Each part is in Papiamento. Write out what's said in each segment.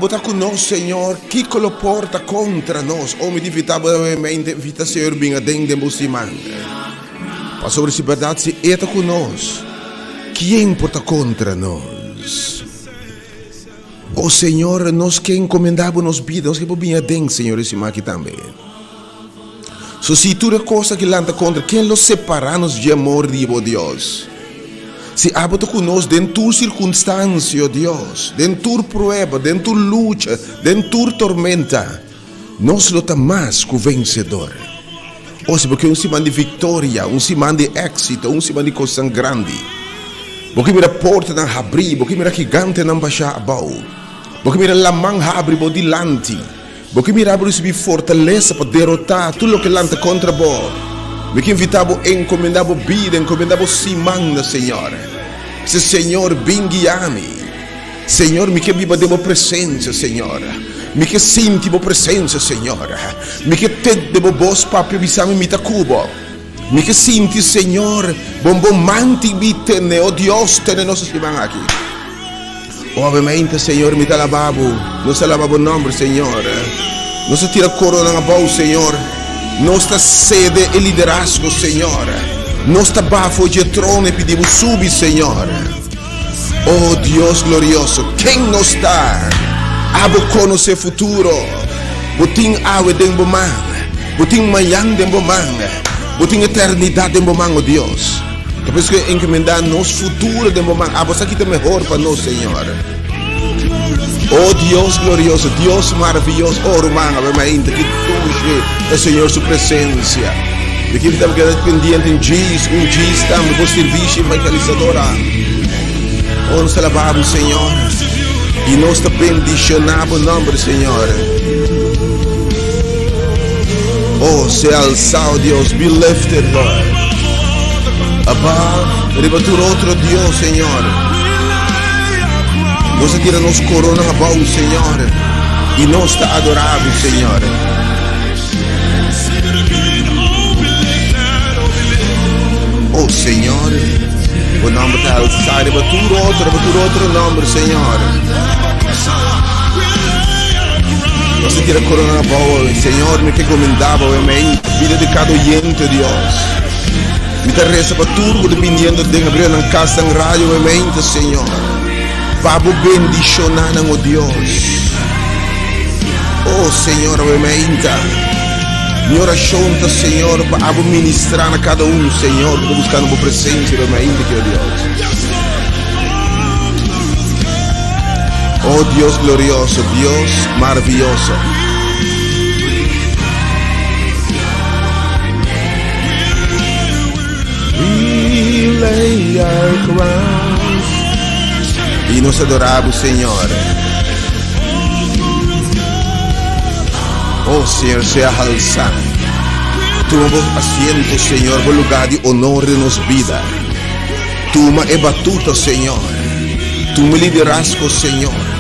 abo ta ku nos, Señor, kiko lo por ta kontra nos? O mi ta invitá bo nuevamente, invita Señor bin aden den bo siman. Pasobra si bèrdat si E ta ku nos, kien por ta kontra nos? O Señor, nos ke enkomendá bo nos bida, nos ke bo bin aden, Señor, e siman aki tambe. So si tur e kos aki lanta kontra, ken lo separá nos dje amor di bo, Dios? Si abo ta ku nos den tur sirkunstansia, o Dios, den tur prueba, den tur lucha, den tur tormenta, nos lo ta mas ku vensedor. O si bo ke un siman di viktoria, un siman di éksito, un siman di kosnan grandi, bo ke mira portanan habrí, bo ke mira gigantenan bashá abou, bo ke mira laman habri bo dilanti, Bo ke mira bo risibí fortalesa pa derotá tur loke lanta kontra bo. Mi ke invitá bo enkomendá bo bida, enkomendá bo siman na Señor. Bisa, Señor, bin guia mi. Señor, mi ke biba den bo presensia, Señor. Mi ke sinti bo presensia, Señor. Mi ke tende bo bos papia bisa mi, mi ta ku bo. Mi ke sinti, Señor, bo bo man tin mi tene. O Dios, tene nos e siman aki. Obviamente, Señor, mi ta alabá Bo. Nos ta alabá Bo nomber, Señor. Nos ta tira koronan abou, Señor. Nos ta sede e liderazgo, Señor. Nos ta baha for dje trono i pidi Bo subi, Señor. Oh, Dios glorioso, ken nos ta? Abo konosé futuro. Bo tin awe den Bo man. Bo tin mañan den Bo man. Bo tin eternidat den Bo man, oh Dios. Ta por eso ku encomendá nos futuro den bo man. Abo sa ki ta mehor pa nos, Señor. Oh Dios glorioso, Dios maravilloso. Oh ruman, awe mainta ki dushi e Señor su presencia. Mi kier tambe keda pendiente un djis, un djis tambe bo servicio evangelizador. Oh, nos ta alabá bo, Señor. Y nos ta bendicioná bo nomber, Señor. Oh, sea alzado, Dios. Be lifted, Lord. Above, riba tur otro Dios, Señor. Nos ta tira nos corona abou, Señor. Y nos ta adorá bo, Señor. Oh, Señor. Bo nomber ta alzá riba tur otro, riba tur otro nomber, Señor. Nos ta tira corona abou, Señor, mi ke comendá bo, amén. Bida di cada oyente, Dios. Mi ta reza pa tur ku ta biniendo den abrió nan kas, nan radio, amén, Señor. Pa bo bendishoná nan, oh Dios. Oh Señor, amén. Mi orashon ta, Señor, pa abo ministrá na kada un, Señor, ku ta buskando bo presensia, amén, oh Dios. Oh Dios glorioso, Dios maravilloso. We lay our crowns. Y nos adoramos, Señor. Oh Señor, sea alzado. Tuma bo asiento, Señor, bo lugar di honor den nos vida. Tuma e batuta, Señor. Tuma e liderazgo, Señor.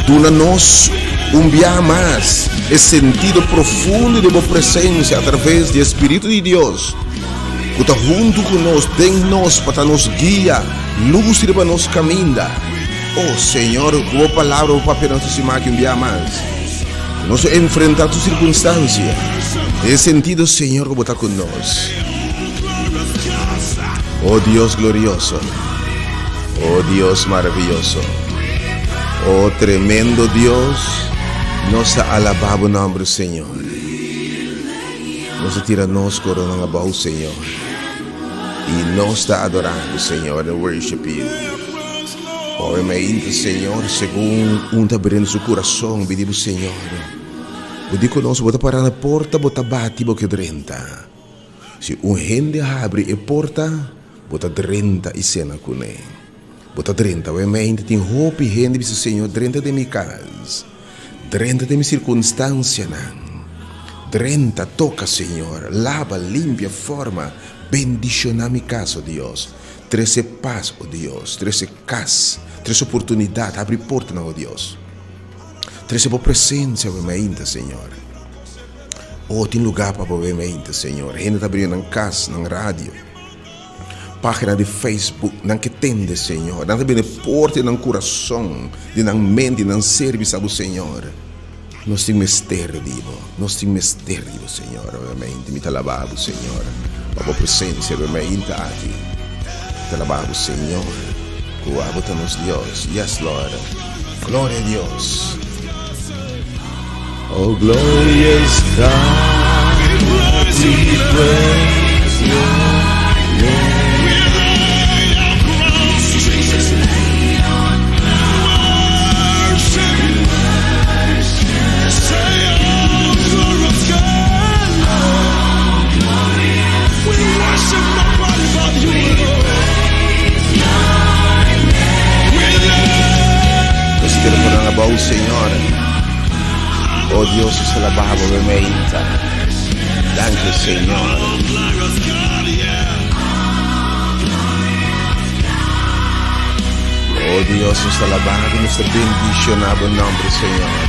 Duna nos un bia mas e sentido profundo di bo presencia a traves di e Spiritu di Dios cu ta hunto cu nos, den nos, pa ta nos guia, luz riba nos caminda. Oh, Señor, cu bo palabra bo papia nos ta sima aki un bia mas. Cu nos enfrenta tur circunstancia den e sentido, Señor, cu bo ta cu nos. Oh Dios glorioso, oh Dios maravilloso, oh tremendo Dios, nos ta alabá bo nomber, Señor. Nos ta tira nos coronan abou, Señor, y nos ta adorá bo, Señor, and worship you. Ora mainta, Señor, segun un ta abriendo su curason, bidi bo, Señor, bo di cu nos, bo ta para na porta, bo ta bati, bo ke drenta. Si un hende habri e porta, bo ta drenta i sena kuné. Bo ta drenta wei mente tin hopi hende bisa Señor drenta den mi kas, drenta den mi sirkunstansianan, drenta toka Señor, laba, limpia, forma, bendishoná mi kas, o Dios, trese pas, o Dios, trese kas, trese oportunidat, habri portanan, o Dios. Trese bo presensia wei mainta, Señor. Oh, tin lugá pa bo bai mainta, Señor. Hende ta bria nan kas, nan radio. Página di Facebook, nan ke tende, Señor. Nan ta bini porta di nan kurason, di nan mente, di nan ser bisa Bo, Señor, nos tin mester di Bo. Nos tin mester di Bo, Señor. Obviamente mi ta alabá Bo, Señor, pa Bo presensia riba mi ainda aki. Mi ta alabá Bo, Señor, ku Abo ta nos Dios. Yes, Lord. Gloria a Dios. Oh, glorious God, we praise your name. Nos quiere poner abao, Señor. Oh Dios, nos alabamos de meinta. Danke, Señor. Oh Dios, nos alabamos, nos bendicionamos nombre, Señor.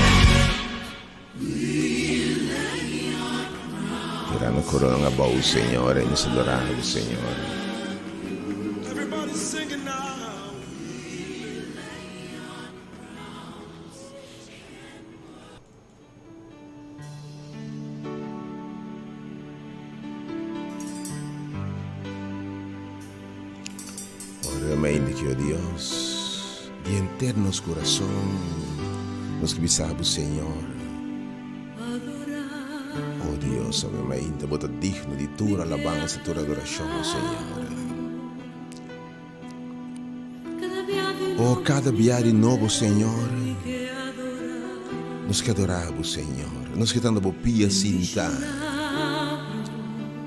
Tira nos corona abao, Señor, y nos adoramos, Señor. Ora mi indica, oh Dios, di henter nos corazon, nos ke bisa bo, Señor. Oh Dios, awe mainta bo ta digno di tur alabansa, tur adoracion, oh Señor. Oh, cada bia di nobo, Señor, nos ke adora bo, Señor. Nos ke ta na bo pia sinta.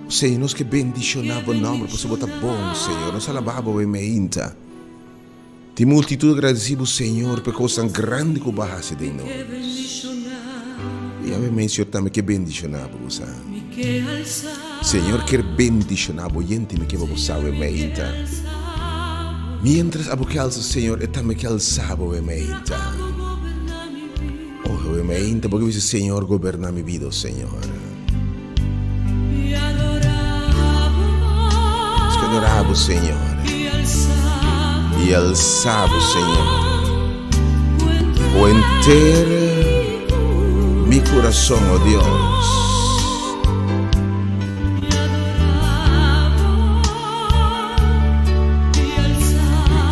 Señor, nos ke bendiciona bo nomber, pasobra bo ta bon, Señor. Nos alaba bo awe meinta. Tin multitud agradeci bo, Señor, pa e cosnan grandi cu bo a haci den nos. Y awe mei, Señor, tambe ke bendiciona bo, bo sa. Señor kier bendiciona bo yente, mi ke pa bo sa awe meinta. Mientras abo ke alsa, Señor, e tambe ke alsa bo awe meinta. Oh, awe meinta, bo ke bisa, Señor, goberna mi bida, oh Señor. Nos ke adora bo, Señor. I alsa bo, Señor. Ku henter mi kurason, oh Dios.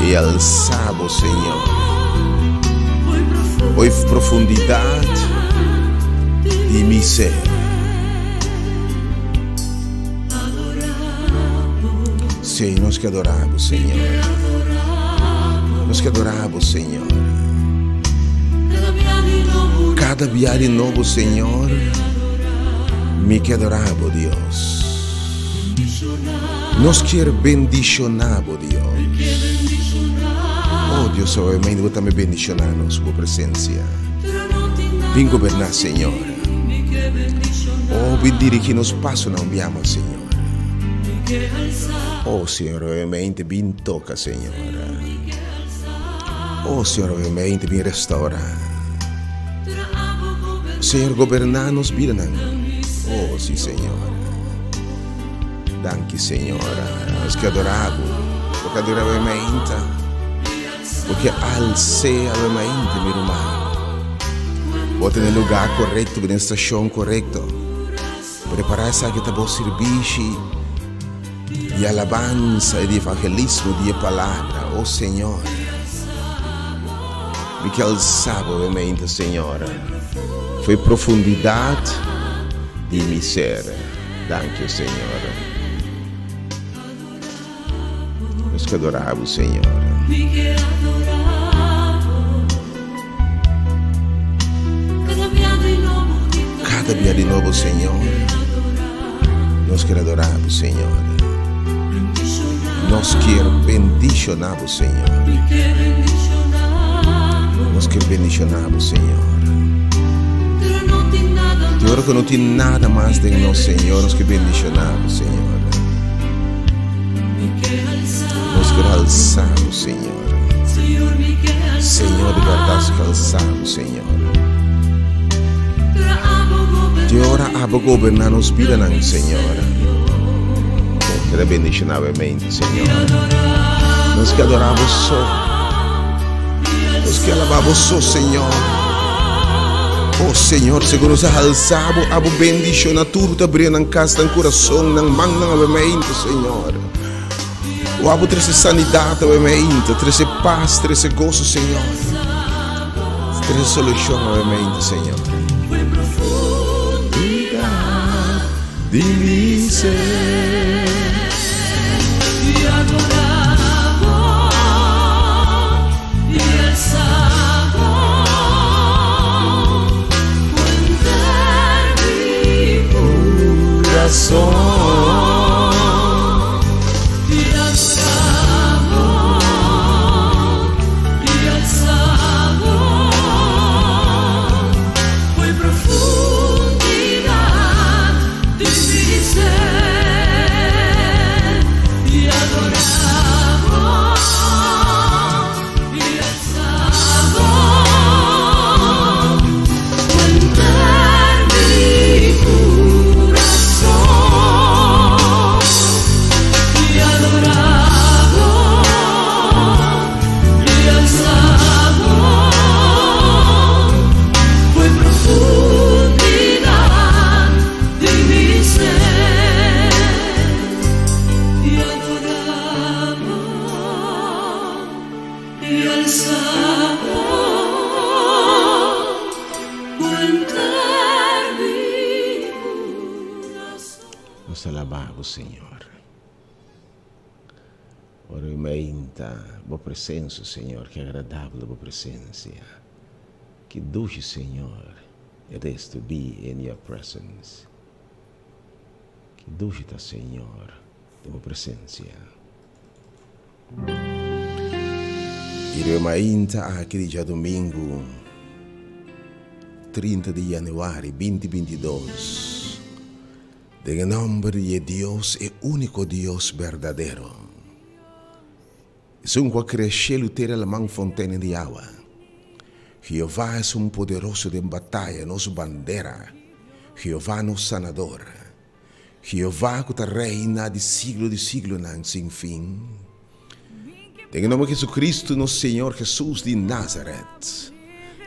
I alsa bo, Señor. Oy profundidat di mi ser. Sí, nos ke adora bo, Señor. Nos ke adora bo, Señor. Kada bia di nobo, Señor, mi ke adora bo, Dios. Nos kier bendiciona bo, Dios. Oh, Dios, awe mainta bo tambe bendiciona nos cu bo presencia. Bin goberna, Señor. Oh, bin dirigi nos pasonan un biaha mas, Señor. Oh, Señor, awe mainta bin toca, Señor. Oh, Señor, awe mainta bin restaura. Señor, goberna nos bidanan. Oh, si, Señor. Danki, Señor. Nos ke adora Bo. Bo ke adora Bo mainta. Bo ke alsea Bo mainta, mi ruman. Bo ta na e lugar korekto, bo na e stashon korekto. Prepará esaki ta bo sirbishi di alabansa i di evangelismo di e palabra. O Señor, mi ke alsa Bo mainta, Señor, for e profundidat di mi ser. Danki, Señor. Nos ke adora Bo, Señor. Cada bia di nobo, Señor, nos kier adora Bo, Señor. Nos kier bendiciona Bo, Señor. Nos kier bendiciona Bo, Señor. Te ora ku no tin nada mas den nos, Señor, nos ke bendiciona Bo, Señor. Nos kier alsa Bo, Señor. Señor, di berdad nos ke alsa Bo, Señor. Te ora Abo goberna nos bidanan, Señor. Keda bendishoná bo mente, Señor. Nos ke adorá bo so. Nos ke alabá bo so, Señor. Oh Señor, segun nos a halsá bo, abo bendishoná tur ku ta bria nan kas, nan kurason, nan mannan awe mente, Señor. O abo trese sanidat awe mente, trese pas, trese goso, Señor. Trese solushon awe mente, Señor. Di mi ser. Nos ta alabá bo, Señor. Ora mi mainta bo presensia, Señor, ki agradabel bo presensia. Ki dushi, Señor, it is to be in your presence. Ki dushi ta, Señor, den bo presensia. I riba mainta aki di djadumingu, 30 di januari 2022, Den e nòmber di e Dios, e úniko Dios berdadero, esun ku a krea shelu, tera, laman, fontena di awa. Jehová esun poderoso den bataya, nos bandera, Jehová nos sanador, Jehová ku ta reina di siglo di siglonan sin fin. Den e nòmber di Jesucristo, nos Señor Jesus di Nazaret,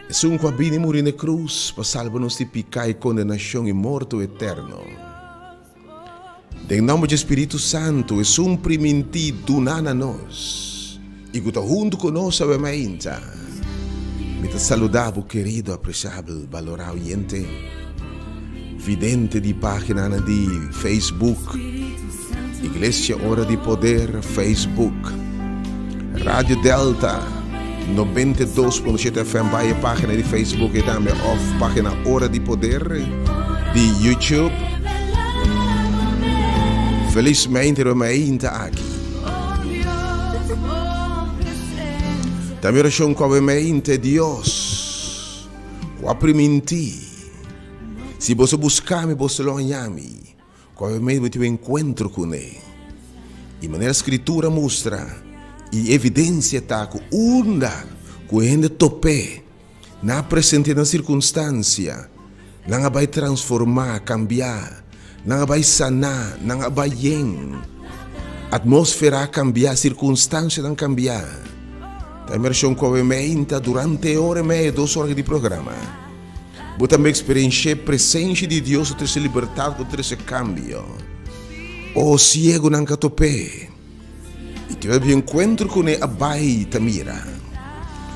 esun ku a bini muri na e krus pa salba nos di piká i kondenashon i morto eterno. Den nòmber di Spiritu Santu, esun primintí duná na nos i ku ta huntu ku nos awe mainta, mi ta saludá bo kerido, apresiabel, balorá oyente, vidente di páginanan di Facebook, Iglesia Ora di Poder, Facebook, Radio Delta 92.7 FM, bai e página di Facebook i tambe of página Ora di Poder di YouTube. Felizmente lo mainta aki. Ta mi orashon ku awe mainta Dios ku a primintí, si boso buska mi boso lo haña mi. Ku awe mes bo tin un enkuentro kuné. I manera Skritura mustra i evidensia ta ku unda ku e hende top'é na presente nan sirkunstansia, nan a bai transformá, kambiá, nan a bai saná, nan a bai yen. Atmósfera a kambiá, sirkunstansianan kambiá. Ta e mershon ku awe meinta durante e ora i media, dos ora di programa. Bo tambe eksperensh'é presensia di Dios ku trese libertat, ku trese kambio. O siegunan ka top'é, i tin ora di enkuentro kuné a bai ta mira.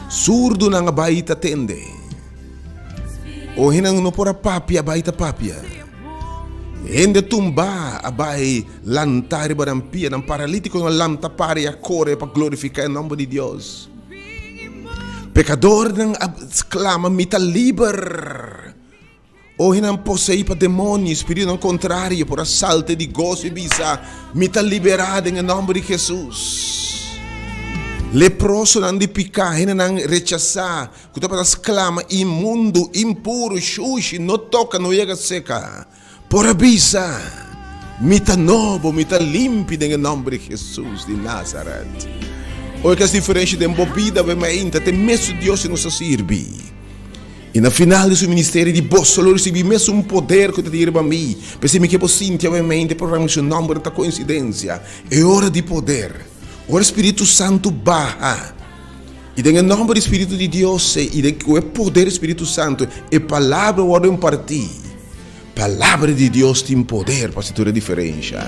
Surdunan a bai ta tende. O hendenan no por a papia a bai ta papia. Hende tumbá a bai lantá riba nan pia, nan paralítikonan a lanta para i a kore pa glorifiká e nòmber di Dios. Pekadornan a sklama, Mi ta liber! Ohenan poseí pa demonio, spiritunan kontrario por a salta di goso i bisa, Mi ta liberá den e nòmber di Hesus! Leprosonan di piká, hendenan rechasá, ku tabata sklama, Inmundu, impuru, shushi, no toka, no yega seka! Por a bisa, Mi ta nobo, mi ta limpi den e nomber di Hesus di Nazaret. Oe kes diferensha den bo bida, bo mainta, ta e mesun Dios ku nos ta sirbi. I na final di su ministerio di boso lo risibí mesun poder ku ta tin riba mi. P'esei mi ke bo sinti awe mente programa ku su nòmber ta koinsidensia. E ora di poder, ora Spiritu Santu baha, i den e nòmber di Spiritu di Dios i den ku e poder di Spiritu Santu e palabra wòrdu impartí. Palabra di Dios tin poder pa hasi tur e diferensha.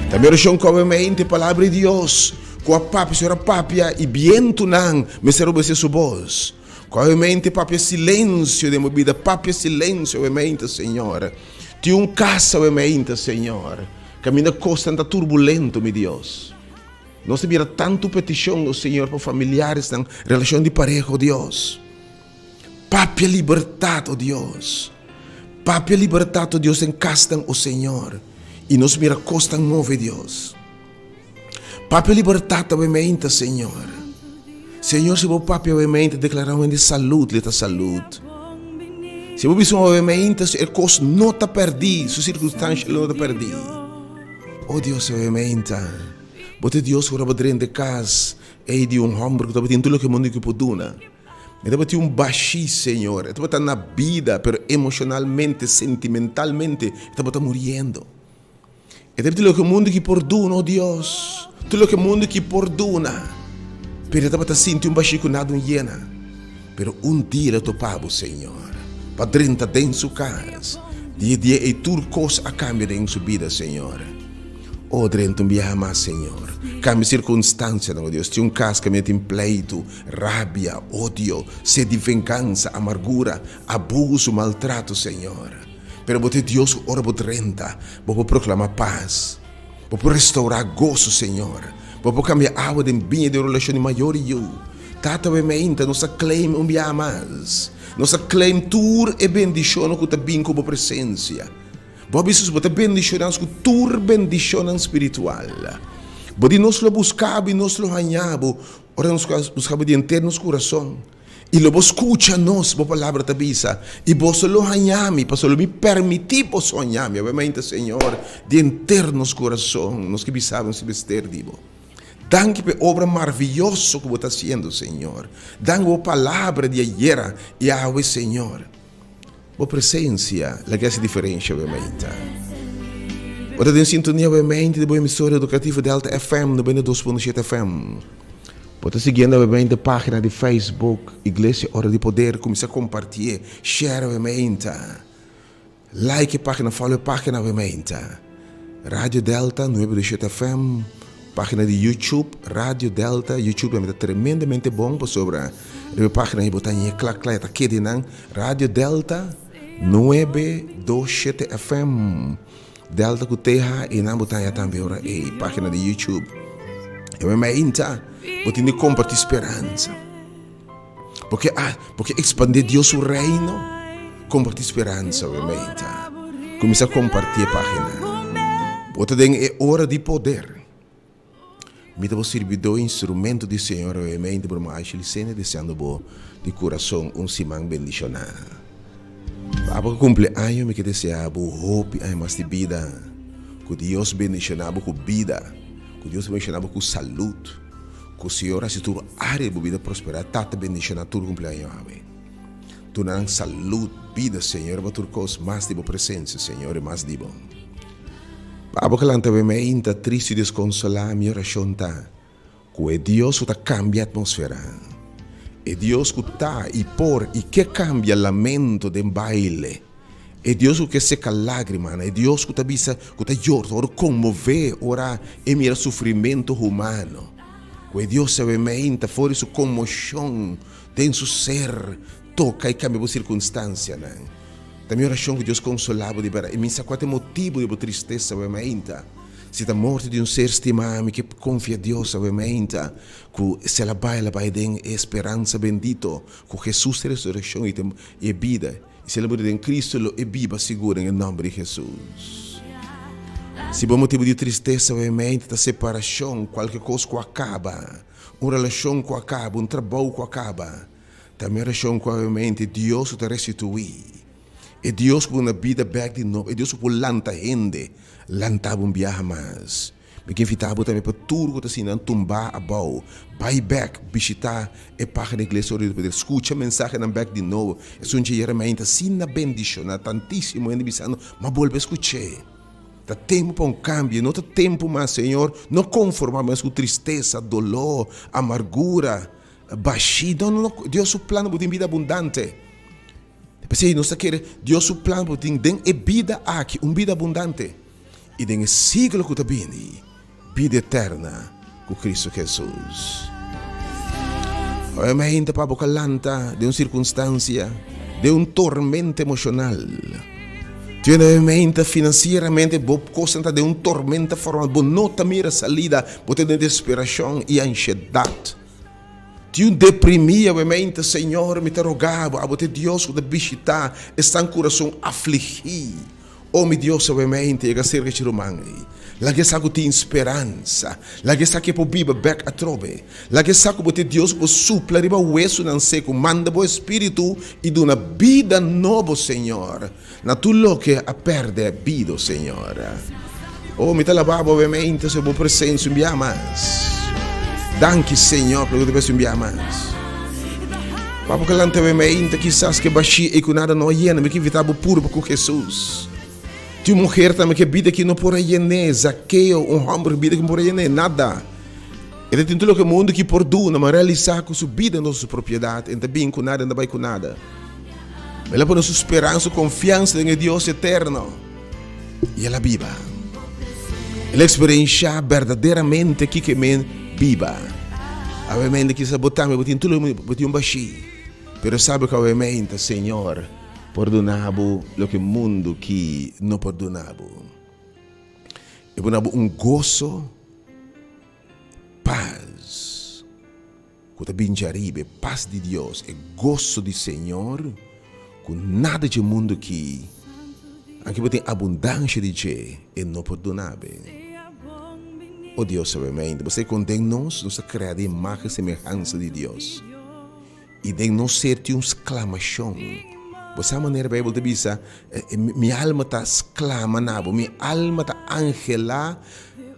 Ta mi orashon ku awe mente palabra di Dios ku a papia, Señor a papia i bientunan mester obedesé su bos. Ku awe mente papia silensio den bo bida, papia silensio awe mente, Señor. Tin un kas awe mente, Señor, kaminda kosnan ta turbulento, mi Dios. Nos ta mira tantu petishon, o Señor, pa familiaresnan, relashon di pareha, o Dios. Papia libertat, o Dios. Papia libertat, o Dios, den kasnan, o Señor. I nos mira kosnan move, Dios. Papia libertat awe meinta, Señor. Señor, si bo papia awe meinta, deklará un hende salud, le ta salud. Si bo bisa un awe meinta, e kos no ta pèrdí, su sirkunstansha lo no ta pèrdí. O Dios, awe meinta, bo ta e Dios ku ora bo drenta e kas ei di un hòmber ku tabatin tur loke mundu ke por duna. E tabatin un bashí, Señor. E tabata na bida, pero emoshonalmente, sentimentalmente, e tabata muriendo. E ta tur loke mundu ki por duna, o Dios, tur loke mundu ki por duna. Pero e tabata sinti un bashí ku nada un yena. Pero un dia el a topa bo, Señor, pa drenta den su kas. Di e dia ei tur kos a kambia den su bida, Señor. O, drenta un biaha mas, Señor. Kambia sirkunstansianan, o Dios. Tin un kas kaminda tin pleitu, rabia, odio, sed di vengansa, amargura, abusu, maltrato, Señor. Pero bo ta e Dios ku ora bo drenta, bo por proklamá pas. Bo por restourá goso, Señor. Bo por kambia awa den biña den un relashon di mayor i yu. Tata we meinta, nos ta claim un biaha mas. Nos ta claim tur e bendishonnan ku ta bin ku bo presensia. Bo a bisa nos bo ta bendishoná nos ku tur bendishonnan spiritual. Bo di nos lo buska bo i nos lo haña bo ora nos buska bo di henter nos kurason. I lo bo skucha nos, bo palabra ta bisa, i boso lo haña mi, pasobra lo mi permití boso haña mi. Obviamente, Señor, di henter nos kurason, nos ke bisa bo, nos ke mester di bo. Danki pa e obra marviyoso ku bo ta hasiendo, Señor. Danki pa bo palabra di ayera i awe, Señor. Bo presencia laga hasi diferencia obviamente. Bo ta den sintonia obviamente di bo emisora educativo Delta FM 92.7 FM. Bo ta siguiendo obviamente pagina di Facebook Iglesia Ora di Poder. Cuminsa compartie, share obviamente. Like e pagina, follow e pagina obviamente. Radio Delta 92.7 FM, pagina di YouTube Radio Delta, YouTube tambe ta tremendamente bon pasobra riba e pagina ei bo ta haña kla kla e ta keda einan, Radio Delta 927 FM, Delta ku TH einan bo ta haña tambe ora ei, pagina di YouTube. E mainta bo tin di komparti speransa. Bo ke a, bo ke expandé Dios su reino? Compartí speransa we meinta. Cuminsa compartí e pagina. Bo ta den e ora di poder. Mi ta bo sirbidó instrumento di Señor we meinta Broma Ashley Sene deseando bo di curason un siman bendiciona. Pa abo ku cumple año mi ke desea bo hopi aña mas di bida. Ku Dios bendiciona bo ku bida. Ku Dios bendiciona bo ku salud. Ku Señor hasi tur área di bo bida prosperá. Tata bendishoná tur kumpleaño awe. Duna nan salud, bida, Señor, riba tur kos, mas di bo presensia, Señor, i mas di bo. Pa abo ku lanta be meinta tristu i deskonsolá, mi orashon ta ku e Dios ku ta kambia atmosfera, e Dios ku ta i por i ke kambia lamento den baile, E Dios ku ke seka lágrimanan, e Dios ku ta bisa, ku ta yora, ta wòrdu konmové ora e mira sufrimentu humano. Ku e Dios sabe meinta for di su konmoshon den su ser toka i kambia bo sirkunstansianan. Ta mi orashon ku Dios konsolá bo di bèrdat. I mi sa kua ta e motibu di bo tristesa awe meinta. Si ta morto di un ser stimá, mi ke konfia Dios awe meinta ku si el a bai, el a bai den e speransa bendito ku Hesus ta e resurekshon i e bida. I si el a muri den Cristo, lo e biba sigur den e nomber di Jesus. Si bo motibu di tristesa o mente ta separacion, cualke cos cu a caba, un relacion cu a caba, un trabou cu a caba, ta mi oracion cu awe mente Dios lo ta restitui. E Dios cu por duna bida bek di nobo, e Dios cu por lanta hende, lanta bo un biaha mas. Mi ke invitá bo tambe pa tur ku ta sinti nan tumbá abou, bai bèk bishitá e página Iglesia Orido pa Dios, skucha mensahenan bèk di nobo. Esun dje yeremia ta asina bendishoná tantísimo hende bisando, M'a bolbe skuch'é. Ta tempu pa un kambio, no ta tempu mas, Señor, no konformá mes ku tristesa, doló, amargura, bashí. No, no, no, Dios su plan bo tin bida abundante. P'esei nos ta kere Dios su plan bo tin den e bida aki un bida abundante i den e siglo ku ta bini bida eterna ku Kristu Hesus. Awe mainta pa bo ka lanta den un sirkunstansia, den un tormenta emoshonal. Tin awe mainta finansieramente bo kosnan ta den un tormenta formal, bo no ta mira salida, bo ta den desperashon i anshedat. Tin un deprimí awe mainta, Señor, mi ta roga bo, abo ta e Dios ku ta bishitá esnan kurason afligí. O mi Dios, awe mainta yega serka dje ruman ei. Laga e sa ku tin speransa. Laga e sa ku e por biba bèk atrobe. Laga e sa ku bo ta e Dios ku por supla riba wesunan seku. Manda bo Espíritu i duna bida nobo, Señor. Na tur loke a pèrdè bido, Señor. O, mi ta laba bo awe-mente so bo presensia un bia mas. Danki, Señor, pa loke ta un bia mas. Pa bo ka lanta awe-mente, kisas ke bashí ei ku nada no a yena, mi ke invitá bo purba ku Hesus. Tin un muher tambe ke bida ki no por a yen'é, Zakeo, un hòmber ku bida ki no por a yen'é, nada. E ta tin tur loke mundu ki por duna, ma realisá ku su bida no ta su propiedat, e no ta bin ku nada, e no ta bai ku nada. El a pone su speransa, su konfiansa den e Dios eterno, i el a biba. El a eksperenshá berdaderamente kiko e men biba. Awemente kisas bo tambe bo tin tur loke bo tin un bashí, pero sabe ku awemente Señor por duna bo loke mundu ki no por duna bo. E por duna bo un goso, pas. Ku ta bin djariba e pas di Dios, e goso di Señor, ku nada dje mundu aki, anke bo tin abundansha di dje, e no por duna be. O Dios sabiamente, bo sa kon den nos, nos ta krea den imagen i semehansa di Dios, i den nos ser tin un sklamashon. Bo sa manera Beibel ta bisa, Mi alma ta sklama na bo, mi alma ta anhelá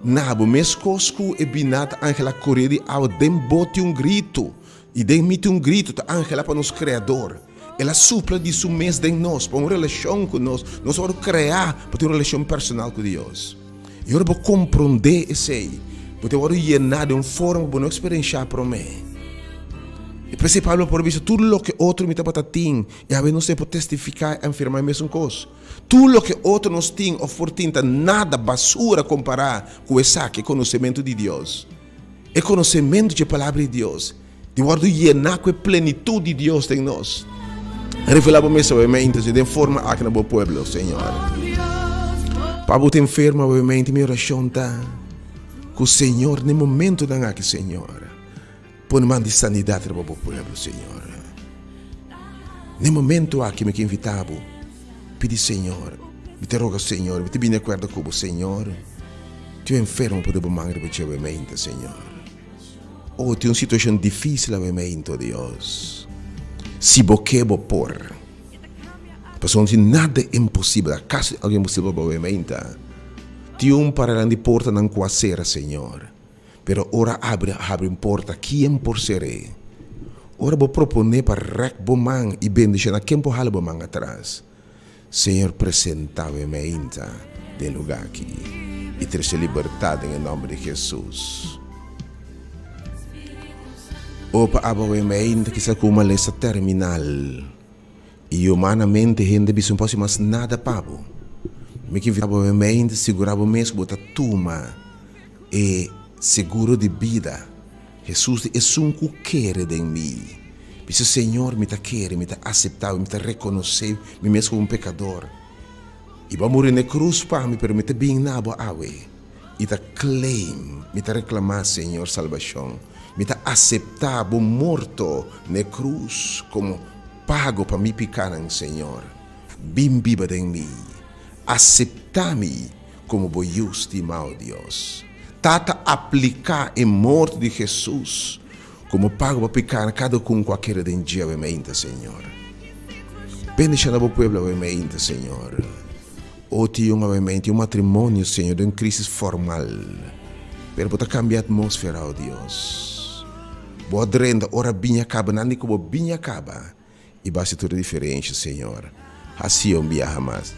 Na bo, meskos ku e biná ta anhelá koria di awa, den bo tin un gritu, i den mi tin un gritu ta anhelá pa nos Kreador. El a supla di su mes den nos pa un relashon ku nos. Nos a wòrdu kreá pa tin un relashon personal ku Dios. I ora bo komprondé esei, bo ta wòrdu yená den un forma ku bo no eksperenshá promé. I p'esei Pablo por bisa, Tur loke otro mi tabata tin, i awe nos por testifiká i afirmá e mesun kos. Tur loke otro nos tin of por tin ta nada, basura kompará ku esaki, e konosementu di Dios. E konosementu dje Palabra di Dios di wòrdu yená ku e plenitut di Dios den nos. Revelá bo mes awemente, Señor, den forma aki na bo pueblo, Señor. Pa bo ta enfermo awemente, mi orashon ta ku Señor, den momentunan aki, Señor, Pone man di sanidad riba bo pueblo, Señor. Na e momento aki mi ke invita bo, pidi Señor, mi ta roga Señor, mi ta bini akuerdo ku bo, Señor, tin un enfermo pone bo man riba dje awemente, Señor. Oh, tin un situacion dificil awemente, oh Dios. Si bo ke, bo por. Pasobra no tin nada imposibel, acaso tin algo imposibel pa bo awemente? Tin un paranan di portanan ku a sera, Señor. Pero ora abri habri un porta, kien por ser'é? Ora bo proponé pa rèk bo man i bendishoná, ken por hala bo man atras? Señor presentá bo e meinta den lugá aki i trese libertat den e nòmber di Hesus. O pa abo e meinta kisas ku un malesa terminal. I humanamente hende bisa no por hasi mas nada pa bo. Mi ke invitá bo mente sigurá bo mes ku bo ta tuma e seguro di bida. Hesus di, Esun ku kere den mi. Bisa, Señor, mi ta kere, mi ta aseptá bo, mi ta rekonosé mi mes komo un pekador. I bo a muri na e krus pa mi, pero mi ta bin na bo awe i ta claim, mi ta reklamá, Señor, salbashon. Mi ta aseptá bo morto na e krus komo Pago pa mi pikánan, Señor. Bin biba den mi. Aseptá mi komo bo Yu stimá, o Dios. Tata apliká e morto di Hesus komo pago pa pikánan kada kun ku a kere den dje awe meinta, Señor. Bendishoná bo pueblo awe meinta, Señor. O tin un awe meinta, un matrimonio, Señor, den un krisis formal. Pero bo ta kambia atmósfera, o Dios. Bo a drenta ora biña kaba, nan di ku bo biña kaba. I bo hasi tur e diferensha, Señor. Hasié un biaha mas.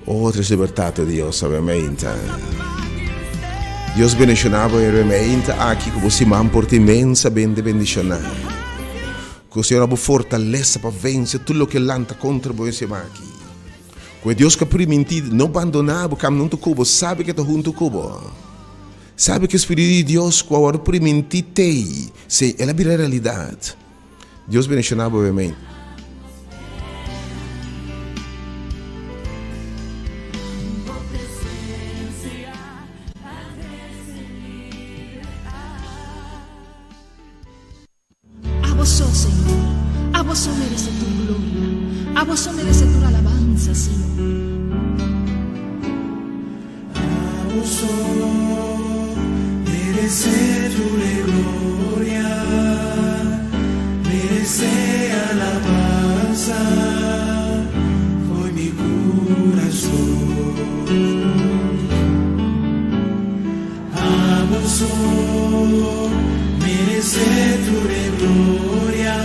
O trese libertat, o Dios, awe meinta. Dios bendishoná bo awe meinta aki ku bo siman por ta inmensamente bendishoná. Ku Señor a bo fortalesa pa vense tur loke lanta kontra bo e siman aki. Ku e Dios ku a primintí no bandoná bo, kamna huntu ku bo, sabi ku e ta huntu ku bo. Sabi ku e Spiritu di Dios ku a wòrdu primintí t'ei, sí, el a bira realidat. Dios bendiciona bo amen. Abo so, Señor, abo so merece tur gloria, abo so merece tur alabanza, Señor. Abo so merece tur e gloria, merece alabanza fo'i mi curason. Abo so merece tur e gloria,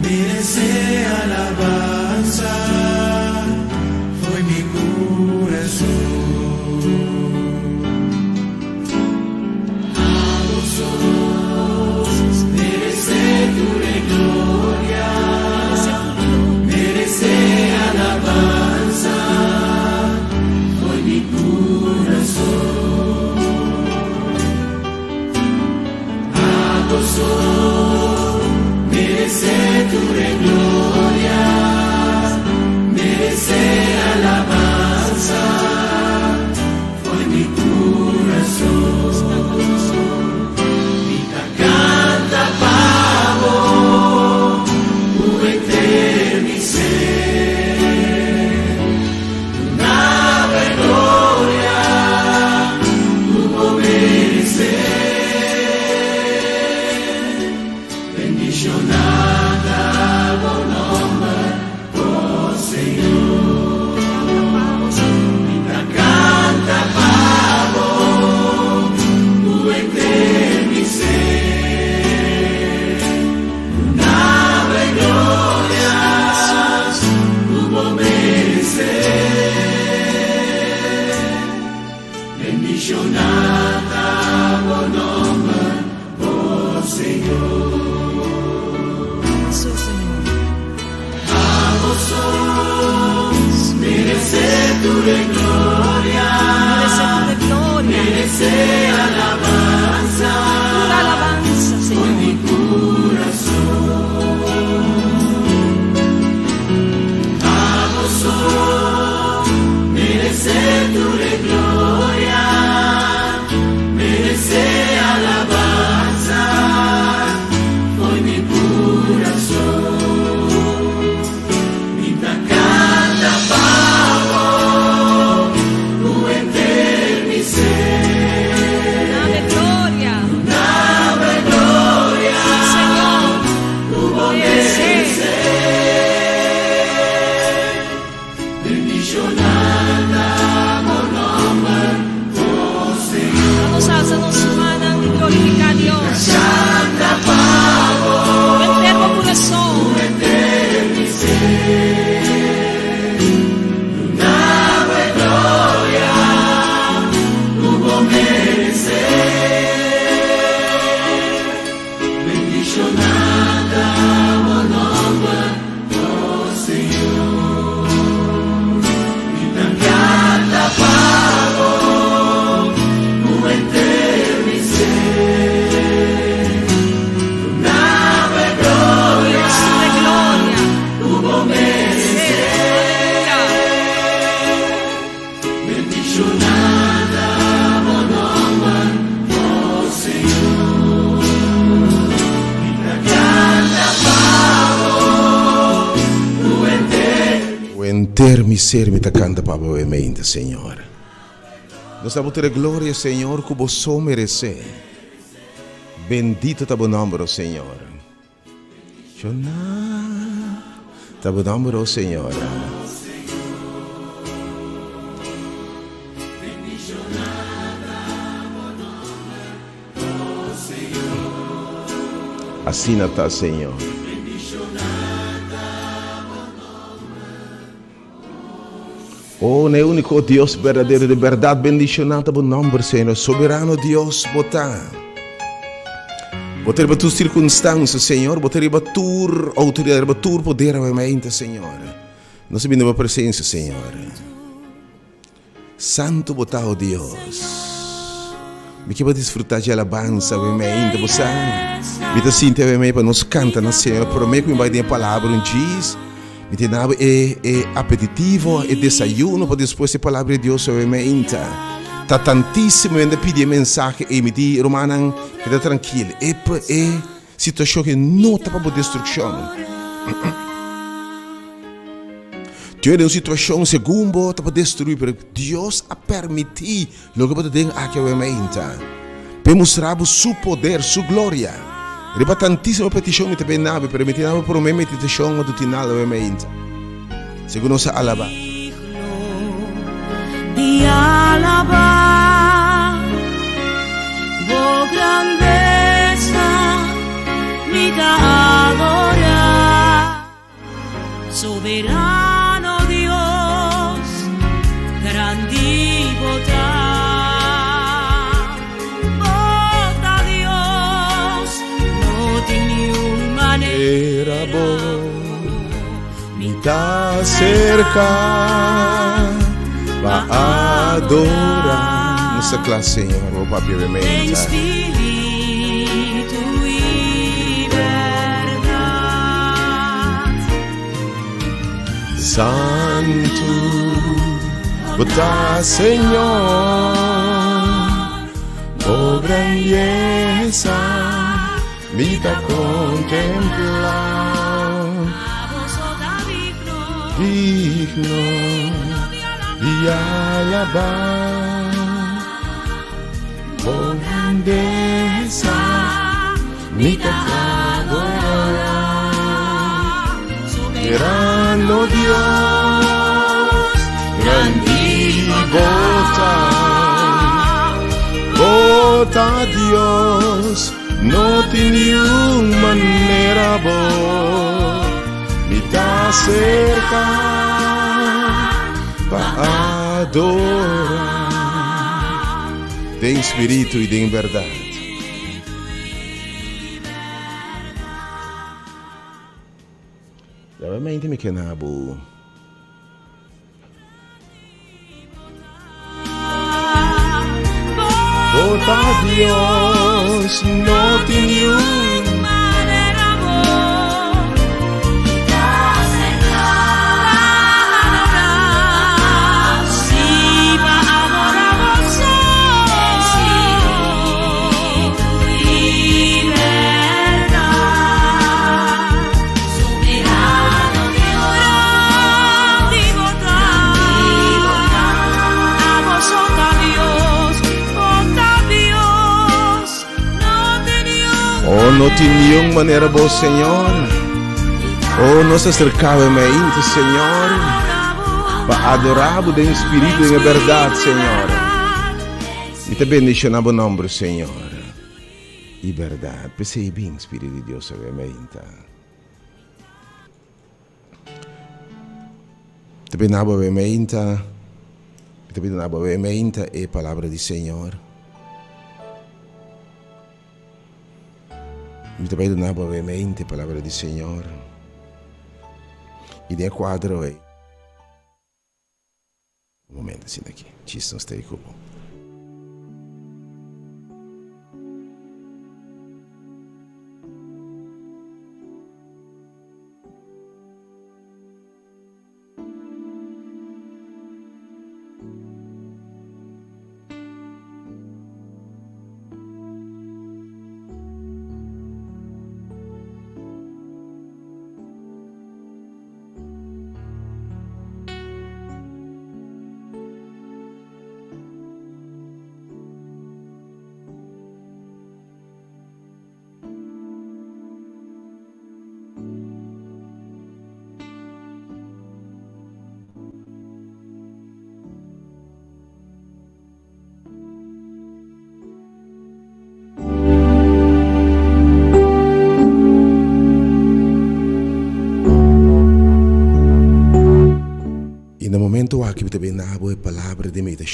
merece alabanza fo'i mi curason. Abo so merece tur e gloria, merece alabanza fo'i mi curason. Abo so merece tur e gloria, merece alabanza fo'i mi curason. Mi ta canta pa bo cu henter mi ser. Duna bo e gloria cu bo merece. Bendiciona ta bo nomber, oh Señor. Mi ta canta pa bo cu henter mi ser. Duna bo e gloria cu bo merece. Bendiciona ta bo nomber, oh Señor. So, Señor. Abo so merece tur e gloria, Merece tur e gloria. merece alabanza. Tur alabanza, Señor. Mi curason. Abo so merece tur e gloria, merece alabanza fo'i mi curason. Mi ta canta pa bo cu henter mi ser. Dame gloria. Dame gloria, Señor. cu bo Merece. merece. Bendiciona ta bo nomber, oh Señor. Vamos a alza nos manan y glorifica a Dios. Canta pa bo Cu henter bo curason. henter mi ser. Duna bo e gloria cu bo merece. Bendiciona ta bo nomber, oh Señor. Mi ta canta pa bo cu henter mi ser. Duna bo e gloria Dios tur e gloria. cu bo merece. Aleluya. Bendiciona ta bo nomber, oh Señor. Mi ta canta pa bo cu henter Cu henter mi ser mi ta canta pa bo e mente, Señor. Nos ta bo tur e gloria, Señor, cu bo so merece. Bendito ta bo nomber, oh Señor. Shona. Ta bo nomber, o Señor. Asina ta, Señor. O na e úniko Dios berdadero, di bèrdat bendishoná ta bo nòmber, Señor. Soberano Dios bo ta. Bo ta riba tur sirkunstansia, Señor. Bo ta riba tur outoridat, riba tur poder awe mainta, Señor. Nos a bini den bo presensia, Señor. Santu bo ta, o Dios. Mi ke pa disfruta dje alabansa awe mei. Bo sa, mi ta sinti awe mei pa nos kanta na Señor. Prome ku mi bai den e palabra un djis, mi ta daba e e apetitivo, e desayuno pa despues e palabra di Dios awe meinta. Ta tantísimo hende pidi e mensahe ei. Mi di, Rumannan, keda trankil. E e situashon ke no ta pa bo destrukshon. Dios den un situacion segun bo ta pa destrui, pero Dios a permiti loke bo ta den aki awe mainta p'e mustra bo su poder, su gloria. Riba tantisimo peticion mi ta bay nabi, pero mi tin abo prome meditacion matutinal awe mainta. Segun nos a alaba. Di alaba bo grandeza, mi ta adora. Soberano Dios, grandi bo ta. Bo ta Dios, no tin niun manera bo mi ta cerca pa adora. Nos ta kla, Señor, bo papia be menta. Santu bo ta Señor, bo grandeza mi ta contempla. Digno di alabá. Bo grandeza mi ta adorá. Soberano Dios, grandi bo ta. Bo ta Dios, no tin niun manera bo. Mi ta cerca pa adorá. Den spiritu i den bèrdat. Nuevamente mi ke na bo. Bo ta Dios, no tin niun. Oh, no tin niun manera bo, Señor. Oh, nos acercaba mente, Señor, pa adorá bo den espíritu y en verdad, Señor. Mi ta bendiciona bo nombre, Señor. Y verdad, p'esei bin, Spiritu di Dios, awe meinta. Ta bini abo awe meinta, mi ta bini abo awe meinta e palabra di Señor. Mi ta bai duna abo awe meinta e palabra di Señor. Y den e cuadro ei. Un momento asina aki. Chis nos ta ei ku bo.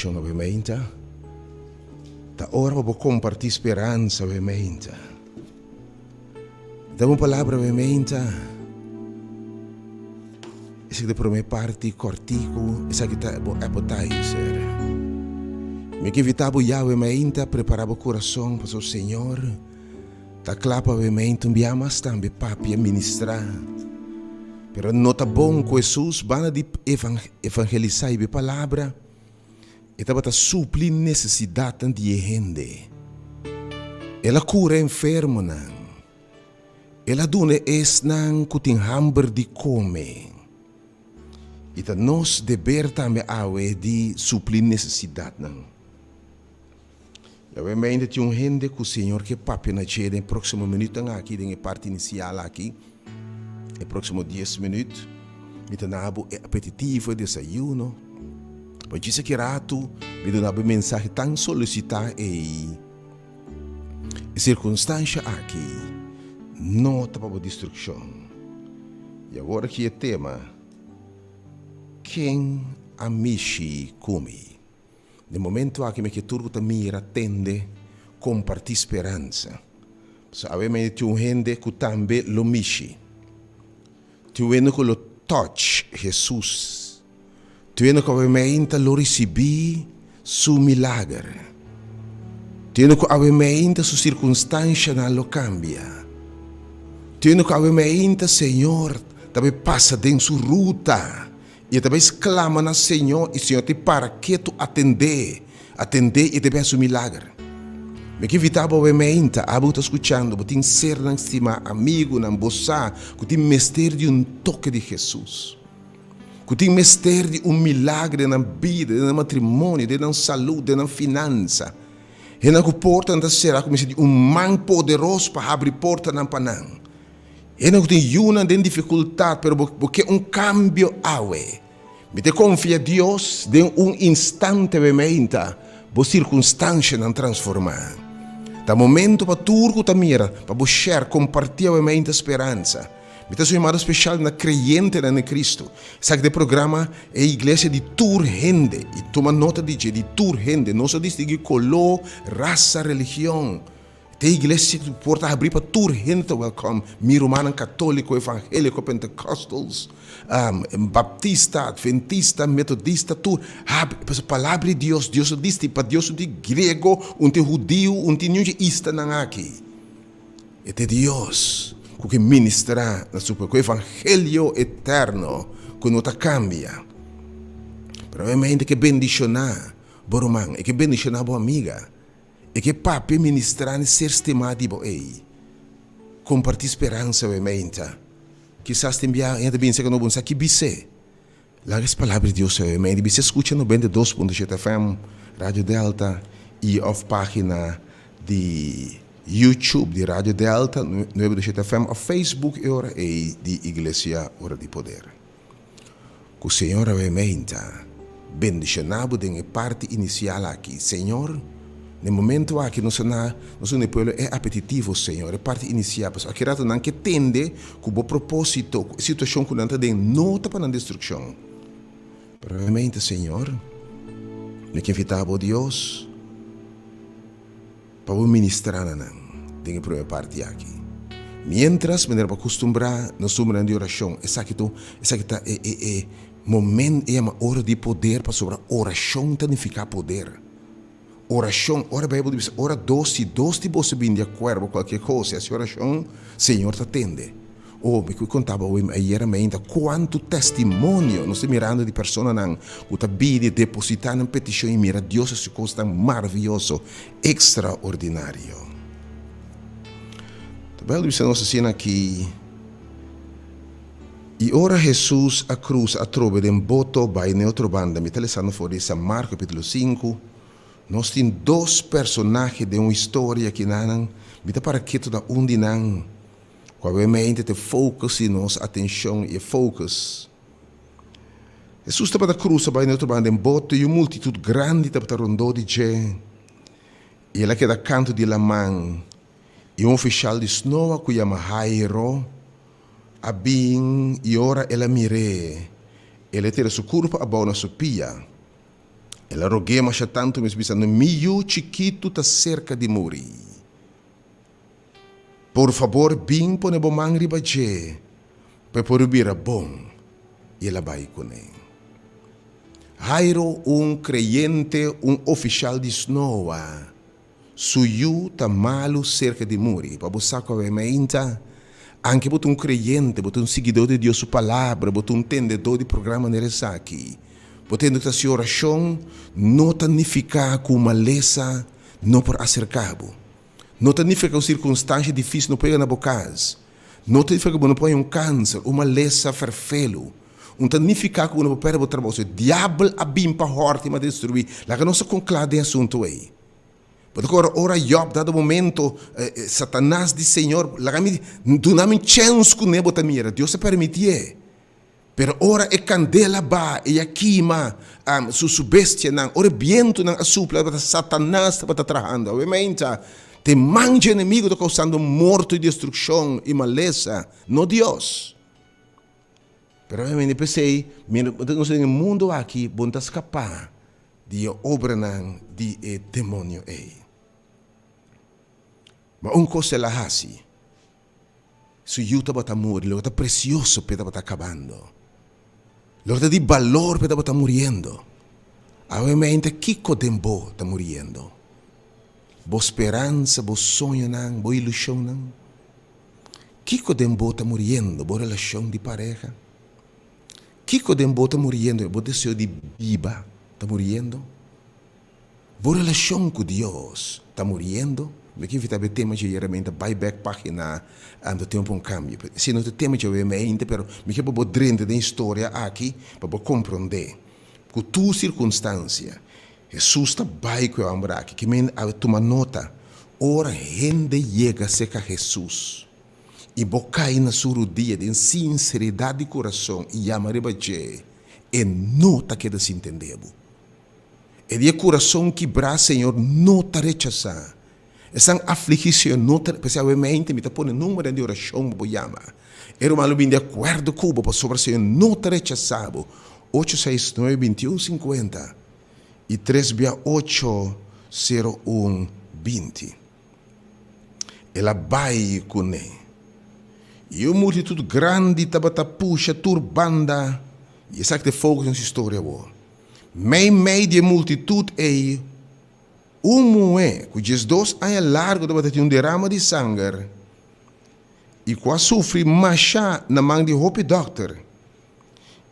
atenshon awe meinta. Ta ora pa bo kompartí speransa awe meinta. Ta un palabra awe meinta. Esaki ta e promé parti kòrtiku, esaki ta bo appetizer. Mi ke invitá bo ya awe meinta prepará bo kurason pasobra Señor ta kla pa awe meinta un bia mas tambe papia ministrá. Pero no ta bon ku Hesus banda di evangelisá i be palabra, e tabata supli nesesidatnan di e hende. El a kura enfermonan. El a duna esnan ku tin hamber di kome. I ta nos deber tambe awe di supli nesesidatnan. Yawèmente tin un hende ku Señor ke papia na dje den e próksimo minütnan aki, den e parti inisial aki, e próksimo dies minüt, mi ta na bo e apetitivo, e desayuno. Pa djis aki ratu mi duna bo e mensahe tan solisitá ei. E sirkunstansha aki no ta pa bo destrukshon. I awor aki e tema, Ken a mishi ku mi? Den momento aki mi ke tur ku ta mira, tende, kompartí speransa. Pasobra awe mende tin un hende ku tambe lo mishi. Tin un hende ku lo touch Hesus. Tin hende ku awe meinta lo risibí su milager. Tin hende ku awe meinta su sirkunstanshanan lo kambia. Tin hende ku awe meinta Señor ta bai pasa den su ruta i e ta bai sklama na Señor i Señor ta para ketu atendé, atendé i ta bai hasi su milager. Mi ke invitá bo awe meinta, abo ku ta skuchando, bo tin sernan stimá, amigunan, bo sa ku tin mester di un toke di Hesus. Ku tin mester di un milagro den nan bida, den nan matrimonio, den nan salud, den nan finansa. Hendenan ku portanan ta será ku mester di un man poderoso pa habri portanan pa nan. Hendenan ku tin yunan den difikultat pero bo bo ke un kambio awe. Mi ta konfia Dios den un instante wemeinta bo sirkunstanshanan transformá. Ta momento pa tur ku ta mira pa bo share, kompartí awemeinta speransa. Mi ta haci un yamada special na creyentenan den Cristo. Esaki ta e programa E Iglesia di tur hende. Y tuma nota di dje, di tur hende. Nos a distingui color, rasa, religion. Ta e iglesia cu por ta habri pa tur hende ta welcome. Mi rumannan catolico, evangelico, pentecostals, baptista, adventista, metodista, tur. Habri, pasobra palabra di Dios, Dios a distingui, pa Dios un tin griego, un tin hudiu, un tin niun dje istanan aki. E ta e Dios ku ke ministrá na su pueblo ku evangelio eterno ku no ta kambia. Pero obviamente e ke bendishoná bo ruman, e ke bendishoná bo amiga, e ke papia ministrá na e ser stimá di bo. Ey, kompartí speransa obviamente. Kisas tin bia hende ta bin seka no bo no sa ki bis'é. Laga es palabra di Dios oe mei di bisa skucha 92.7 FM, Radio Delta i of pagina di YouTube di Radio Delta 9.7 FM of Facebook e ora ei di Iglesia Ora di Poder. Ku Señor awe meinta bendiciona bo den e parti inicial aki. Señor, na e momento aki nos a na nos a duna e pueblo e apetitivo, Señor, e parti inicial, pasobra aki rato nan ke tende ku bo propósito, ku e situashon ku nan ta den no ta pa nan destrukshon. Pero realmente, Señor, mi ke invitá bo, Dios, pa bo ministrá na nan den e promé parti aki. Miéntras, manera bo a kustumbrá nos numbernan di orashon, esaki ta, esaki ta e, e, e momen, e yama ora di poder, pasobra orashon ta nifiká poder. Orashon, ora Beibel ta bisa, ora dos, si dos di boso bin di akuerdo kualkier kos i hasi orashon, Señor ta tende. Oh, mi ku konta bo awe ayera mainta kuantu testimonio nos ta mirando di personanan ku ta bini depositá nan petishon i mira Dios hasi kosnan maravioso, ekstraordinario. Ta Beibel ta bisa nos asina aki. I ora Hesus a krusa atrobe den boto bai n'e otro banda, mi ta lesando for di San Marko kapitulo sinku, nos tin dos personahe den un historia kinanan, mi ta para ketu na un di nan, ku awemente ta e focus di nos atenshon i e focus. Hesus tabata krusa bai n'e otro banda den boto i un multitut grandi tabata rondó di dje, i el a keda kantu di laman, i un ofishal di snoa ku yama Hairo a bin i ora el a mir'é, el a tira su kurpa abou na su pia. El a rog'é masha tantu mes bisando, Mi yu chikitu ta serka di muri. Por fabor bin pone bo man riba dje pa e por bira bon. I el a bai kuné. Jairo, un kreyente, un ofishal di snoa, su yu ta malu serka di muri. Pa bo sa ku awe mainta, anke bo ta un kreyente, bo ta un siguidó di Dios su Palabra, bo ta un tendedó di programa manera esaki, bo tende ku ta hasi orashon, no ta nifiká ku malesa no por aserká bo. No ta nifiká ku sirkunstansha difísil no por yega na bo kas. No ta nifiká ku bo no por haña un kanser, un malesa fèrfelu. Un ta nifiká ku bo no por pèrdè bo trabou. So e diabel a bin pa hòrta i mata destruí. Laga nos ta kon kla den e asuntu ei. Bo ta kòrda ora Jòb dado momento Satanas di Señor, laga mi duna mi un chèns kuné bo ta mira. Dios a permitié. Pero ora e kandela ba i a kima su su bestianan, ora e bientunan a supla, tabata Satanas tabata trahando. Awe meinta, te man dje enemigu ta kousando morto i destrukshon i malesa, no Dios. Pero awe meinta, p'esei, mientras nos ta den e mundu aki, bo no ta skapá di e obranan di e demonio ei. Ma un kos el a hasi. Su yu tabata muri, loke ta presioso p'e tabata kabando, loke ta di balor p'e tabata muriendo. Awe mente kiko den bo ta muriendo? Bo speransa, bo soñonan, bo ilushonnan? Kiko den bo ta muriendo? Bo relashon di pareha? Kiko den bo ta muriendo? Bo deseo di biba ta muriendo? Bo relashon ku Dios ta muriendo? Mi ke invitá bo e tema dje yeramente bai bèk página anto tempu un kambio. Si no ta tema dje mente pero mi ke pa bo drenta den historia aki pa bo komprondé ku tur sirkunstansia Hesus ta bai ku e hòmber aki. Ke men a tuma nota ora hende yega serka Hesus i bo kai na su rudia den sinseridat di kurason i yama riba dje e no ta keda sin tende bo. E di e kurason kibrá Señor no ta rechasá. Esnan afligí Señor no ta P'esei awe mente mi ta pone numbernan di orashon pa bo yama. E ruman lo bin di akuerdo ku bo pasobra Señor no ta rechasá bo. Ocho seis nuebe binti un sinkuenta i tres bia ocho sero un binti. El a bai kuné. I un multitut grandi tabata pusha tur banda i esaki ta e focus di nos historia awor. Meimei di e multitut ei, un muhé ku diesdos aña largu tabata tin un derama di sanger i ku a sufri mashá na man di hopi dòkter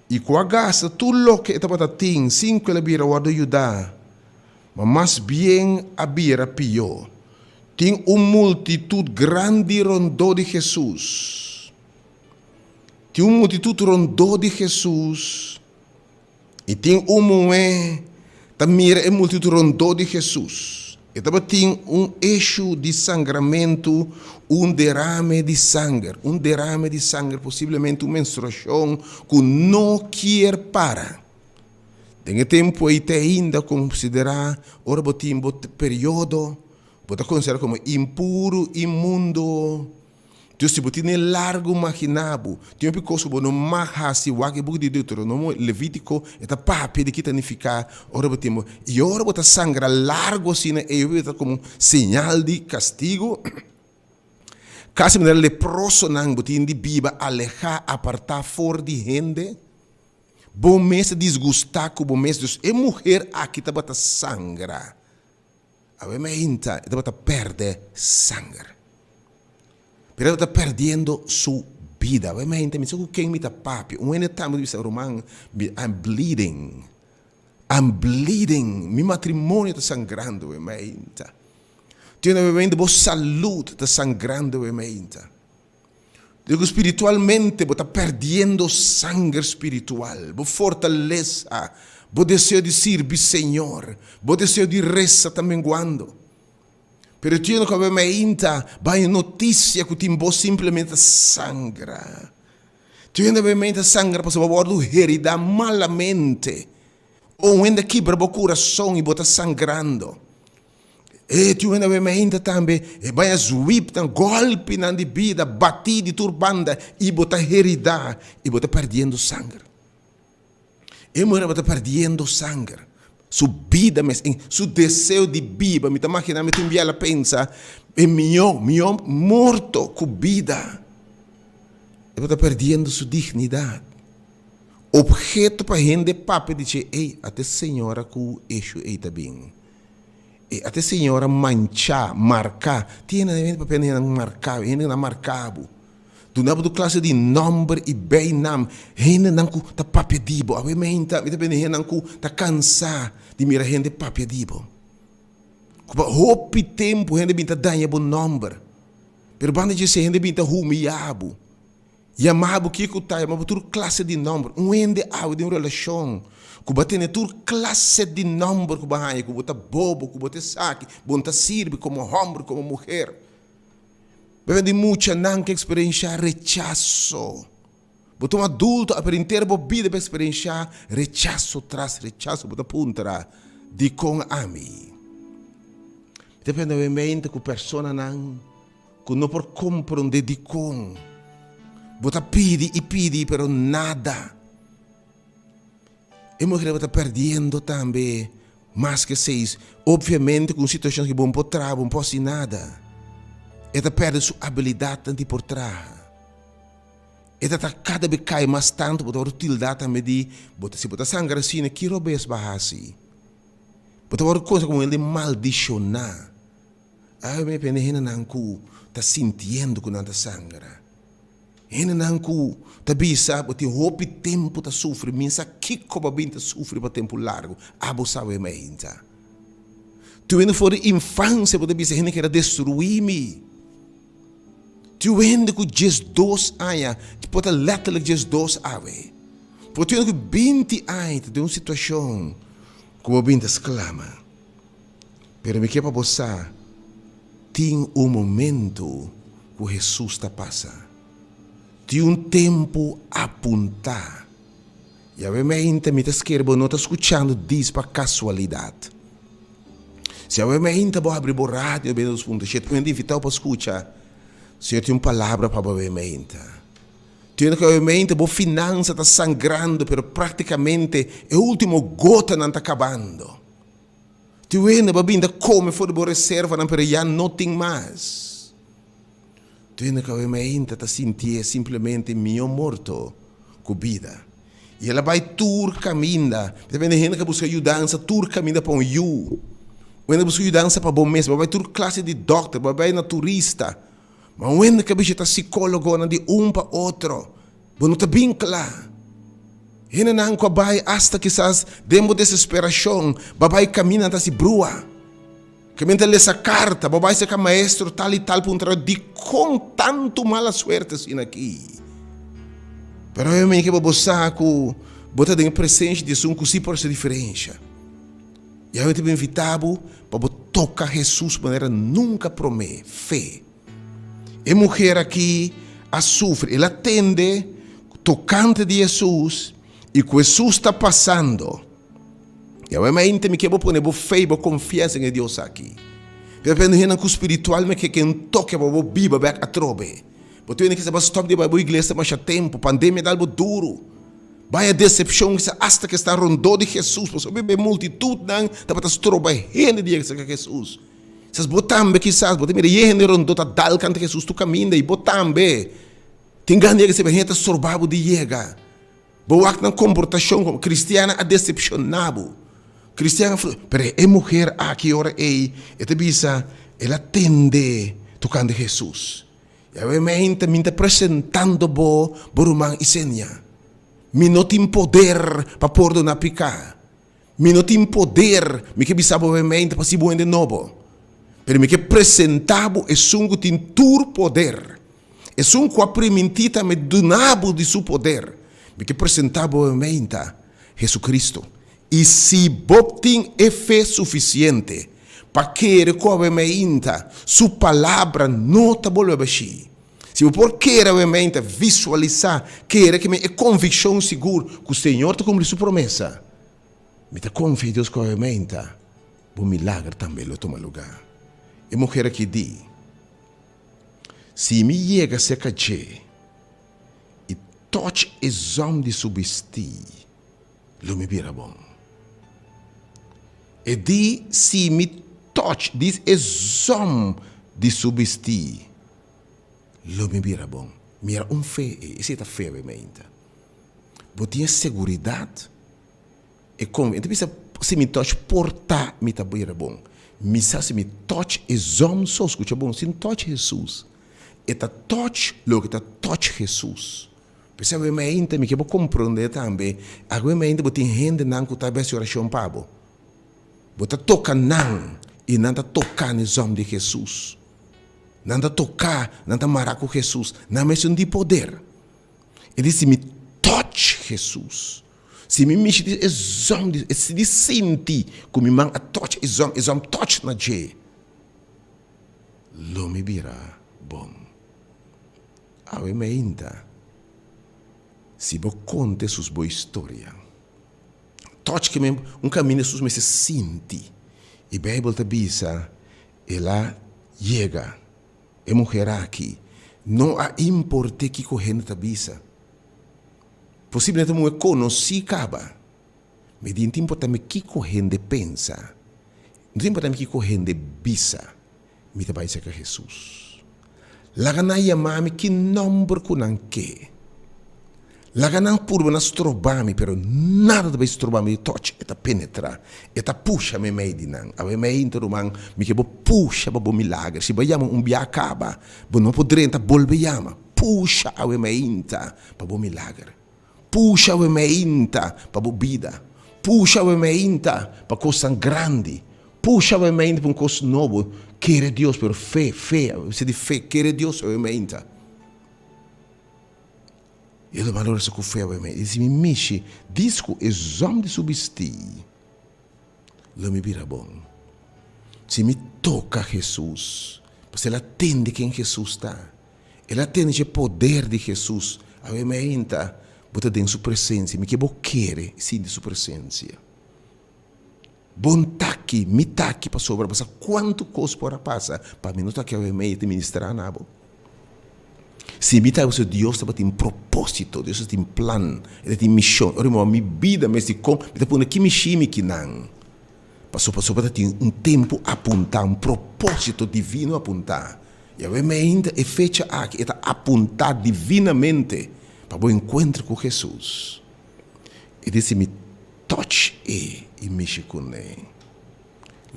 i ku a gasta tur loke e tabata tin sin ku el a bira wòrdu yudá, ma mas bien a bira pió. Tin un multitut grandi rondó di Hesus. Tin un multitut rondó di Hesus. I tin un muhé ta mira e multitut rondó di Hesus. E tabatin un eshu di sangramentu, un derame di sanger, un derame di sanger, posiblemente un menstruashon ku no kier para. Den e tempu ei te ainda konsiderá ora bo tin bo periodo, bo ta konsiderá komo impuru, inmundo. Dios si bo tene largu magina bo, tin hopi kos ku bo no mag hasi, wak e buki di Deuteronomo, Levítiko, e ta papia di ki ta nifiká ora bo tin bo, i ora bo ta sangra largu asina ei hopi ta komo señal di kastigu, kasi manera leprosonan bo tin di biba alehá, apartá for di hende, bo mes ta disgustá ku bo mes, dus e muher aki tabata sangra. Awe mainta e tabata pèrdè sanger. Pero e tabata pèrdiendo su bida. Awe mainta mi sa ku ken mi ta papia. Un hende tambe ta bisa, Ruman, I'm bleeding. I'm bleeding. Mi matrimonio ta sangrando awe mainta. Tin awe mainta bo salud ta sangrando awe mainta. Digo spiritualmente bo ta perdiendo sanger spiritual, bo fortalesa, bo deseo di sirbi Señor, bo deseo di resa ta menguando. Pero tiene cu awe mainta bay noticia cu tin bo simplemente ta sangra. Tiene awe mainta sangra pasobra bo a wordo herida malamente. O un hende a kibra bo curason y bo ta sangrando. E tin un hende mainta tambe e bai a zwip nan golpinan di bida batí di tur banda i bo ta heridá i bo ta perdiendo sanger. E muher bo ta perdiendo sanger. Su bida mes, su deseo di biba, mi ta magina mi tin biel a pensa, e mihó, mihó morto ku bida. E por ta perdiendo su dignidat. Obheto pa hende papia di dje, ey, ata e señora ku eshu ey ta bin. Ey, ata e señora manchá, marká. Tin hende nan papia di hende nan marká, hende nan marká bo. Duna bo tur klase di nòmber i beinam. Hendenan ku ta papia di bo. Awe meinta mi ta bini hendenan ku ta kansá di mira hende papia di bo. Ku pa hopi tempu hende bin ta daña bo nòmber. Pero banda dje esei hende bin ta humiyá bo. Yama bo kiko ta, yama bo tur klase di nòmber. Un hende awe den un relashon ku bo a tene tur klase di nòmber ku bo a haña, ku bo ta bobo, ku bo ta esaki, bo no ta sirbi komo hòmber, komo muher. Bebe di muchanan ke eksperenshá rechaso. Bo ta un adulto a perinter bo bida pa eksperenshá rechaso tras rechaso. Bo ta puntra, Dikon ami? Mi ta pensa nuevamente ku personanan ku no por komprondé dikon bo ta pidi i pidi pero nada. E muher tabata perdiendo tambe mas ke seis. Obviamente ku un situashon ki bo no por traha, bo no por hasi nada. E ta perde su abilidatnan di por traha. E ta ta kada be kai mas tantu, bo ta wòrdu tilda tambe di bo ta si bo ta sangra asina, ki robes bo a hasi? Bo ta wòrdu konsiderá komo hende maldishoná. Awe mi pende hendenan ku ta sintiendo ku nan ta sangra. Hendenan ku ta bisa bo tin hopi tempu ta sufri, mi sa kiko bo a bin ta sufri pa tempu largu, abo sa wei mainta. Tur hende for di infansia bo ta bisa hende kere destruí mi. Tur hende ku 12 aña, por ta letterlijk 12 awe. Por tur hende ku 20 aña ta den un situashon ku bo a bin ta sklama. Pero mi ke pa bo sa, tin un momento ku Hesus ta pasa. Tin un tempu apuntá. Yawé meinta mi ta skere bo no ta skuchando dis pa kasualidat. Si yawé meinta bo habri bo radio bini dos punto shete, un hende invitá bo pa skucha, Señor tin un palabra pa bo yawé meinta. Tin ku yawé meinta bo finansa ta sangrando pero praktikamente e ultimo gotanan ta kabando. Tin hende bo a bin ta kome for di bo reservanan pero ya no tin mas. Tin hende ku awe mainta ta sintié simplemente mihó morto ku bida. I el a bai tur kaminda. Mi ta bende hende ku a buska yudansa tur kaminda pa un yu. Un hende a buska yudansa pa bo mes. Bo a bai tur klase di dòkter, bo a bai na turista. Ma un hende ku a bishita sikólogonan di un pa otro. Bo no ta bin kla. Hendenan ku a bai asta kisas den bo desesperashon, bo a bai kaminda ta hasi brua. Kaminda ta lesa karta, bo a bai serka maestro tal i tal puntra dikon tantu mala suerte asina aki. Pero awe mi ke pa bo sa ku bo ta den e presensia di esun ku si por hasi diferensha. I awe ta invita bo pa bo toka Hesus manera nunka promé, fe. E muher aki a sufri, el a tende tokante di Hesus i ku Hesus ta pasando. I awe mainta mi ke bo pone bo fe i bo konfiansa den e Dios aki. Pero pende hendenan ku spiritualmente ke ke un toke pa bo biba bek atrobe. Bo tin hende kisa bo a stop di bai bo iglesia masha tempu, pandemia dal bo duru. Baya desepshon kisa asta ke sta rondó di Hesus, pasobra e multitutnan tabata stroba hende di yega serka Hesus. Kisas bo tambe kisas bo ta mira e hende rondó ta dal kanta Hesus tur kaminda i bo tambe tin gana di yega seba hende ta sorba bo di yega. Bo wak nan komportashon komo kristiannan a desepshoná bo. Kristian a fru pero e muher aki ora ei e ta bisa el a tende tokante Hesus. I awe meinta mi ta presentando bo bo ruman Isenia. Mi no tin poder pa pordoná piká. Mi no tin poder, mi ke bisa bo obviamente pa si bo hende nobo, pero mi ke presenta bo esun ku tin tur poder, esun ku a primintí tambe duna bo di su poder. Mi ke presenta bo obviamente Jesucristo. I si bo tin e fe sufisiente pa kere ku obviamente su palabra no ta bolbe bashí, si bo por kere obviamente, visualisá, kere ke mi e konvikshon sigur ku Señor ta kumpli su promesa, Mi ta konfia Dios ku awe meinta bo milager tambe lo tuma lugá. E muher aki di, Si mi yega serka dje i tòch e zòm di su bistí, lo mi bira bon. E di, Si mi touch dis e zòm di su bistí, lo mi bira bon. Mira un fe ei, esei ta fe awe meinta. Bo tin e seguridat, e konfi, e ta bisa, si mi touch por ta mi ta bira bon. Mi sa si mi touch e zòm so, skucha bon, si mi touch Hesus, e ta touch loke ta touch Hesus. P'esei awe meinta mi ke bo komprondé tambe, awe meinta bo tin hendenan ku ta besi orashon pa bo. Bo ta toka nan i nan ta toka n'e zòm di Hesus. Nan ta toká, nan ta mará ku Hesus. Nan mester un di poder. E di si mi touch Hesus, si mi mishi di e zòm di, e si di sinti ku mi man a touch e zòm, e zòm touch na dje, lo mi bira bon. Awe meinta, si bo konta Hesus bo historia, touch ke men un kaminda Hesus mester sinti. I Beibel ta bisa, El a yega. E muher aki no a import'é kiko hende ta bisa. Posiblemente e muher konosí kaba. Mi di, No ta importá mi kiko hende pensa, no ta importá mi kiko hende bisa, mi ta bai serka Hesus. Laga nan yama mi ki nòmber ku nan ke. Laga nan purba na stroba mi, pero nada ta bai stroba mi tòch e ta penetrá, e ta pusha meimei di nan. Awe mei inta ruman, mi ke bo pusha pa bo milager. Si bo a yama un bia kaba, bo no por drenta, bolbe yama. Pusha awe mei inta pa bo milager. Pusha awe mei inta pa bo bida. Pusha awe mei inta pa kosnan grandi. Pusha awe mei inta pa un kos nobo. Kere Dios, pero fe, fe, mester di fe, kere Dios awe mei inta. E lo balor sa ku fe awe mei. I si mi mishi dis ku e zòm di su bistí, lo mi bira bon. Si mi toka Hesus, pasobra el a tende ken Hesus ta. El a tende dje poder di Hesus. Awe meinta bo ta den su presensia. Mi ke bo kere sinti su presensia. Bo n ta aki, mi ta aki pasobra bo sa kuantu kos por a pasa pa mi no ta aki awe mei ta ministrá na bo. Si mi ta aki pasobra Dios tabatin propósito, Dios tabatin plan, E tabatin mishon. Ora mi wak mi bida mes di kon mi ta pone ki mishimi kinan. Pasobra pasobra ta tin un tempu apuntá, un propósito divino apuntá. I awe meinta e fecha aki e ta apuntá divinamente pa bo enkuentro ku Hesus. E di si mi touch e i mishi kuné,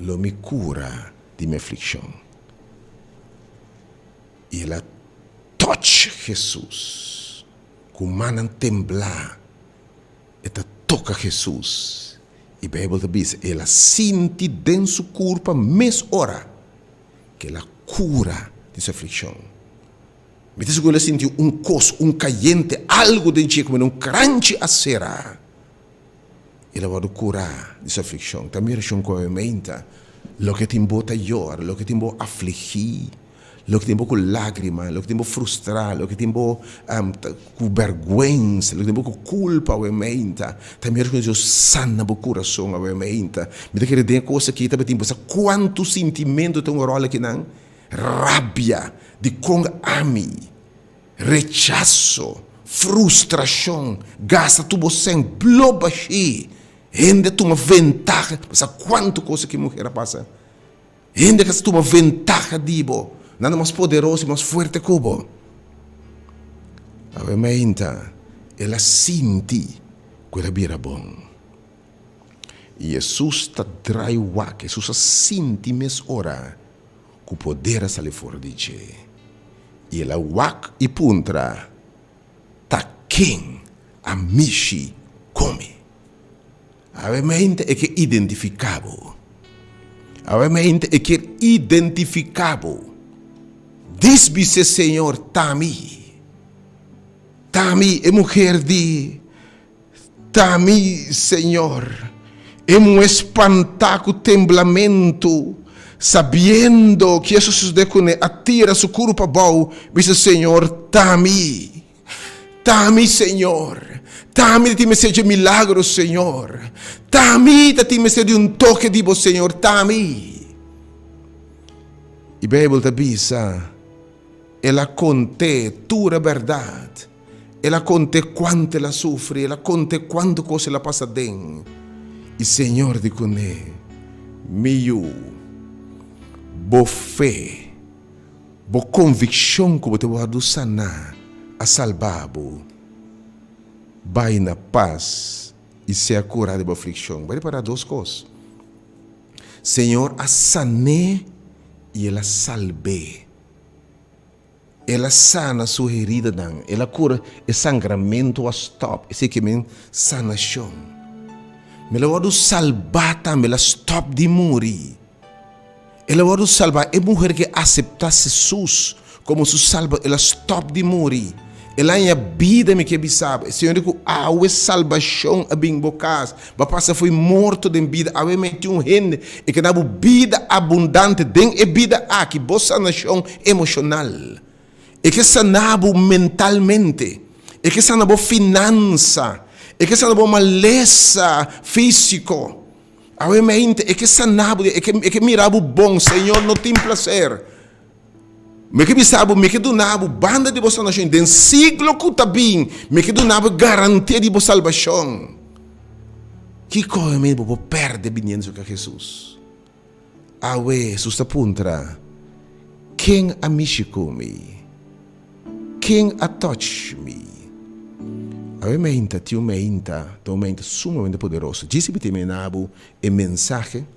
lo mi kura di mi aflikshon. I el a touch Hesus ku mannan temblá. E ta toka Hesus, i Beibel ta bisa el a sinti den su kurpa mes ora ku el a kura di su aflikshon. Mi ta sigur el a sinti un kos, un kayente, algu den dje ku mira un kranchi a sera. El a wòrdu kurá di su aflikshon. Ta mi orashon ku awe meinta, loke tin bo ta yora, loke tin bo afligí, Loke tin bo ku lágrima, loke tin bo frustrá, loke tin bo ku bèrgwensa, loke tin bo ku kulpa awe meinta, ta mira ku Dios sana bo kurason awe meinta. Mi ta kere den e kos aki tabatin bo sa kuantu sintimentu ta un ròl akinan, rabia, dikon ami, rechaso, frustrashon, gasta tur bo sèn, blo bashí, hende a tuma ventaha, bo sa kuantu kos aki muher a pasa. Hende ka sa tuma ventaha di bo. Nan ta mas poderoso i mas fuerte ku bo. Awe mainta el a sinti ku el a bira bon. I Hesus ta drai wak. Hesus a sinti mes ora ku poder a sali for di dje. I el a wak i puntra, Ta ken a mishi ku mi? Awe mente e ke identifiká bo. Awe mente e kier identifiká bo. Dis bis'é, Señor, ta mi. Ta mi, e muher di, Ta mi, Señor. E muhé spantá ku temblamentu, sabiendo ki a sosodé kuné, a tira su kurpa abou, bisa, Señor, ta mi. Ta mi, Señor. Ta mi ta tin mester dje milagro, Señor. Ta mi ta tin mester di un toke di bo, Señor. Ta mi. I Bijbel ta bisa, El a kont'é tur e bèrdat. El a kont'é kuantu el a sufri, el a kont'é kuantu kos el a pasa den. I Señor di kuné. Mi yu, bo fe, bo konvikshon ku bo ta wòrdu saná a salba bo. Bai na pas i sea kurá di bo aflikshon. Bo a ripará dos kos. Señor a san'é i el a salb'é. El a sana su heridanan, el a kura e sangramentu a stòp, esei ke men sanashon. Mi el a wòrdu salbá tambe, el a stòp di muri. El a wòrdu salbá, e muher ke aseptá Hesus komo su Salbador, el a stòp di muri. El a haña bida, mi ke bisa bo. E Señor di ku awe salbashon a bin bo kas. Bo a pasa fo'i morto den bida. Awe meti un hende e ke da bo bida abundante den e bida aki, bo sanashon emoshonal. E ke sana bo mentalmente. E ke sana bo finansa. E ke sana bo malesa físiko. Awe mente e ke sana bo, e ke mira bo bon. Señor no tin plaser. Mi ke bisa bo, mi ke duna bo banda di bo sanashon, den siglo ku ta bin, mi ke duna bo e garantia di bo salbashon. Kiko e bo por pèrdè biniendo serka Hesus? Awe Hesus ta puntra, Ken a mishi ku mi? Ken a touch mi? Awe meinta, tin un meinta, ta un meinta sumamente poderoso. Djis mi terminá bo e mensahe.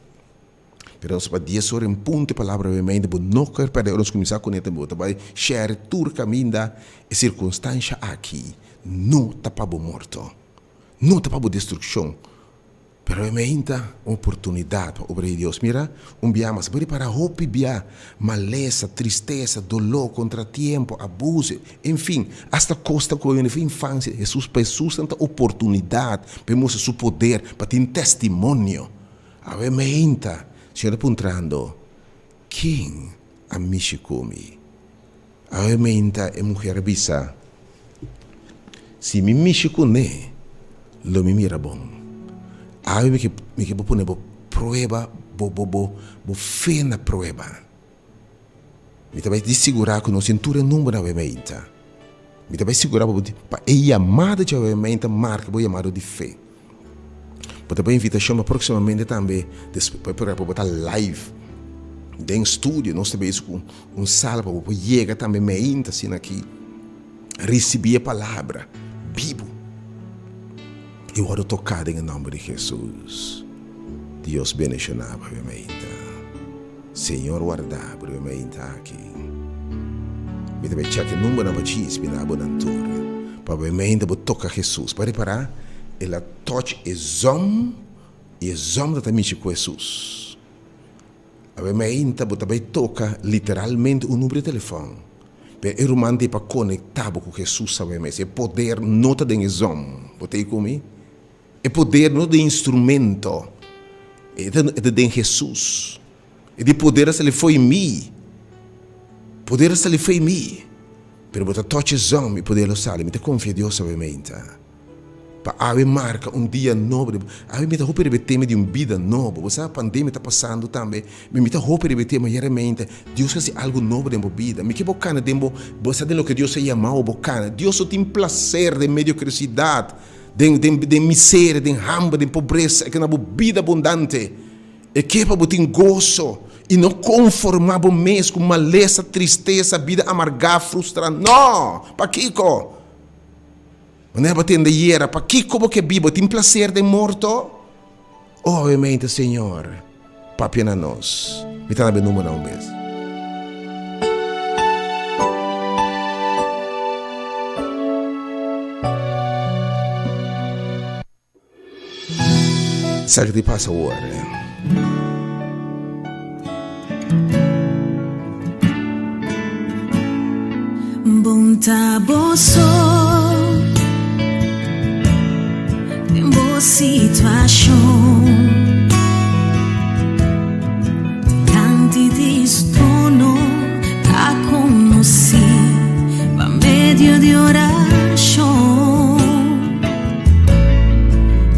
Pero nos pa dies ora en punto e palabra bay mente bo no ker perde ora nos cuminsa cune tambe bo ta bay share tur caminda e circunstancia aki no ta pa bo morto no ta pa bo destruccion pero e meinta un oportunidad pa obra di Dios mira un bia mas bo ripara hopi bia malesa tristesa dolor contratiempo abuso enfin hasta cosnan cu bo a bini for infancia Jesus pa Jesus nan ta oportunidad pa e mustra su poder pa tin testimonio. Awe meinta, Señor ta puntrando, Ken a mishi ku mi? Awe meinta e muher a bisa, Si mi mishi kuné, lo mi mira bon. Awe mi ke mi ke bo pone bo prueba, bo bo bo bo fe na prueba. Mi ta bai di sigurá ku nos tin tur e numbernan awe meinta. Mi ta bai sigurá bo pa e yamada djawe meinta marka bo yamado di fe. Bo ta bai invitashon pa próksimamente tambe despues pa bo ta live den studio. Nos ta bezig ku un sala pa bo por yega tambe meinta asina aki risibí e palabra bibu i wòrdu toká den e nòmber di Hesus. Dios bendishoná bo awe meinta. Señor warda bo riba meinta aki. Mi ta bai chèk e numbernan pa djis bina bo nan tur. Pa bo e meinta bo toka Hesus. Bo a ripará? El a touch e zòm i e zòm ta ta mishi ku Hesus. Awe meinta bo ta bai toka literalmente un number di telefòn. Pero e ruman ta ei pa konektá bo ku Hesus awe mes. E poder no ta den e zòm. Bo ta ei ku mi? E poder no ta den instrumento, e ta e ta den Hesus. E di poder a sali fo'i mi, poder a sali fo'i mi, pero bo ta touch e zon, mi poder lo sali. Mi ta confia Dios awe meinta pa awe marca un dia nobo. Awe mi ta hopi riba e tema di un bida nobo. Bo sa pandemia ta pasando tambe, mi mi ta hopi riba e tema yere meinta Dios a hasi algo nobo den bo bida. Mi ke bo cana den bo, bo sa den loke Dios a yamao bo cana. Dios no tin placer den mediocresidad. Den, den, den miseria, den hamber, den pobresa, e ke na bo bida abundante. E ke pa bo tin goso i no konformá bo mes ku malesa, tristesa, bida amargá, frustrá. No! Pakiko? Manera bo tende yera, pakiko bo ke biba? Bo tin plaser den morto? Obviamente, Señor, papia na nos. Mi ta na be numbernan un bes. Sa ki ta pasa awor? Bon ta bo so den bo situashon. Dilanti di su trono ta konosí pa medio di orashon.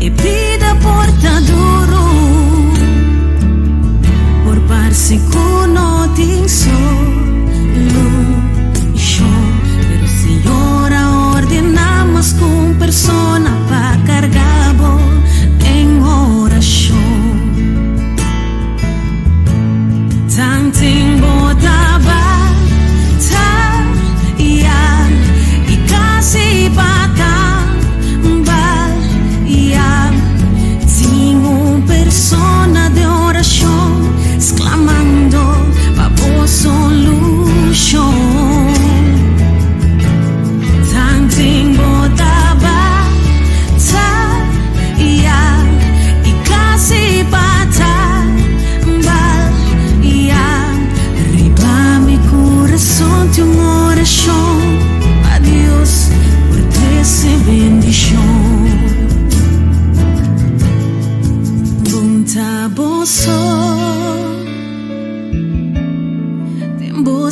E bida por ta duru, por parse ku no tin solushon, pero Señor a ordená mas ku un persona pa karga bo den orashon.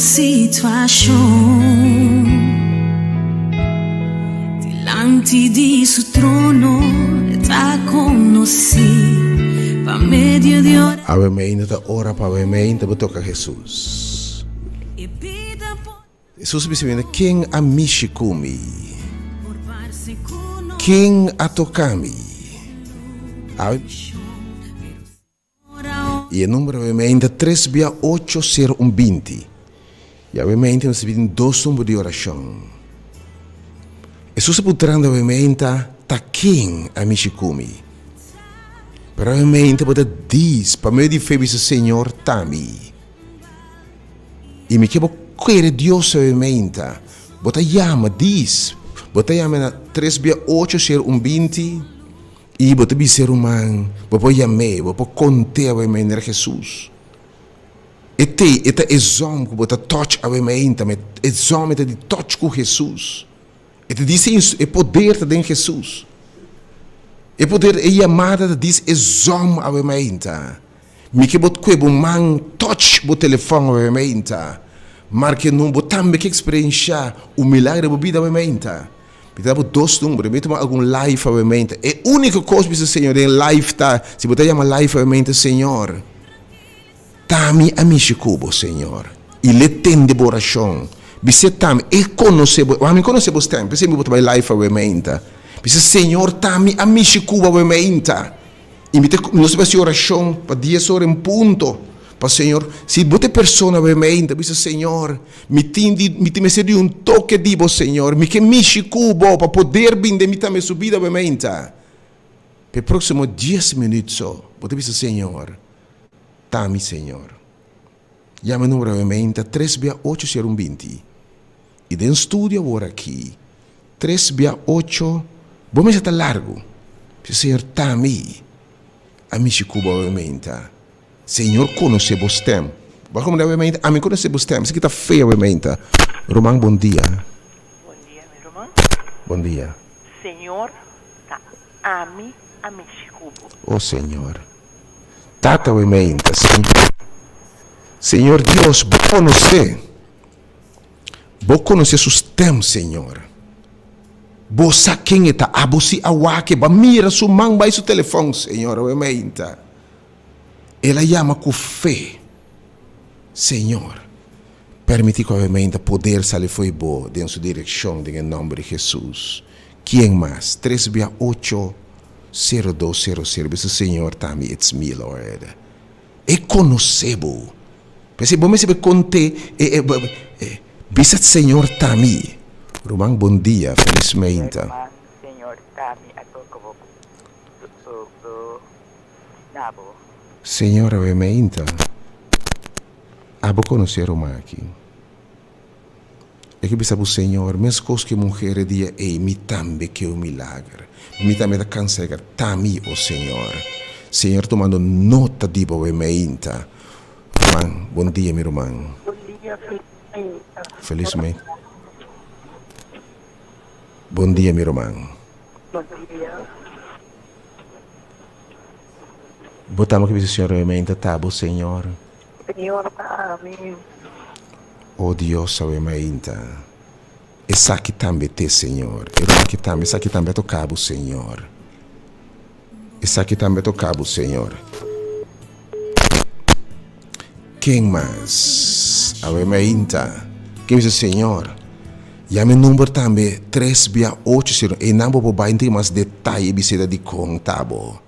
situashon. Dilanti di su trono e ta konosí pa medio di orashon. Awe meinta ta ora pa awe meinta bo toka Hesus. E bida por. Hesus a bisa mi, Ken a mishi ku mi? Por parse ku no. Ken a toka mi? Awe. I e number awe ta tres bia ocho sero un binti. I awe mente nos ta pidi dos number di orashon. Hesus a puntrando awe meinta ta ken a mishi ku mi. Pero awe meinta bo ta dis pa medio di fe bisa Señor ta mi. I mi ke bo kere Dios awe meinta. Bo ta yama dis. Bo ta yama na tres bia ocho sero un binti. I bo ta bisa e ruman, Bo por yam'é, bo por kont'é awe mainta Jesus. E te, e ta e zòm ku bo ta tòch awe mainta, ma e zòm e ta di tòch ku Jesus. E ta disi e poder ta den Jesus. E poder, e yamada ta disi e zòm awe mainta. Mi ke bo kue bo man tòch bo telefòn awe mainta. Marka e number, bo tambe ke eksperenshá un milagro den bo bida awe mainta. Mi ta da bo dos number, mi tuma algun live awe mente. E úniko kos bisa Señor den live ta, si bo ta yama live awe mente, Señor, ta mi a mishi ku bo, Señor. I l'e tende bo orashon. Bis'é tambe, e konosé bo, wak mi konosé bo stèm, p'esei mi bo ta bai live awe mente. Bisa, Señor, ta mi a mishi ku bo awe mente. I mi ta, nos ta bai hasi orashon pa dies ora en punto. Pa Señor, si bo ta e persona awe mente, bisa, Señor, Mi tin di, mi tin mester di un toke di bo, Señor. Mi ke mishi ku bo pa poder bin den mi tambe su bida bo meinta. P'e próksimo dies minüt so, bo ta bisa, Señor, ta mi, Señor. Yama e numero awe meinta, tres bia ocho sero un binti. I den studio awor aki, tres bia ocho, bo mester ta largu. Bisa, Señor, ta mi a mishi ku bo awe meinta. Señor conoce bo stem. Bo a comenda awe Ami conoce bo stem. Esaki ta fe awe meinta. Ruman bon dia. Bon dia mi ruman. Bon dia. Señor ta ami a mishi cu bo. Oh Señor. Tata awe meinta. Señor Dios bo conoce. Bo conoce su stem Señor. Bo sa ken e ta. Abo si a wak e. Bo a mira su man bay su telefon Señor awe meinta. El a yama ku fe, Señor, permití ku awe-meinta poder sali fo'i Bo den su direkshon den e nòmber di Hesus. Kien mas? Tres bia ocho, sero dos, sero sero. Bisa, Señor, ta mi, it's me, Lord. E konosé bo. P'esei bo mester be kont'é, e, e, bisa, Señor, ta mi. Ruman, bon dia, felis meinta. Ruman, Señor, ta mi a toka bo, bo, bo. na bo. Señor awe meinta, abo conoce ruman aki. E ke bisa bo, Señor, mescos ke muher e dia ey, mi tambe ke un milager. Mi tambe ta cansa e ta mi, o Señor. Señor tumando nota di bo awe meinta. Ruman, bon dia mi ruman. Bon dia, feliz meinta. Feliz meinta. Bon dia mi ruman. Bon dia. Bo tamba ki bisa Señor awe ta bo Señor. Señor ta ami. O Dios awe mainta. Esaki tambe te Señor. E ruma ki tambe esaki tambe a toca bo Señor. Esaki tambe a toca bo Señor. Ken mas? Awe mainta. Ken bisa Señor. Yama e number tambe tres bia ocho sero. Einan bo por bai tin mas detaye biseta dikon ta bo.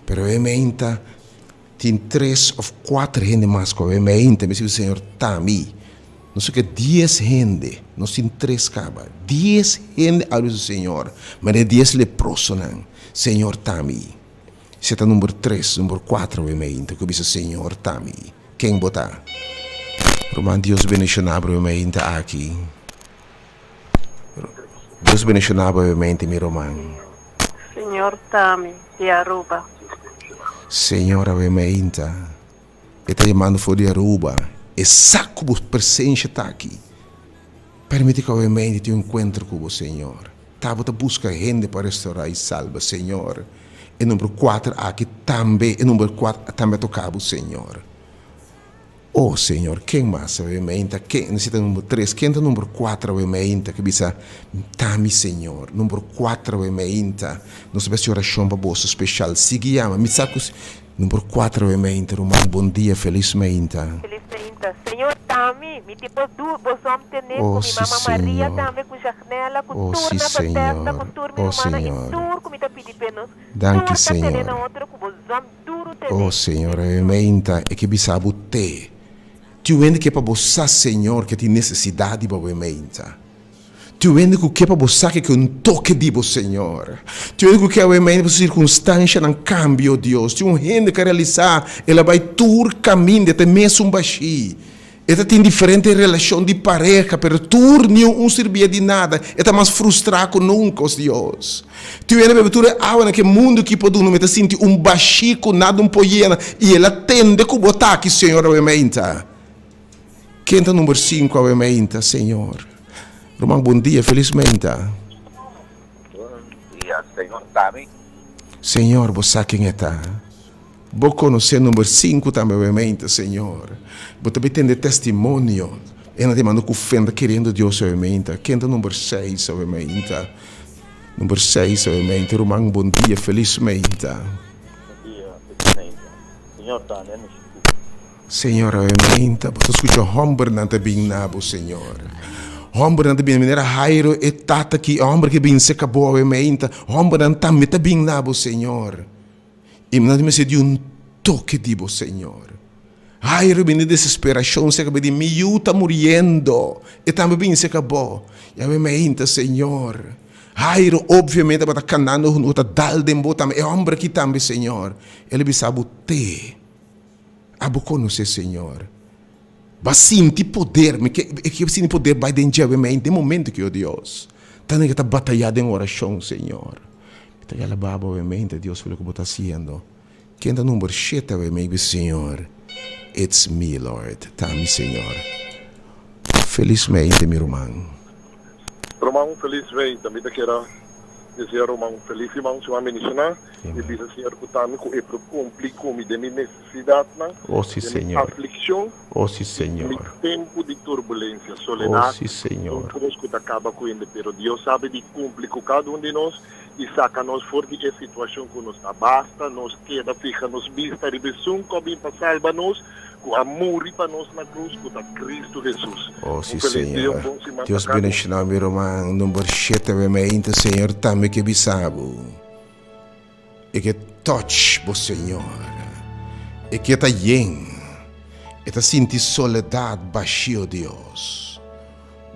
Pero awe mainta tin tres of kuater hende mas ku awe mainta mi bisa Señor ta mi. Nos ke dies hende, nos tin tres kaba. Dies hende a bisa Señor, ma e dies leprosonan, Señor ta mi. Si ta number tres, number kuater awe mainta ku bisa Señor ta mi. Ken bo ta? Ruman Dios bendiciona bo awe mainta aki. Dios bendiciona bo awe mainta mi ruman. Señor ta mi di Aruba. Señor awe mainta e ta yamando for di Aruba. E sa ku bo presencia ta aki. Permiti ku awe mainta tin un encuentro ku bo Señor. Ta bo ta buska hende pa restorá i salba, Señor. E number kuater aki tambe, e number kuater tambe a toka bo, Señor. Oh Señor, ken mas awe meinta? Ken, nesita number tres, ken ta number cuatro awe meinta ke bisa, Ta mi Señor. Number cuatro awe meinta. Nos ta bai hasi orashon pa boso special. Sigui yama. Mi sa ku number cuatro awe meinta, ruman. Bon dia, felis meinta. Felis meinta. Señor, ta mi. Mi tin bo du, bo zòm tene Oh ku mi si mama Maria Señor. tambe, ku Jagnela, ku Oh tur si na Bethesda, ku Señor. tur mi Oh rumannan i Señor. tur ku mi ta pidi p'e nos. Danki Tur ta tene Señor. na otro ku bo zòm. Oh Señor, e meinta e ke bisa bo te. Tiu hende ke pa bo sa, Señor, ke tin nesesidat di bo e meinta. Tiu hende ku ke pa bo sa ke ke un toke di bo, Señor. Tiu hende ku ke awe meinta pa su sirkunstanshanan kambia, oh Dios. Tiu un hende ke a realisá el a bai tur kaminda, e ta e mesun bashí. E ta tin diferente relashon di pareha, pero tur niun un sirbia di nada. E ta mas frustrá ku nunka, os Dios. Tin hende bebe tur e awa na ke mundu ki por duna, mi ta sinti un bashí ku nada un por yena, i el a tende ku bo ta aki, Señor, awe meinta. Ken ta number sinku awe meinta, Señor? Ruman, bon dia, felis meinta. Bon dia, Señor ta mi. Señor, bo sa ken e ta. Bo konosé number sinku tambe obviamente, Señor. Bo ta bay tende testimonio. E nan ta manda ku fe, nan ta keriendo Dios obviamente. Ken ta number seis obviamente? Number seis obviamente. Ruman, bon dia, felis meinta. Bon dia, felis meinta. Señor ta ne mishi ku. Señor obviamente, bo ta skucha hombernan ta bin na bo, Señor. Hombernan ta bin manera Jairo e tata ki, e homber ki bin serka bo obviamente. Hombernan tambe ta bin na bo, Señor. I nan mester di un toke di bo, Señor. Jairo bini desesperacion serka bo, di, Mi yu ta muriendo. E tambe bini serka bo. I awe mainta, Señor. Jairo obviamente tabata kanando huntu ku ta dal den bo tambe. E homber aki tambe, Señor. El a bisa bo te. Abo konosé, Señor. Bo a sinti poder. Mi ke, e ke sinti poder bai den dje awe mainta, den momento aki, o Dios. Ta nan ke ta bataya den orashon, Señor. Mi ta alabá bo awemente, Dios, pa loke bo ta hasiendo. Ken ta number shete awe mi bisa, Señor? It's me, Lord. Ta mi, Señor. Felis meinte, mi ruman. Ruman, un felis meinte. Mi ta kere desea ruman un felis siman, un siman bendishoná. Mi bisa Señor ku ta mi ku e por kumpli ku mi den mi nesesidatnan, Oh, si, den mi Señor. aflikshon Oh, si, i den mi Señor. tempu di turbulensia, Oh, soledat, si, un Señor. kos ku ta kaba ku hende. Pero Dios sabi di kumpli ku kada un di nos. i saka nos for di e situashon ku nos ta. Basta nos keda fiha nos bista riba esun ku a bin pa salba nos, ku a muri pa nos na krus, ku ta Kristu Hesus. Oh, si Un felis dia, un Señor. bon siman pa Dios kada un. bendiciona mi ruman number shete awe mainta Señor tambe ke bisa bo e ke touch bo Señor e ke ta yen e ta sinti soledad bashio Dios.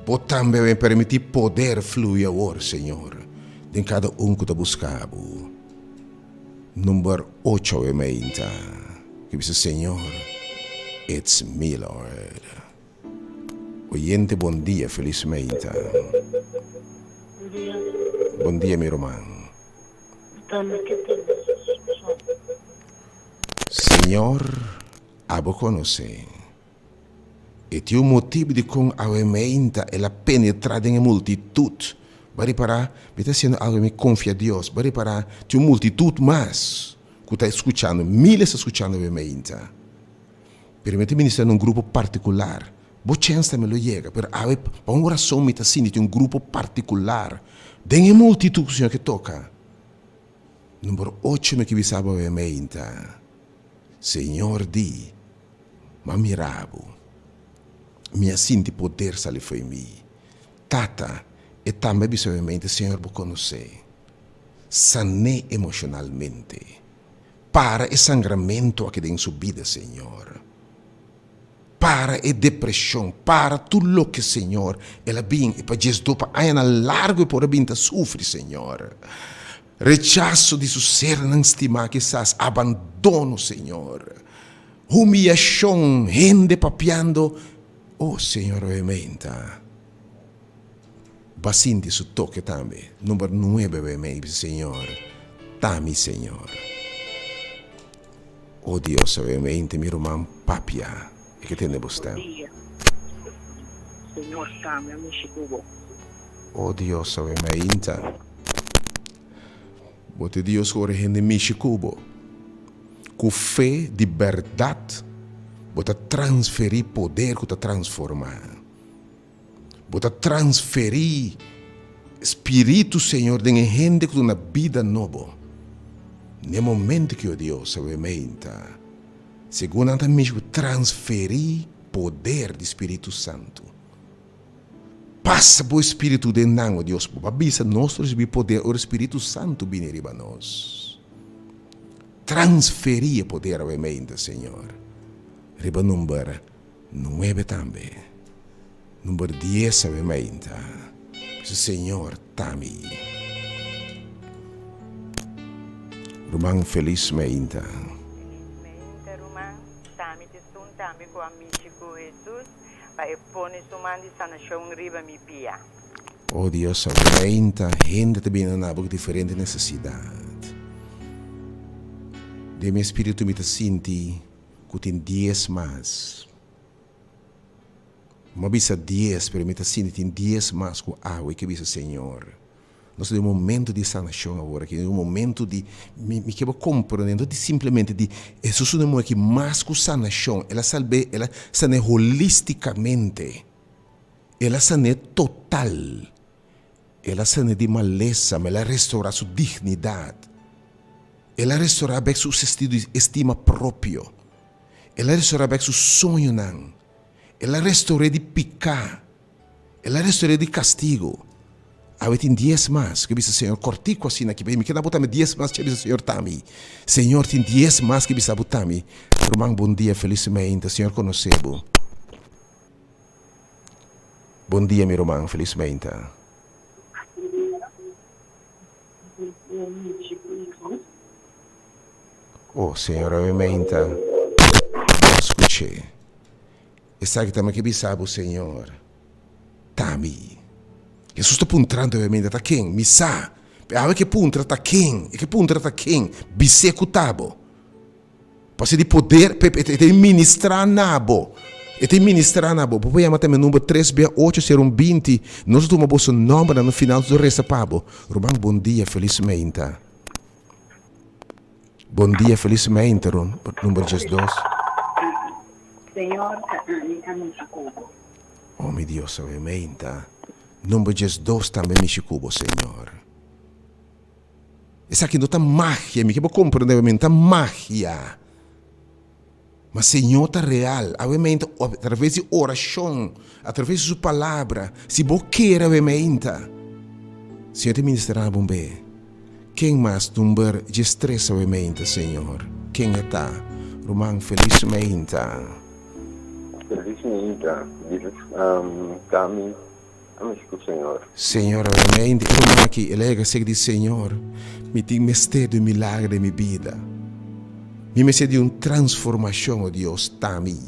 Bo tambe a permití poder flui awor, Señor, den kada un ku ta buska Bo. Number ocho awe meinta, ku bisa, Señor, it's me, Lord. Oyente, bon dia, felis meinta. Bon dia. Bon dia, mi ruman. Mi tambe ke tende su son. Señor, abo konosé. E tin un motibu dikon awe meinta el a penetrá den e multitut. Bo a ripará? Mi ta hasiendo algu, mi konfia Dios. Bo a ripará? Tin un multitut mas ku ta skuchando, míles ta skuchando awe meinta. Pero mi ta ministrá na un grupo partikular. Bo chèns tambe lo yega, pero awe pa un rason mi ta sinti tin un grupo partikular den e multitut ku Señor ke toka. Number ocho mi ke bisa bo awe meinta, Señor di. M'a mira bo. Mi a sinti poder sali fo'i mi. Tata, e tambe a bisa obviamente, Señor bo konosé. San'é emoshonalmente. Para e sangramentu aki den su bida, Señor. Para e depreshon, para tur loke, Señor, el a bin i pa djesdo pa añanan largu e por a bin ta sufri, Señor. Rechaso di su sernan stimá kisas, abandono, Señor. Humiashon, hende papiando, Oh, Señor, obviamente. Bo a sinti su toke tambe. Number nuebe, obviamente, bisa, Señor, ta mi Señor. Oh, Dios, obviamente, mi ruman papia, e ke tende bo stem. Bon dia. Señor, ta mi a mishi ku bo. Oh, Dios, obviamente. Bo ta Dios ku ora hende mishi ku bo. Ku fe di bèrdat. Bo ta transferí poder ku ta transformá. Bo ta transferí Spiritu, Señor, den e hende ku duna bida nobo. N'e momento ku, o Dios, awe meinta, segun nan ta mishi ku transferí poder di Spiritu Santu. Pasa bo Spiritu den nan, o Dios. Bo a bisa nos ta risibí poder ora Spiritu Santu bini riba nos. Transferí e poder awe meinta, Señor, riba number nuebe tambe. Number dies awe meinta. Bisa, Señor, ta mi. Ruman, felis meinta. Felis meinta, ruman. Ta mi ta esun tambe ku a mishi ku Hesus pa e pone su man di sanashon riba mi pia. Oh Dios, awe meinta hende ta bini na bo ku diferente nesesidat. Den mi espiritu mi ta sinti ku tin dies mas. Mi a bisa dies, pero mi ta sinti tin dies mas ku awe ke bisa Señor. Nos ta den un momento di sanashon awor aki, den un momento di, mi mi ke bo komprende, no di simplemente di Hesus un muhé aki mas ku sanashon, El a salb'é, El a san'é holistikamente, El a san'é total, El a san'é di malesa, ma El a restourá su dignidat, El a restourá bèk su sentido di estima propio, El a restourá bèk su soñonan, El a restour'é di piká. El a restor'é di kastigu. Awe tin dies mas ku bisa Señor kòrtiku asina ki mi keda bo tambe dies mas che bisa Señor tami. Señor tin dies mas ku bisa bo tami. Ruman bon dia felis meinta Señor konosé bo. Bon dia mi ruman felis meinta. Oh Señor awe meinta no skuché. Esaki ta mi ke bisa bo, Señor, ta mi. Hesus ta puntrando obviamente, ta ken? Mi sa. Pero awe ke puntra ta ken? E ke puntra ta ken? Bis'é ku ta bo. Pasobra di poder, e ta ministrá na bo. E ta ministrá na bo. Bo por yama tambe number tres bia ocho sero un binti. Nos ta tuma boso nòmbernan na final nos ta resa pa bo. Ruman, bon dia, felis meinta. Bon dia felis meinta number 12. Señor ta ami a mishi ku bo. Oh mi Dios awe meinta number 12 tambe mishi ku bo Señor. Esaki no ta magia mi ke bo komprende awe meinta magia. Ma Señor ta real awe meinta atraves di orashon atraves di su palabra si bo kere awe meinta Señor ta ministra bo un be ken mas number 13 awe meinta Señor ken e ta ruman felis meinta. Felis meinta ta mi a mishi ku Señor. Señor awe meinta e ruman aki el a yega sek di Señor mi tin mester di un milagro den mi bida. Mi mester di un transformashon, o Dios, ta mi.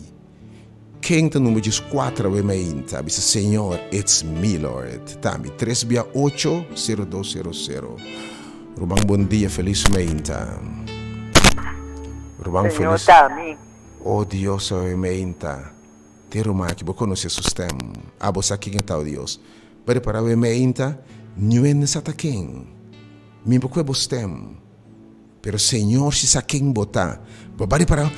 Ken ta number 14 awe mainta a bisa, Señor, it's me, Lord. Ta mi. Tres bia ocho, sero dos sero sero. Ruman bon dia, felis mainta. Ruman Señor, felis. ta mi. O Dios, awe mainta. Te ruman aki bo konosé su stem. Abo sa ken e ta, o Dios. Prepara awe mainta, niun sa ta ken. Mi por kue bo stem. Pero Señor si sa ken bo ta. Bo a ripara,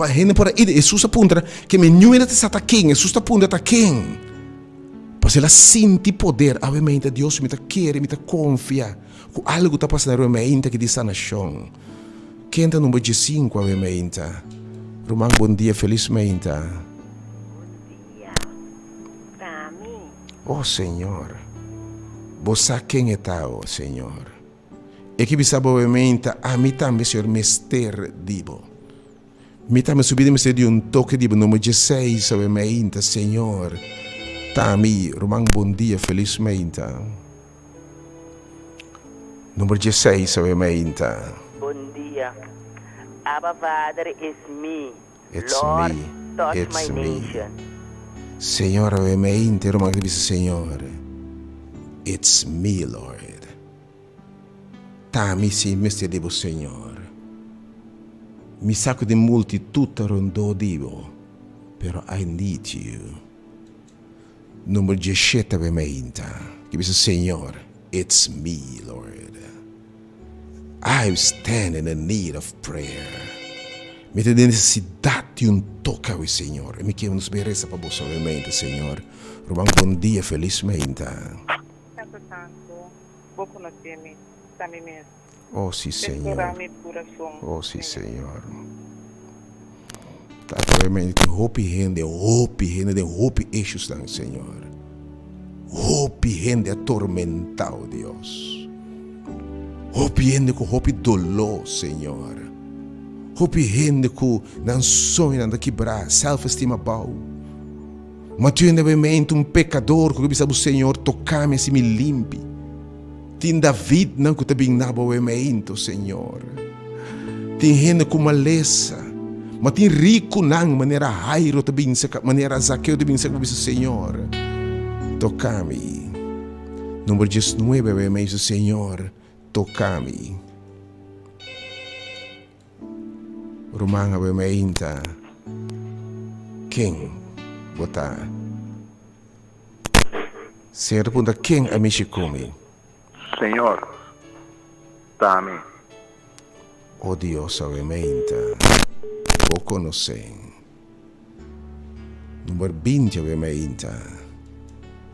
hende por a ida, Hesus a puntra, ke mi niun hende ta sa ta ken, Hesus ta puntra ta ken. Pasobra el a sinti poder, awe meinta Dios mi ta kere, mi ta konfia ku algu ta pasa na awe meinta ki di sanashon. Ken ta number 15 awe meinta? Ruman bon dia, felis meinta. Bon dia, ta mi. Oh Señor, bo sa ken e ta, oh Señor. E ki bisa bo meinta, ami tambe, Señor, mester di bo. Mi tambe su bida mester di un toke di bo. Numero 16, awe meinta, Señor, ta mi. Ruman, bon dia, felis meinta. Numero 16, awe meinta. Bon dia. Abba Vader is me. It's Lord, me, touch it's my me. nation. Señor, awe meinta, ruman ki ta bisa, Señor, it's me, Lord. Ta mi si mester di bo Señor. Mi sa ku tin multitud ta rondó di bo, pero I need you. Number 17 awe mainta, ki bisa Señor, it's me, Lord. I stand in the need of prayer. Mi ta den nesesidat di un toke awe, Señor. I mi kier nos bay resa pa boso awe mainta, Señor. Ruman, bon dia, felis mainta. Santo, Santo, Bo conoce mi, ta mi mes. Oh, si, Señor. Restaura mi curason, Oh, si, Señor. Tata, awe mainta tin hopi hende, hopi hende den hopi issuesnan, Señor. Hopi hende a tormentao, Dios. Hopi hende ku hopi doló, Señor. Hopi hende ku nan soñonan ta kibrá, self-esteem abou. Ma tin hende mente un pekador ku ke bisa bo, Señor, toka mi asi mi limpi. Tin Davidnan ku ta bin na bo mente, Señor. Tin hende ku malesa. Ma tin rikunan manera Jairo ta bin serka, manera Zakeo ta bin serka bo bisa, Señor, toka mi. Number diesnuebe awe mi dice, Señor, toca mi. Ruman awe mi ainta, ken bo ta? Señor ta puntra, ken a mishi cu mi? Señor, ta mi. O Dios awe mi ainta, bo conoce. Number 20 awe mainta.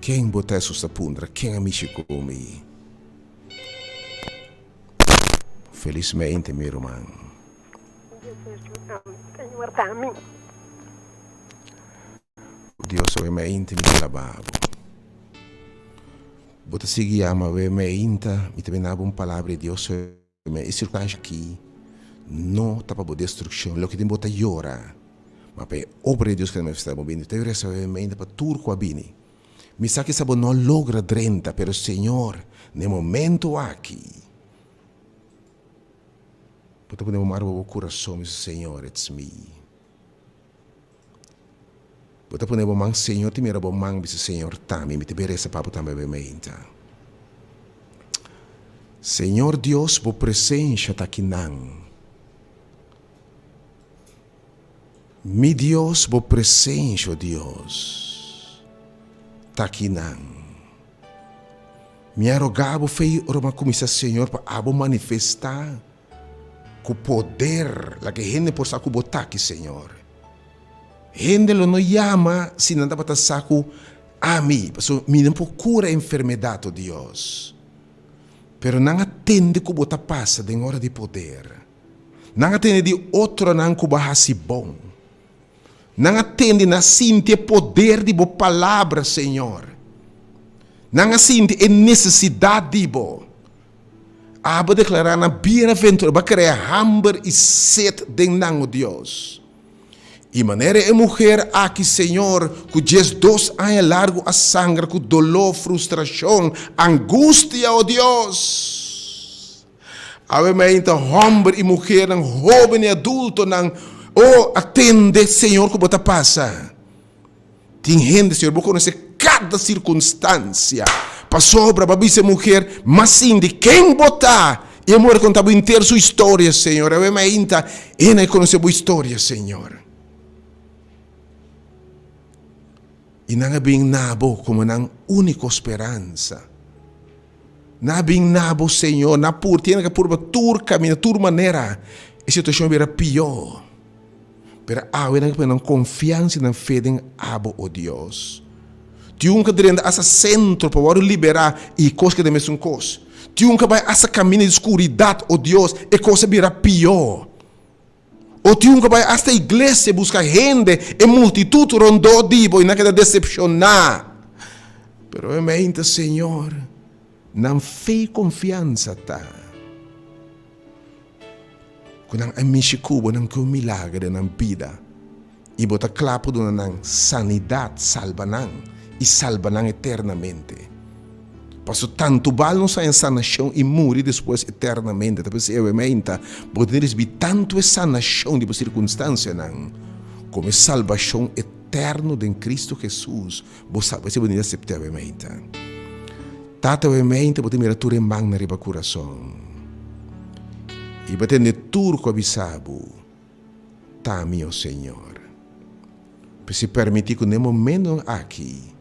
Ken bo ta Hesus ta puntra, ken a mishi ku mi? Felismente mi ruman. Dios awe mainta mi ta laba bo. Bo ta sigui yama awe mainta mi ta bini dabo un palabra di Dios awe. E sirkunstansha aki no ta pa bo destrukshon, loke tin bo ta yora, ma pa e obra di Dios ku ta manifestá den bo bida. Ta resa obviamente pa tur ku a bini. Mi sa kisa bo no a logra drenta, pero Señor, na e momento aki, bo ta pone bo man riba bo kurason, mi bisa, Señor, it's me. Bo ta pone bo man, Señor ta mira bo man, bisa, Señor, ta mi, mi ta bin resa pa bo tambe mainta. Señor Dios, bo presencia ta akinan. Mi Dios, bo presencia, oh Dios, ta akinan. Mi a roga bo fe ora mi a cuminsa, Señor, pa abo manifesta Ku poder, laga e hende por sa ku bo ta aki, Señor. Hende lo no yama si nan tabata sa ku ami, pasobra mi no por kura enfermedat, o Dios. Pero nan a tende ku bo ta pasa den ora di poder. Nan a tende di otronan ku bo a hasi bon. Nan a tende, nan a sinti e poder di bo palabra, Señor. Nan a sinti e nesesidat di bo. Abo deklará nan bienaventurá, bo a krea hamber i set den nan, o Dios. I manera e muher aki, Señor, ku diesdos aña largu a sangra ku doló, frustrashon, angustia, o Dios. Awe mainta hòmber i muhernan, hóben i adultonan, o, atende, Señor, ku bo ta pasa. Tin hende, Señor, bo konosé kada sirkunstansia. Pasobra bo a bisa e muher, M'a sinti ken bo ta. I e muher konta bo henter su historia, Señor. Awe mainta e na konosé bo historia, Señor. I nan a bin na bo komo nan úniko speransa. Nan a bin na bo, Señor. Nan a pur, tiene ke purba tur kaminda, tur manera. E situashon a bira pió. Pero awe nan ke pone nan konfiansa i nan fe den abo, o Dios. Tin un ke drenta asta sentro pa wòrdu liberá i kos keda mesun kos. Tin un ke bai asta kaminda di skuridat, o Dios, e kos a bira pió. O tin un ke bai asta iglesia buska hende, e multitut rondó di bo i nan keda desepshoná. Pero e meinta, Señor, nan fe i konfiansa ta. Ku nan a mishi ku bo, nan ke un milager den nan bida, i bo ta kla pa duna nan sanidat, salba nan i salba nan eternamente. Paso tantu bal nos haña sanashon i muri despues eternamente. Ta p'esei awe meinta bo tin risibí tantu e sanashon di bo sirkunstansianan komo e salbashon eterno den Kristu Hesus. Bo sa p'esei bo tin di asept'é awe meinta. Tata awe meinta bo ta mira tur e mannan riba kurason. I bo tende tur ku a bisa bo, Ta mi, o Señor. P'esei permití ku n'e momentonan aki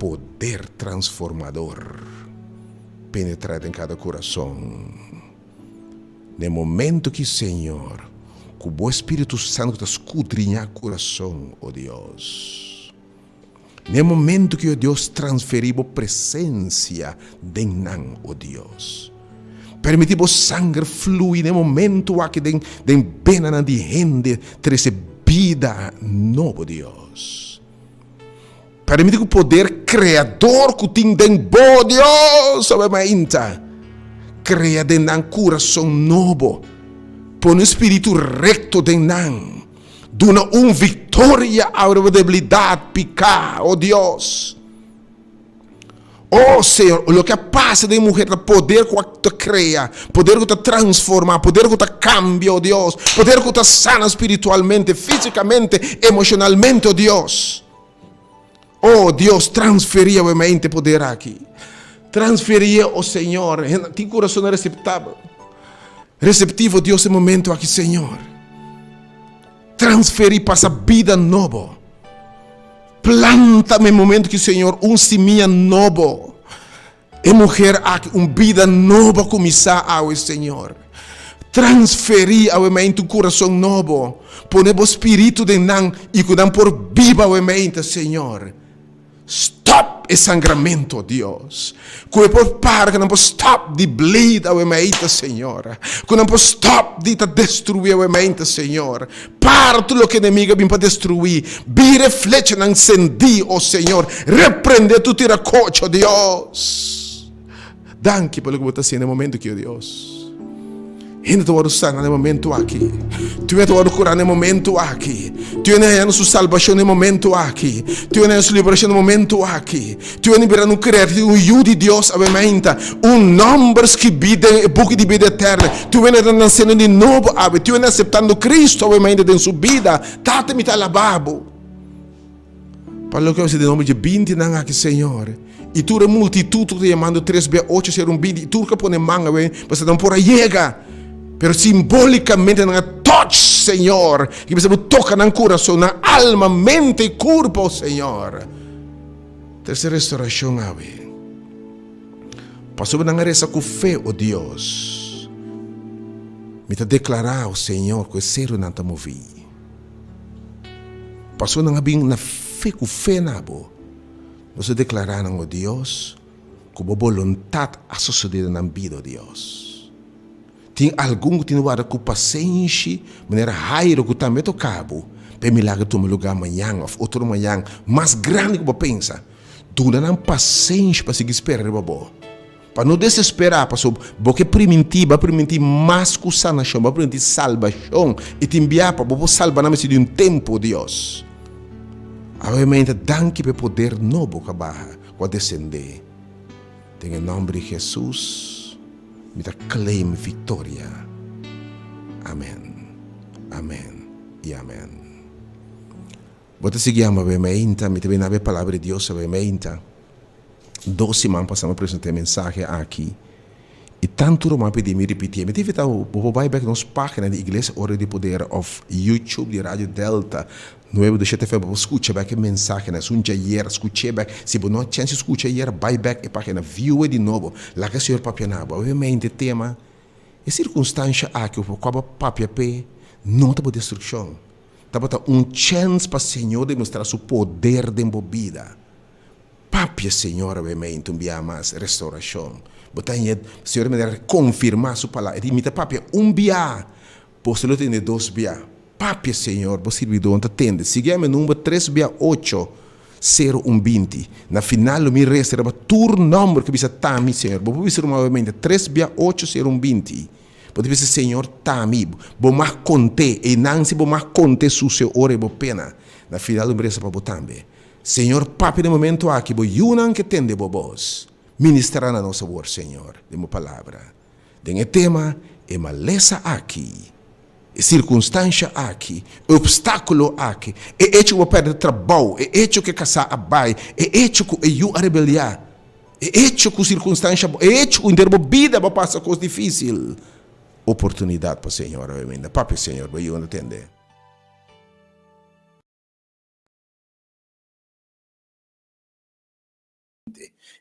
poder transformador penetrá den kada kurason. N'e momento ki Señor. Ku bo Espíritu Santu ku ta skudriñá kurason, o Dios. Na e momentu ku, o Dios, transferí bo presensia den nan, o Dios. Permití bo sanger flui na e momentu aki den den benanan di hende trese bida nobo, Dios. Permiti ku poder kreador ku tin den bo, Dios, awe mainta, krea den nan kurason nobo. Pone un spiritu rekto den nan. Duna un viktoria awe riba debilidat, piká, o Dios. O Señor, loke a pasa den e muher ta poder ku a ta krea, poder ku ta transforma, poder ku ta kambia, o Dios, poder ku ta sana spiritualmente, físikamente, emoshonalmente, o Dios. O Dios, transferí awe mente poder aki. Transferí, o Señor. Tin kurason reseptabel. Reseptivo, Dios, e momento aki, Señor. Transferí pasa bida nobo. Planta e momento ki Señor un simia nobo. E mujer aki un bida nobo a kuminsá awe Señor. Transferí awe mente un kurason nobo. Pone bo spiritu den nan i ku nan por biba awe mente Señor. Stop e sangramento, Dios. Ku e por para, ku nan por stop di bleed awe meita, Señor. Ku nan por stop di ta destruí awe meita, Señor. Para tur loke enemigo a bin pa destruí. Bira e flechanan sendí, o Señor. Reprende tur tirakocho, Dios. Danki pa loke bo ta hasiendo e momento aki, o Dios. Hende ta wòrdu sana na e momento aki. Tur hende ta wòrdu kurá na e momento aki. Tur hende hañando su salbashon na e momento aki. Tur hende hañando su liberashon na e momento aki. Tur hende birando un kreatura, un yu di Dios awe mainta. Un nòmber skibí den e buki di bida eterno. Tur hende ta nasiendo di nobo awe. Tur hende aseptando Kristu awe mainta den su bida. Tata, mi ta alabá bo. Pa loke a bisa den nomber dje bintinan aki, Señor, i tur e multitut ku ta yamando tres bia ocho ser un binti, i tur ku a pone man awe, pasobra nan por a yega, pero simbolikamente nan a touch, Señor, i bisa bo toka nan kurason, nan alma, mente i kurpo, Señor. Trese restaurashon awe. Pasobra nan a resa ku fe, o Dios. Mi ta deklará, o Señor, ku e serunan ta moví. Pasobra nan a bin na fe ku fe na bo. Nos a deklará nan, o Dios, ku bo boluntat a sosodé den nan bida, o Dios. Tin algun ku tin warda ku pasenshi, manera Jairo ku tambe toka bo, pa e milagro tuma lugá mañan òf otro mañan, mas grandi ku bo pensa. Duna nan pasenshi pa sigui spera riba bo. Pa no desesperá, pasobra bo ke primintí, bo a primintí mas ku sanashon, bo a primintí salbashon, i tin bia pa bo por salba nan mester di un tempu, Dios. Awe mainta danki pa e poder nobo ku a baha, ku a desendé. Den e nòmber di Hesus mi ta claim viktoria. Amen, amen i amen. Bo ta sigui ama awe mainta, mi ta bini na e palabra di Dios awe mainta. Dos siman pasá mi a presentá e mensahe aki i tantu ruman a pidi mi ripitié. Mi ta invitá bo, bo por bai bèk nos página di Iglesia Ora di Poder òf YouTube di Radio Delta nuebe dos shete FM pa bo skucha bèk e mensahenan. Esun djayer, skuch'é bèk. Si bo no a chèns di skucha ayer, bai bèk e página, view e di nobo. Laga Señor papia na bo. Obviamente e tema, e sirkunstansha aki ku bo papia p'e no ta bo destrukshon. Tabata un chèns pa Señor demostrá su poder den bo bida. Papia Señor awe meintu un bia mas restauracion. Bo ta haña Señor di manera confirma su palabra. E di mi ta papia un bia, boso lo tende dos bia. Papia Señor, bo sirbidornan ta tende. Sigui ami number tres bia ocho, sero un 20. Na final lo mi resa riba tur nomber ku bisa ta mi Señor. Bo por bisa ruman awe mente tres bia ocho, sero un 20. Bo ta bisa Señor ta mi. Bo mag konte. Einan si bo mag konte sucio ora i bo pena. Na final lo mi resa pa bo tambe. Señor papia den momento aki bo yunan ke tende bo bos. Ministra na nos awor Señor den bo palabra. Den e tema e malesa aki, e sirkunstansha aki, e opstakulo aki, e echo ku bo pèrdè trabou, e echo ku e kasá a bai, e echo ku e yu a rebeliá, e echo ku sirkunstansha bo, e echo ku henter bo bida bo pasa kos difísil. Oportunidat pa Señor awe minda. Papia Señor bo yunan ta tende.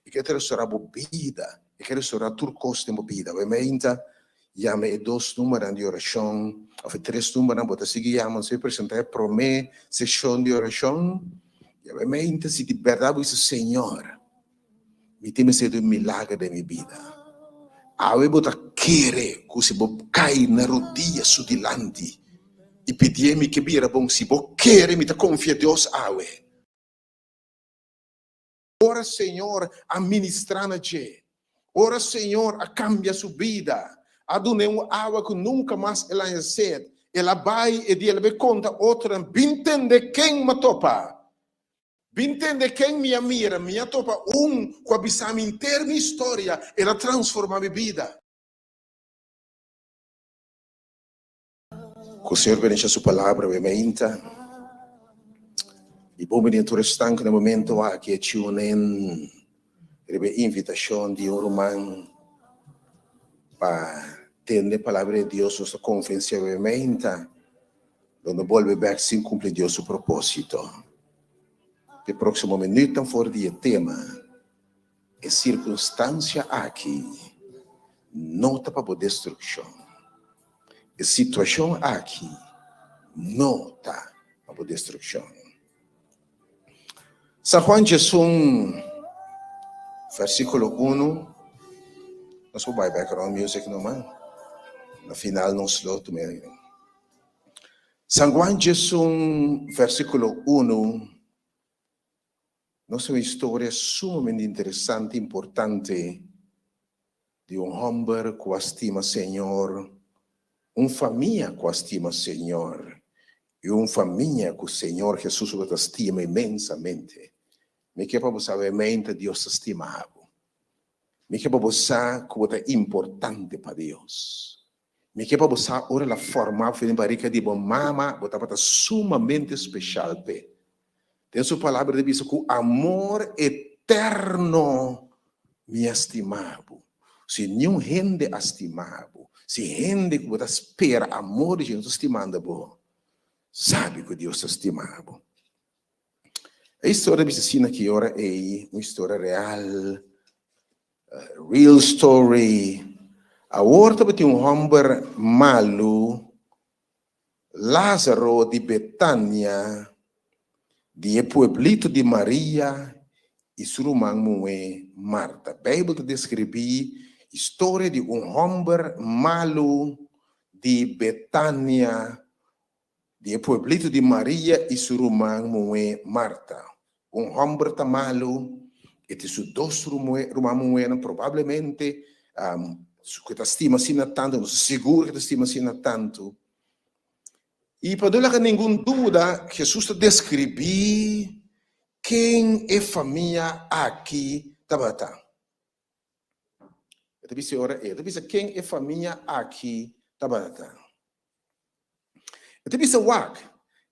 E ke ta restorá bo bida. E ke restorá tur kos den bo bida. Bo meinta. Yama e dos numbernan di orashon, òf e tres numbernan, bo ta sigui yama, nos a presentá e promé seshon di orashon. Yama e mente si di bèrdat bo bisa, Señor, mi tin mester di un milager den mi bida. Awe bo ta kere ku si bo kai na rodia su dilanti i pidié mi ke bira bon, si bo kere mi ta konfia Dios awe. Ora Señor a ministrá na dje, ora Señor a kambia su bida, a dun'é un awa ku nunka mas el a haña sed, el a bai e dia el a bai konta otronan, Bin tende ken m'a topa! Bin tende ken mi a mira! Mi a topa un ku a bisa mi henter mi historia, el a transformá mi bida. Ku Señor bendisha su palabra awe mainta. I bon bini tur esnan ku na momento aki a tune in riba e invitashon di un ruman pa tende e palabra di Dios. Nos ta konfensi awe mainta lo no bolbe bek sin kumpli Dios su proposito. E proksimo minütnan for di e tema E sirkunstansia aki no ta pa bo destrukshon. E situashon aki no ta pa bo destrukshon. San Juan 11, versíkulo unu, Nos por bai background music numa, na final nos lo tuma e. San Juan 11, versíkulo unu, Nos tin un historia sumamente interesante i importante di un hòmber ku a stima Señor, un famia ku a stima Señor i un famia ku Señor Hesus tabata stima inmensamente. Mi ke pa bo sa mente Dios ta stima bo. Mi ke pa bo sa ku bo ta importante pa Dios. Mi ke pa bo sa ora el a forma bo for den barika di bo mama, bo tabata sumamente speshal p'e. Den su palabra ta bisa ku amor eterno mi a stima bo. Si niun hende a stima bo, si hende ku bo ta spera amor di dje no ta stimando bo, sabi ku Dios ta stima bo. E historia ta bisa asina ki ora ei, un historia real, real story. Awor tabatin un hòmber malu Lázaro di Betania, di e pueblito di Maria i su ruman muhé Marta. Beibel ta deskribí historia di un hòmber malu di Betania, di e pueblito di Maria i su ruman muhé Marta. Un hòmber ta malu, e tin su dos ruman muhénan, probablemente ku e ta stima asina tantu, nos ta sigur ku e ta stima asina tantu. I pa no laga ningun duda, Hesus ta deskribí ken e famia aki tabata. E ta bisa e ora ei, e ta bisa ken e famia aki tabata. E ta bisa wak,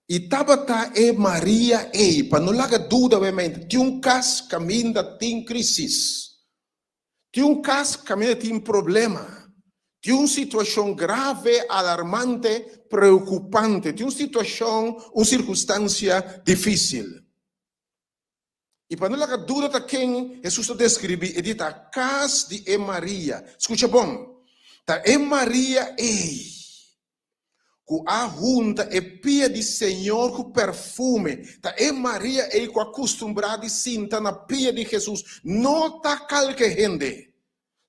i tabata e Maria ei, pa no laga duda obviamente, tin un kas kaminda tin krisis, tin un kas kaminda tin problema, tin un situashon grave, alarmante, preokupante, tin un situashon, un sirkunstansia difisil. I pa no laga duda ta ken Hesus ta deskribí, e di ta kas di e Maria. Skucha bon, ta e Maria ei ku a hunta e pia di Señor ku perfume, ta e Maria ei ku a kustumbrá di sinta na pia di Hesus, no ta kalke hende.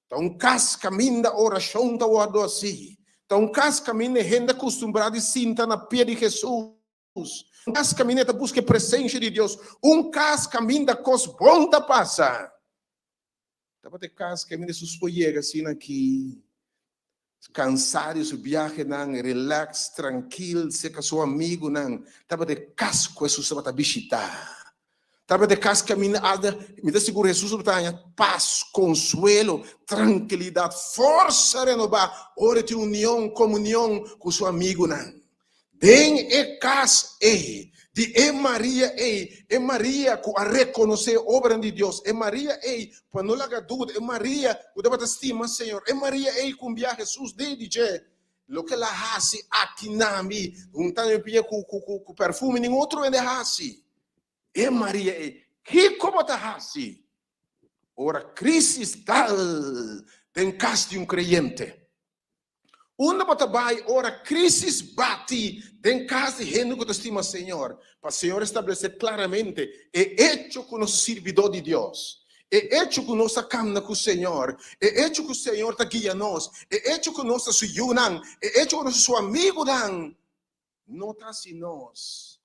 Ta un kas kaminda orashon ta wòrdu hasí. Ta un kas kaminda e hende a kustumbrá di sinta na pia di Hesus. Un kas kaminda ta buska e presensia di Dios. Un kas kaminda kos bon ta pasa. Tabata e kas kaminda Hesus por yega asina aki, kansá di su biahenan, relax, trankil, serka su amigunan. Tabata e kas ku Hesus tabata bishitá. Tabata e kas kaminda algu, mi ta sigur Hesus tabata haña pas, konsuelo, trankilidat, forsa renobá ora e tin union, komunion ku su amigunan. Den e kas ei, di e Maria ei, e Maria ku a rekonosé e obranan di Dios, e Maria ei, pa no laga duda, e Maria ku tabata stima Señor, e Maria ei ku un bia Hesus dei di dje, Loke el a hasi aki na mi, huntando mi piña ku perfume, ningun otro hende a hasi. E Maria ei, kiko bo ta hasi ora krisis dal den kas di un kreyente? Unda bo ta bai ora crisis bati den cas di hende cu ta stima Señor? Pa Señor establece claramente e hecho cu nos ta sirbidor di Dios, e hecho cu nos ta camna cu Señor, e hecho cu Señor ta guia nos, e hecho cu nos ta su yunan, e hecho cu nos ta su amigunan, no ta haci nos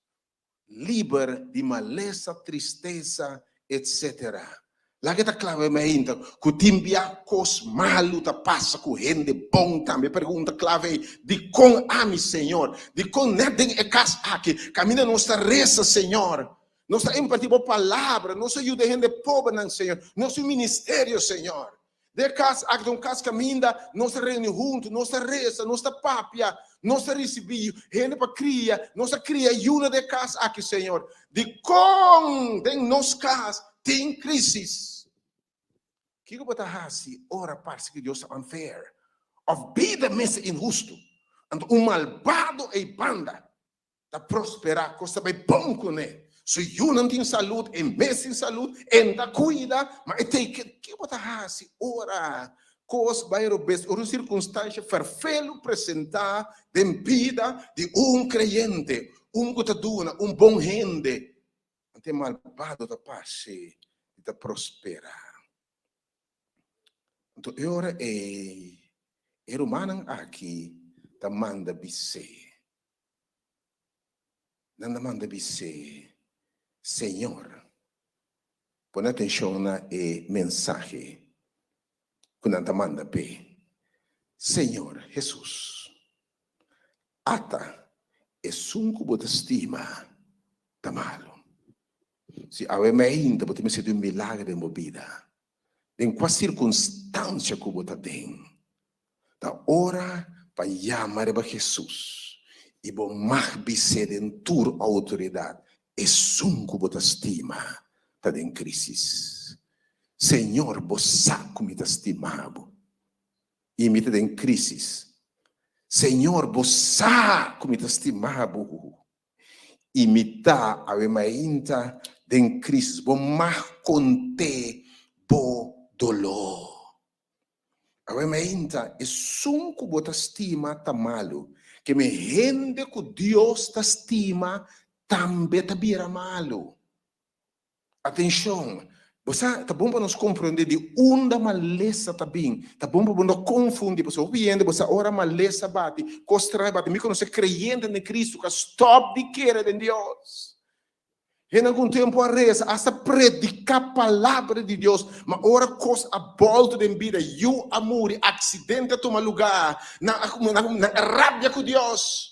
liber di malesa, tristesa, etc. Laga ta clave mi ainda cu tin bia cos malu ta pasa cu hende bon tambe. Pregunta clave ei, dicon ami, Señor? Dicon net den e cas aki caminda nos ta reza, Señor? Nos ta imparti bo palabra, nos ta yuda hende pobernan, Señor. Nos tin ministerio, Señor. Den e kas aki ta un kas kaminda nos ta reuni huntu, nos ta resa, nos ta papia, nos ta risibí hende pa kria, nos ta kria yuna den e kas aki, Señor. Dikon den nos kas tin krísis? Kiko bo ta hasi ora parse ku Dios ta unfair òf bida mes ta inhustu? Anto un malbado ei banda ta prosperá, kos ta bai bon kuné. Su yunan tin salud, e mes tin salud, e ta kuida, ma e tei ke. Ke bo ta hasi ora kos bai robes, ora un sirkunstansha ferfelu presentá den bida di un kreyente, un ku ta duna, un bon hende, anto e malbado ta pase i ta prosperá. Anto e ora ei e rumannan aki ta manda bis'é. Nan ta manda bis'é, Señor, pone atenshon na e mensahe ku nan ta manda p'e, Señor Hesus, ata esun ku bo ta stima ta malu. Si awe mainta bo ta mester di un milager den bo bida, den kua sirkunstansia ku bo ta den, Ta ora pa yama riba Hesus i bo mag bis'é den tur outoridat, Esun ku bo ta stima ta den krisis. Señor, bo sa ku mi ta stima bo i mi ta den krisis. Señor, bo sa ku mi ta stima bo i mi ta awe mainta den krisis. Bo mag kont'é bo doló. Awe mainta, esun ku bo ta stima ta malu, ke men hende ku Dios ta stima tambe ta bira malu. Atenshon! Bo sa, ta bon pa nos komprondé di unda malesa ta bin. Ta bon pa bo no konfundí, pasobra hopi hende bo sa ora malesa bati, kos straño bati. Mi konosé kreyente den Kristu ku a stòp di kere den Dios. Hende algun tempu a resa, asta prediká palabra di Dios, ma ora kos a bòltu den bida, yu a muri, aksidente a tuma lugá, nan a nan a rabia ku Dios.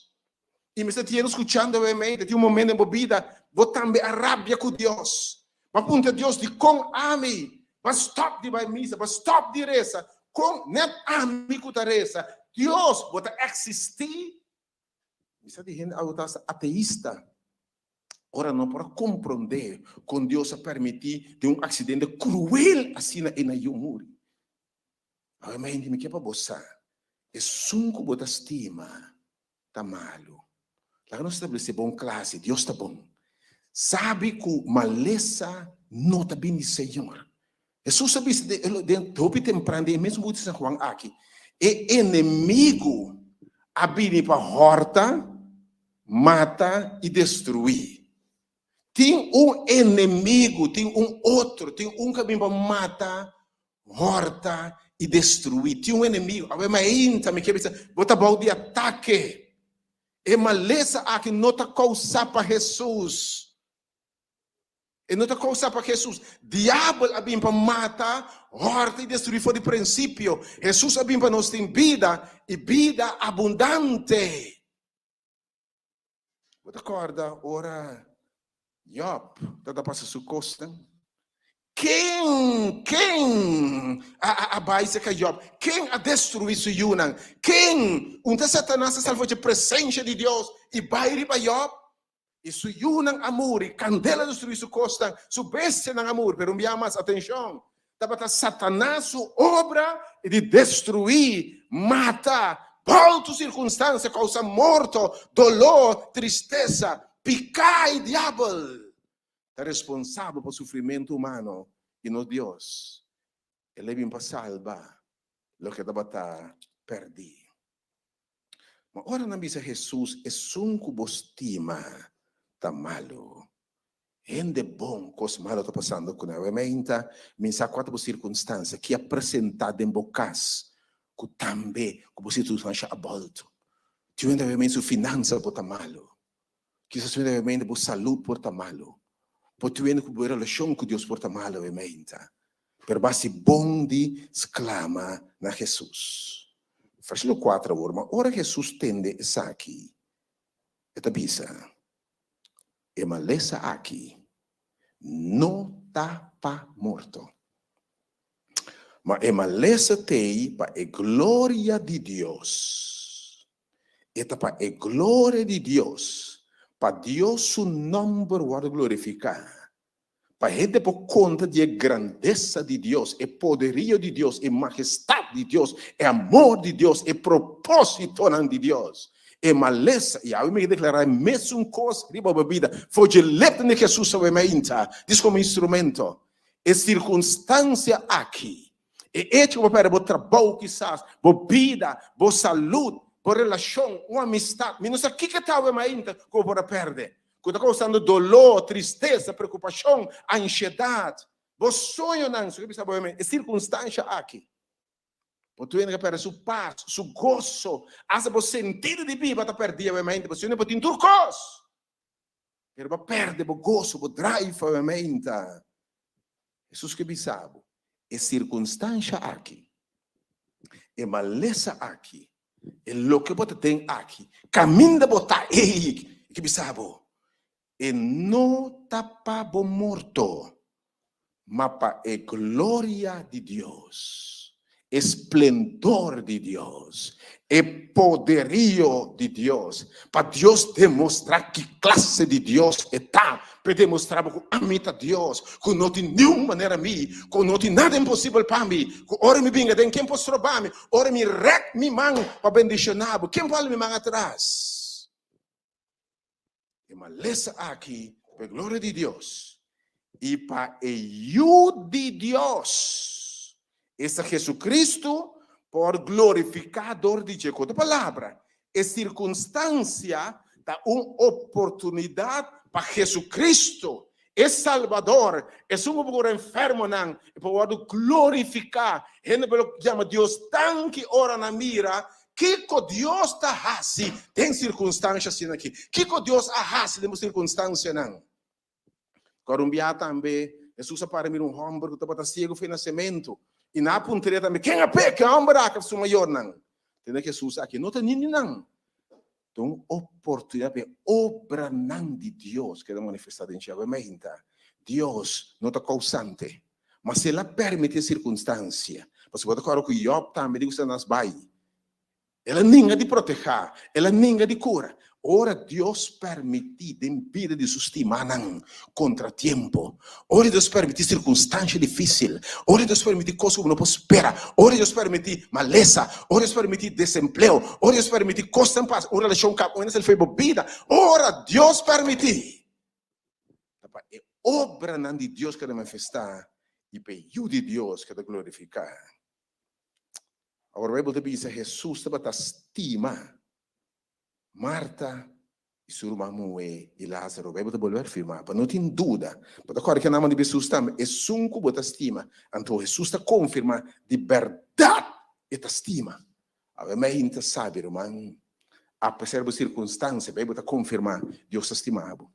I mester tin hende skuchando awe mente, tin un momento den bo bida, bo tambe a rabia ku Dios. Bo a puntra Dios, Dikon ami? Bo a stòp di bai misa, bo a stòp di resa. Kon nèt ami ku ta resa? Dios, bo ta eksistí? Mi sa di hende awe ta hasta ateista ora no por a komprondé kon Dios a permití den un aksidente kruel asina e na yu muri. Awe mi hende mi ke pa bo sa, esun ku bo ta stima ta malu. Laga nos establesé bon klase, Dios ta bon. Sabi ku malesa no ta bini di Señor. Hesus a bisa den hopi tempran den e mesun buki di San Juan aki, e enemigu a bini pa hòrta, mata i destruí. Tin un enemigu, tin un otro, tin un ku a bini pa mata, hòrta i destruí. Tin un enemigu. Awe mainta mi ke bisa, bo ta bou di atake. E malesa aki no ta kousá pa Hesus. E no ta kousa pa Hesus. Diabel a bin pa mata, hòrta i destruí for di prinsipio. Hesus a bin pa nos tin bida i bida abundante. Bo ta kòrda ora Yòb tabata pasa su kosnan? Ken, ken a bai serka Yòb? Ken a destruí su yunan? Ken? Un ta Satanas a sali for dje presensia di Dios i bai riba Yòb? I su yunan a muri, kandela a destruí su kosnan, su bestianan a muri. Pero un bia mas, atenshon, tabata Satanas su obra di destruí, mata, bòltu sirkunstansia, kousa morto, doló, tristesa. Piká i diabel ta responsabel pa sufrimentu humano i no Dios. El a bin pa salba loke tabata pèrdí. Ma ora nan bisa Hesus, Esun ku bo stima ta malu. Hende bon, kos malu ta pasando ku nan. Awe meinta, mi sa kua ta bo sirkunstansia ki a presentá den bo kas ku tambe ku bo sirkunstansia a bòltu. Tin hende awe meinta su finansa por ta malu. Kisas tin hende awe meinta bo salud por ta malu. Por tin hende ku bo relashon ku Dios por ta malu awe meinta. Pero bo hasi bon di sklama na Hesus. Versíkulo kuater awor, Ma ora Hesus tende esaki, e ta bisa, E malesa aki no ta pa morto, ma e malesa t'ei pa e gloria di Dios. E ta pa e gloria di Dios, pa Dios su nòmber wòrdu glorifiká. Pa hende por konta di e grandesa di Dios, e poderio di Dios, e mahestat di Dios, e amor di Dios, e propósitonan di Dios. E malesa, i awe mi ke deklará e mesun kos riba bo bida, for dje lepnan di Hesus awe mainta, dis komo instrumento. E sirkunstansia aki, e echo ku bo pèrdè bo trabou kisas, bo bida, bo salud, bo relashon, un amistat, mi no sa kiko ta awe mainta ku bo por a pèrdè. Ku ta kousando doló, tristesa, preokupashon, anshedat. Bo soñonan, su ke bisa bo e sirkunstansha aki. Bo tur hende ka pèrdè su pas, su goso, asta bo sentido di biba ta pèrdí awe mainta. Pasobra bo tin tur kos, pero bo a pèrdè bo goso, bo drive awe mainta. Hesus ke bisa bo, e sirkunstansha aki, e malesa aki, e loke bo ta den aki, kaminda bo ta ei, e ke bisa bo, e no ta pa bo morto, ma pa e gloria di Dios, e splendor di Dios, e poderio di Dios, pa Dios demostrá ki klase di Dios e ta, p'e demostrá bo ku ami ta Dios, ku no tin niun manera mi, ku no tin nada imposibel pa mi, ku ora mi binga den ken por stroba mi, ora mi rèk mi man pa bendishoná bo, ken por hala mi man atras? E malesa aki pa e gloria di Dios i pa e Yu di Dios, esta Jesucristo, por glorifiká dor di dje. Ku otro palabra, e sirkunstansia ta un oportunidat pa Jesucristo, e Salbador, esun ku por kura enfermonan, e por wòrdu glorifiká. Hende por lo yama Dios danki ora nan mira kiko Dios ta hasi den sirkunstansha asina aki. Kiko Dios a hasi den bo sirkunstansianan. Kòrda un biaha tambe Hesus a para mira un hòmber ku tabata siegu for e nasementu. I nan a puntr'é tambe, Ken a peka, e hòmber aki òf su mayornan? Tende Hesus aki, No ta nini nan. Ta un oportunidat pa e obranan di Dios keda manifestá den dje. Awe mainta, Dios no ta kousante, ma si El a permití e sirkunstansia, pasobra bo ta kòrda ku Yòb tambe di ku Satanas bai, el a ninga di protehá, el a ninga di kura. Ora Dios permití den bida di su stimánan kontratiempo, ora Dios permití sirkunstansia difísil, ora Dios permití kos ku bo no por spera, ora Dios permití malesa, ora Dios permití desempleo, ora Dios permití kosnan pasa, un relashon kaba, un hende sali for di bo bida, ora Dios permití, ta pa e obranan di Dios keda manifestá i pa e Yu di Dios keda glorifiká. Awor Beibel ta bisa Hesus tabata stima Marta i su ruman muhé i Lázaro. Beibel ta bolbe afirmá, pa no tin duda, bo ta kòrda ke nan di Hesus tambe, esun ku bo ta stima. Anto Hesus ta konfirmá, di bèrdat e ta stima. Awe mei ta sabi, ruman, apesar di bo sirkunstansia, Beibel ta konfirmá, Dios ta stima bo.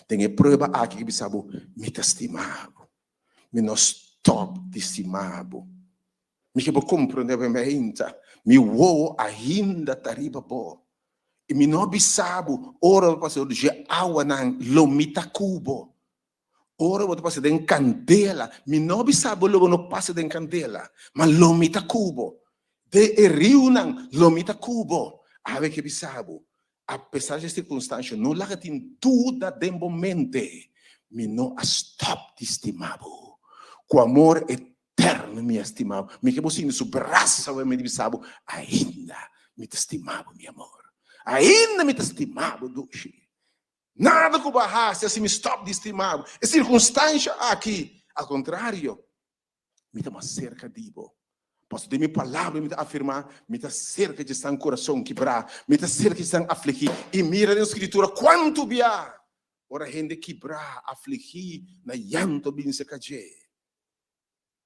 Den e prueba aki ke bisa bo, mi ta stima bo. Mi no stòp di stima bo. Mi ke bo komprondé bo meinta, mi wowo ainda ta riba bo. I mi no a bisa bo, ora bo pasa dor di dje awanan, lo mi ta ku bo. Ora bo ta pasa den kandela, mi no a bisa bo lo bo no pasa den kandela, ma lo mi ta ku bo. Den e riunan, lo mi ta ku bo. Awe ke bisa bo, apesar di e sirkunstansha, no laga tin duda den bo mente, mi no a stòp di stima bo. Ku amor eterno mi a stima bo. Mi ke bo sinti su brasa wen mi di bisa bo, ainda mi ta stima bo, mi amor. Ainda mi ta stima bo, dushi. Nada ku bo a hasi hasi mi stòp di stima bo. E sirkunstansha aki, al kontrario, mi ta mas serka di bo. Pasobra den mi palabra mi ta afirmá, Mi ta serka dje esnan kurason kibrá, mi ta serka dje esnan afligí. I mira den Skritura kuantu bia ora hende kibrá, afligí, na yanto bin serka dje.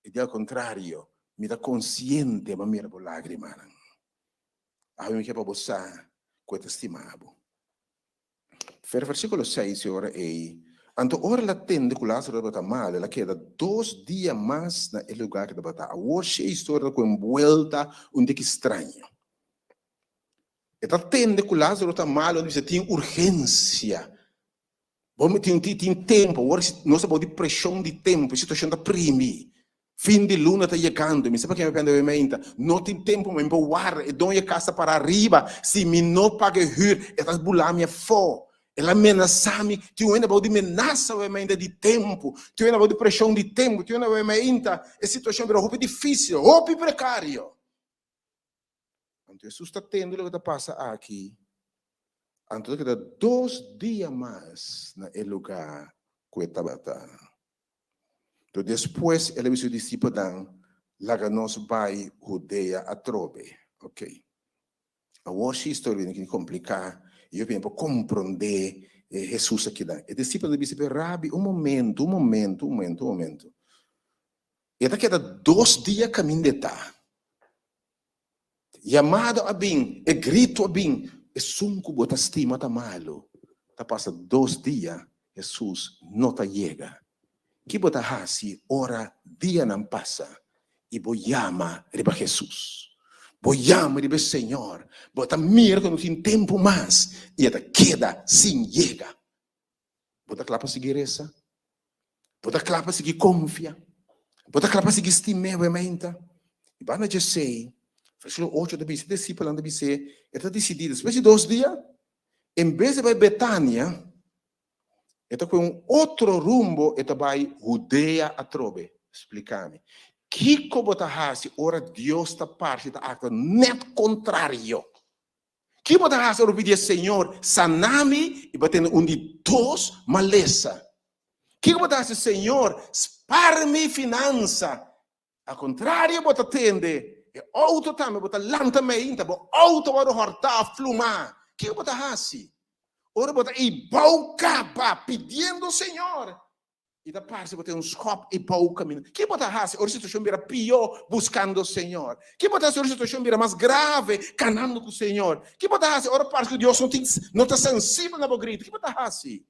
I di al kontrario, mi ta konsiente pa mira bo lágrimanan. Awe mi ke pa bo sa ku e ta stima bo. Fer versíkulo seis e ora ei, Anto ora el a tende ku Lázaro tabata malu, el a keda dos dia mas na e lugá ku e tabata. Awor si e historia ta ku enbuelta un tiki straño. E ta tende ku Lázaro ta malu, el a bisa, Tin urgensia. Bo tin tin tempu, awor nos ta bou di preshon di tempu, e situashon ta primi. Fin di luna ta yegando, mi sa pa ken mi pende meinta. No tin tempu, mi por warda, e doño e kas ta para ariba, si mi no paga e hür, e ta bula mi afó. El a menasá mi, tin un hende bou di menasa awe meinta di tempu, tin un hende bou di preshon di tempu, tin un hende awe meinta, e situashon bira hopi difísil, hopi prekario. Anto Hesus ta tende loke ta pasa aki, anto ta keda dos dia mas na e lugá ku e tabata. Anto despues el a bisa su disipelnan, Laga nos bai Hudea atrobe. Oke. Awor si historia bini kompliká i hopi hende por komprondé Hesus akinan. E disipelnan a bisa, Pero Rabi, un momento, un momento, un momento, un momento. E ta keda dos dia kaminda e ta. Yamado a bin, e gritu a bin, Esun ku bo ta stima ta malu. Ta pasa dos dia, Hesus no ta yega. Ki bo ta hasi ora dianan pasa i bo yama riba Hesus? Bo yama riba e Señor, bo ta mira ku no tin tempu mas i e ta keda sin yega. Bo ta kla pa sigui resa? Bo ta kla pa sigui konfia? Bo ta kla pa sigui stim'é bo e meinta? I banda djesei, versíkulo ocho ta bisa, e disipelnan ta bis'é, e ta disidí despues di dos dia, en bes di bai Betania, e ta kohe un otro rumbo, e ta bai Hudea atrobe. Splika mi, kiko bo ta hasi ora Dios ta parse ta aktua nèt kontrario? Ki bo ta hasi ora bo pidi e Señor sana mi i bo tene un di dos malesa? Kiko bo ta hasi, Señor spar mi finansa? Al kontrario bo ta tende e outo tambe bo ta lanta meinta bo outo wòrdu hòrtá òf plumá. Kiko bo ta hasi ora bo ta ei bou kaba pidiendo Señor I ta parse bo tin un skòp i bou kaminda. Ki bo ta hasi ora situashon bira pió buskando Señor? Ki bo ta hasi ora situashon bira mas grave kanando ku Señor? Ki bo ta hasi ora parse ku Dios no tin no ta sensibel na bo gritu? Ki bo ta hasi?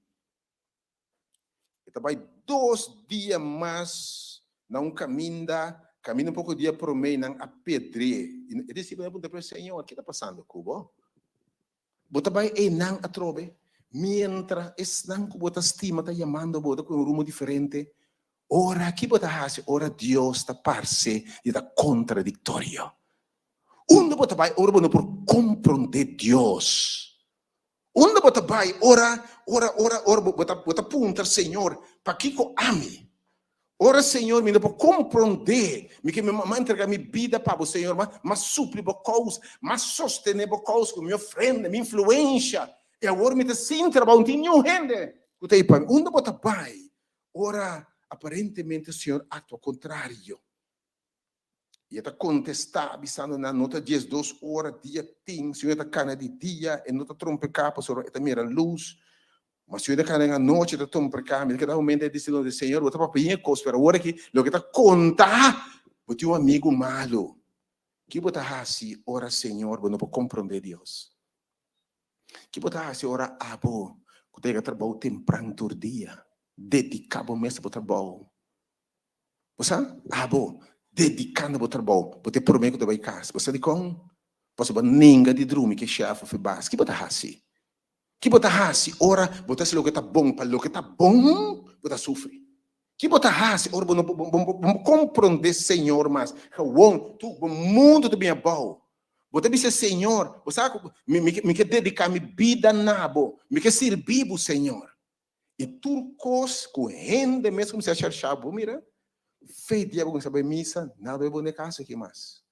E ta bai dos dia mas na un kaminda, kaminda un poko dia promé nan a pedri'é. I e disipelnan a puntra, Pero Señor, ki ta pasando ku bo? Bo ta bai einan atrobe, mientra esnan ku bo ta stima ta yamando bo ta ku un rumbo diferente. Ora, ki bo ta hasi ora Dios ta parse di ta kontradiktorio? Unda bo ta bai ora bo no por komprondé Dios? Unda bo ta bai ora, ora, ora, ora bo ta, bo ta puntra Señor, pakiko ami? Ora Señor, mi no por comprende, mi ke mi m'a entrega mi bida pa bo Señor, m'a m'a supli bo causa, m'a sostene bo causa cu mi ofrenda, mi influencia, y awor mi ta sin trabao, no tin niun hende cu ta ei pa mi. Unda bo ta bay ora aparentemente Señor actua contrario? I e ta kontestá, bisando nan, No ta diesdos ora dia tin, si un e ta kana di dia, e no ta trompeká, pasobra e ta mira lus. Ma si un e ta kana den anochi, e ta trompeká. Mi ta keda momento e disipelnan di Señor, bo ta papia e kos, pero awor aki loke ta konta, bo tin un amigu malu. Ki bo ta hasi ora Señor bo no por komprondé Dios? Ki bo ta hasi ora abo ku ta yega trabou tempran tur dia, dediká bo mes na bo trabou? Bo sa? Abo, dediká na bo trabou, bo ta e promé ku ta bai kas. Bo sa dikon? Pasobra bo nenga di drumi ku e shèf òf e bas. Ki bo ta hasi? Ki bo ta hasi ora bo ta hasi loke ta bon? Pa loke ta bon, bo ta sufri. Ki bo ta hasi ora bo no bo bo komprondé Señor mas? Gewon, tur bo mundu ta bin abou. Bo ta bisa Señor, bo sa ku mi mi ke dediká mi bida na bo, mi ke sirbi bo, Señor. I tur kos ku hende mes kuminsá sharshá bo, mira, fe dia bo kuminsá bai misa, nada bai bo n'e kas aki mas.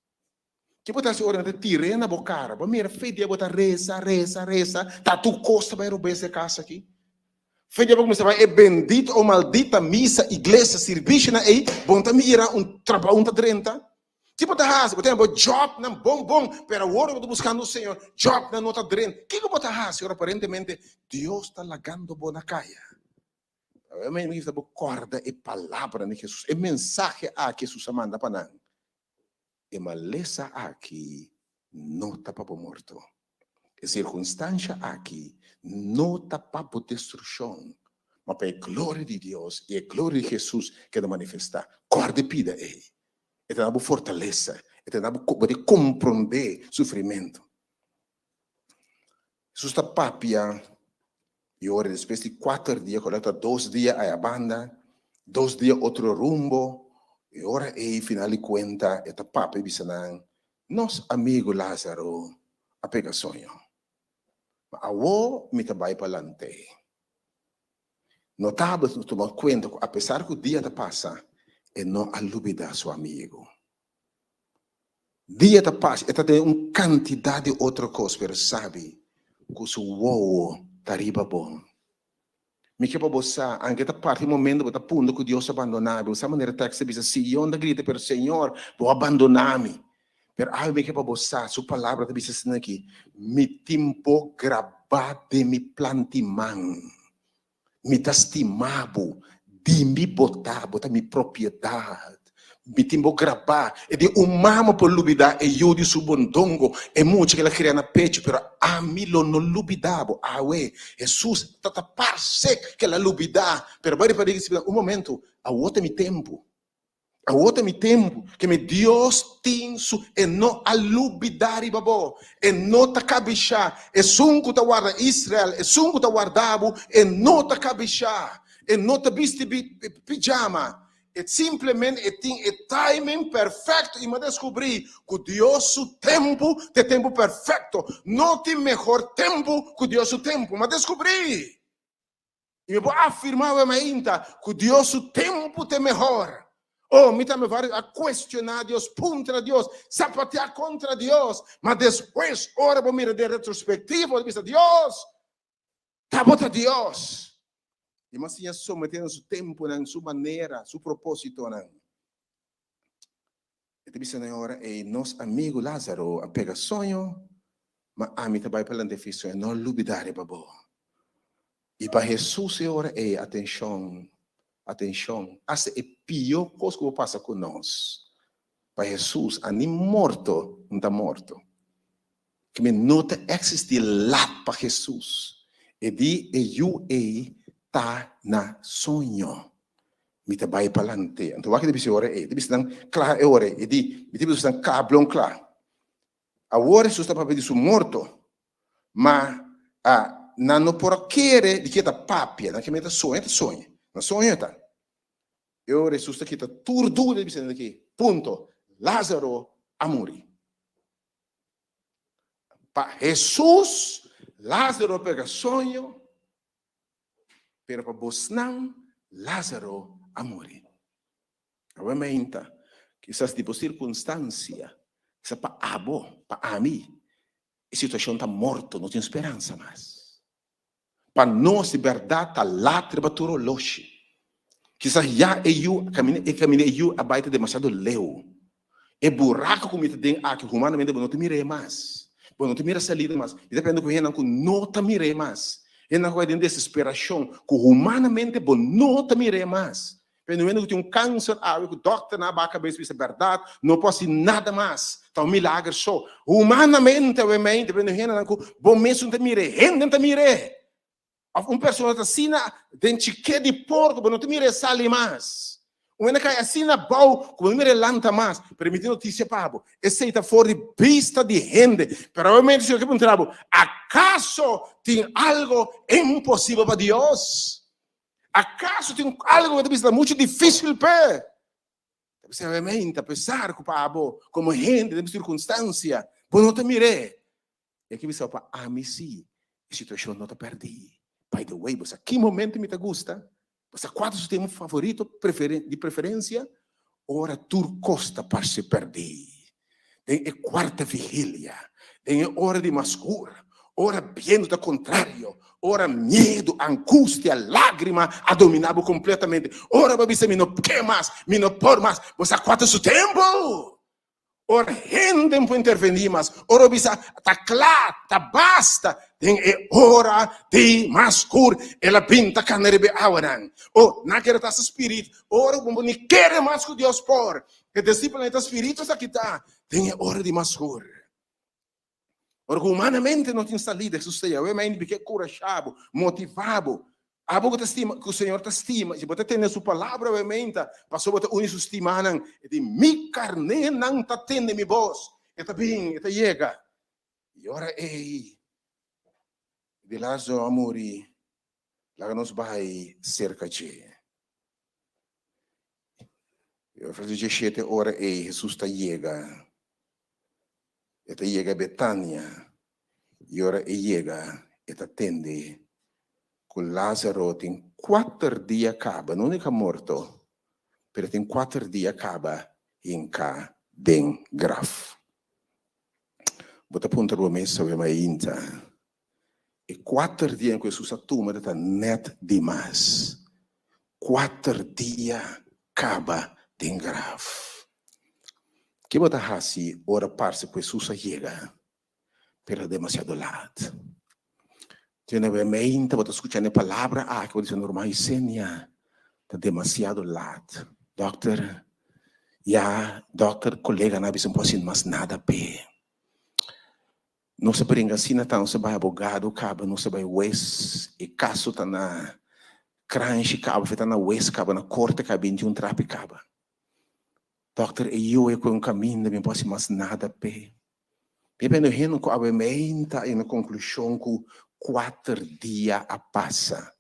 Ke bo ta hasi ora nan ta tir'é na bo kara? Bo mira, fe dia bo ta resa, resa, resa, ta tur kos ta bai robes n'e kas aki. Fe dia bo kuminsá bai e bendita o maldita misa, iglesia, sirbishinan ei, bo no ta mira un trabou no ta drenta. Ki bo ta hasi? Bo tene bo jobnan bon bon, pero awor bo ta buskando Señor, jobnan no ta drenta. Kiko bo ta hasi ora aparentemente Dios ta lagando bo na kaya? Awe mi ta bo kòrda e palabranan di Hesus, e mensahe aki Hesus a manda pa nan. E malesa aki no ta pa bo morto. E sirkunstansha aki no ta pa bo destrukshon, ma pa e gloria di Dios i e gloria di Hesus keda manifestá. Kòrda e pida ei. E ta na bo fortalesa, e ta na bo bo di komprondé sufrimentu. Hesus ta papia i ora despues di kuater dia, ku ta dos dia aya banda, dos dia otro rumbo, i ora ei final di kuenta e ta papia i bisa nan, Nos amigu Lázaro a pega soño, ma awor mi ta bai pa lant'é. Notabel nos tuma kuenta ku apesar ku dia ta pasa, e no a lubidá su amigu. Dia ta pasa, e ta den un kantidat di otro kos, pero sabi ku su wowo ta riba bo. Mi ke pa bo sa, anke ta parti momento bo ta punta ku Dios a bandoná bo. Sa manera tekst ta bisa, Sion ta grita, pero Señor, bo a bandoná mi. Pero awe mi ke pa bo sa, su palabra ta bisa asina aki, Mi tin bo grabá den mi plant'i man. Mi ta stima bo, di mi bo ta, bo ta mi propiedat. Mi tin bo grabá. E di un mama por lubidá e yu di su bondongo, e mucha ku el a kria na pechu, pero ami lo no lubidá bo. Awe, Hesus ta ta parse ku el a lubidá, pero bai riba di un momentu, awor ta mi tempu. Awor ta mi tempu, ke mi Dios tin su, e no a lubidá riba bo, e no ta kabishá. Esun ku ta warda Israel, esun ku ta warda bo, e no ta kabishá, e no ta bisti pijama. E simplemente e tin e timing perfecto i mi a descubrí ku Dios su tempu ta e tempu perfecto. No tin mehor tempu ku Dios su tempu. Mi a descubrí. I mi por afirmá awe mainta ku Dios su tempu ta e mehor. Oh, mi tambe varios a kuestioná Dios, puntra Dios, zapateá kontra Dios, ma despues ora bo mira den retrospektiva bo ta bisa, Dios, ta bo ta Dios. I mi a siña someté na su tempunan, su manera, su propósitonan. E ta bisa na e ora ei, Nos amigu Lázaro a pega soño, ma ami ta bai pa lanta e fi soño. No lubidá riba bo. I pa Hesus e ora ei, atenshon, atenshon, asta e pió kos ku por pasa ku nos, pa Hesus, a ni morto no ta morto. Keme no ta eksistí lat pa Hesus. E di e yu ei ta na soño. Mi ta bai palante. Anto wak e ta bisa e ora ei. E ta bisa nan kla e ora ei. E di, mi ta bisa nan kla blon kla. Awor Hesus ta papia di su morto, ma a nan no por a kere di ke ta papia. Nan keme ta soña, ta soña. Na soño e ta. E ora Hesus ta kita tur duda e ta bisa nan aki, punto, Lázaro a muri. Pa Hesus, Lázaro a pega soño. Pero pa bosnan, Lázaro a muri. Awe meinta, kisas di bo sirkunstansia, kisas pa abo, pa ami, e situashon ta morto, no tin speransa mas. Pa nos, di bèrdat ta lat riba tur oloshi. Kisas ya e yu, e kaminda e yu a bai ta demasiado leu. E buraco cu mi ta den aki, humanamente bo no ta mira e mas. Bo no ta mira salida mas. Mi ta pende cu hendenan cu no ta mira e mas. Hendenan cu bai den desesperacion, cu humanamente bo no ta mira e mas. Pende un hende cu tin un cancer awe, cu dokternan a baha cabes bisa berdad, no por haci nada mas. Ta un milager so. Humanamente awe mente, pende un hendenan cu bo mes no ta mira e, hende no ta mira e. Of un persona ta asina den chiké di porko, bo no ta mira e sali mas. Un hende kai asina abou ku bo no mira e lanta mas. Pero mi tin notisia pa bo, esei ta for di bista di hende. Pero awe Señor ke puntra bo, Akaso tin algo imposibel pa Dios? Akaso tin algo ku ta bisa ta muchu difísil p'e? Ta bisa awe apesar ku pa abo komo hende den sirkunstansia bo no ta mir'é, E ke bisa pa ami si e situacion no ta perdi. By the way, bo sa ki momento mi ta gusta? Bo sa cua ta su tema favorito di preferencia? Ora tur cos ta parce perdi. Den e cuarta vigilia, den e ora di mas scur, ora biento ta contrario, ora miedo, angustia, lagrima a domina bo completamente, ora bo a bisa mi no ke mas, mi no por mas. Bo sa cua ta su tempo? Ora hende por intervení mas, ora bisa ta kla, ta basta, den e ora di mas skur, el a bin ta kana riba e awanan. O, nan kere ta sa spirit, ora ku bo ni kere mas ku Dios por. E disipelnan ta spiritu sa kita den e ora di mas skur. Ora ku humanamente no tin salida, Hesus ta Yahweh ma e ke kurashá bo, motivá bo. Abo ku ta stima, ku Señor ta stima, si bo ta tende su palabra awe-meinta, pasobra bo ta uni su stimanan, e di, Mi karnénan ta tende mi bos, e ta bin, e ta yega. I ora ei, di Lázaro a muri, laga nos bai serka dje. E ora di djeshete ora ei Hesus ta yega. E ta yega Betania, i ora e yega e ta tende ku Lázaro tin kuater dia kaba, no nika morto, pero tin kuater dia kaba hinká den graf. Bo ta puntra bo mes awe mainta, E kuater dia ku Hesus a tuma ta nèt dimas. Kuater dia kaba den graf. Ke bo ta hasi ora parse ku Hesus a yega, pero ta demasiado lat? Te nuevamente bo ta skucha e palabra aki, bo ta bisa, Norma Ysenia, ta demasiado lat. Dòkter, ya dòkter koleganan a bisa no por hasi mas nada p'e. Nos a bringa asina ta nos a bai abogado kaba nos a bai wes e kaso ta na kranshi kaba ta na wes kaba na korte kaba 21 trapi kaba. Dòkter e yu e koe un kaminda mi no por hasi mas nada p'e. Mi a bini hende ku awe meinta i na konklushon ku kuater dia a pasa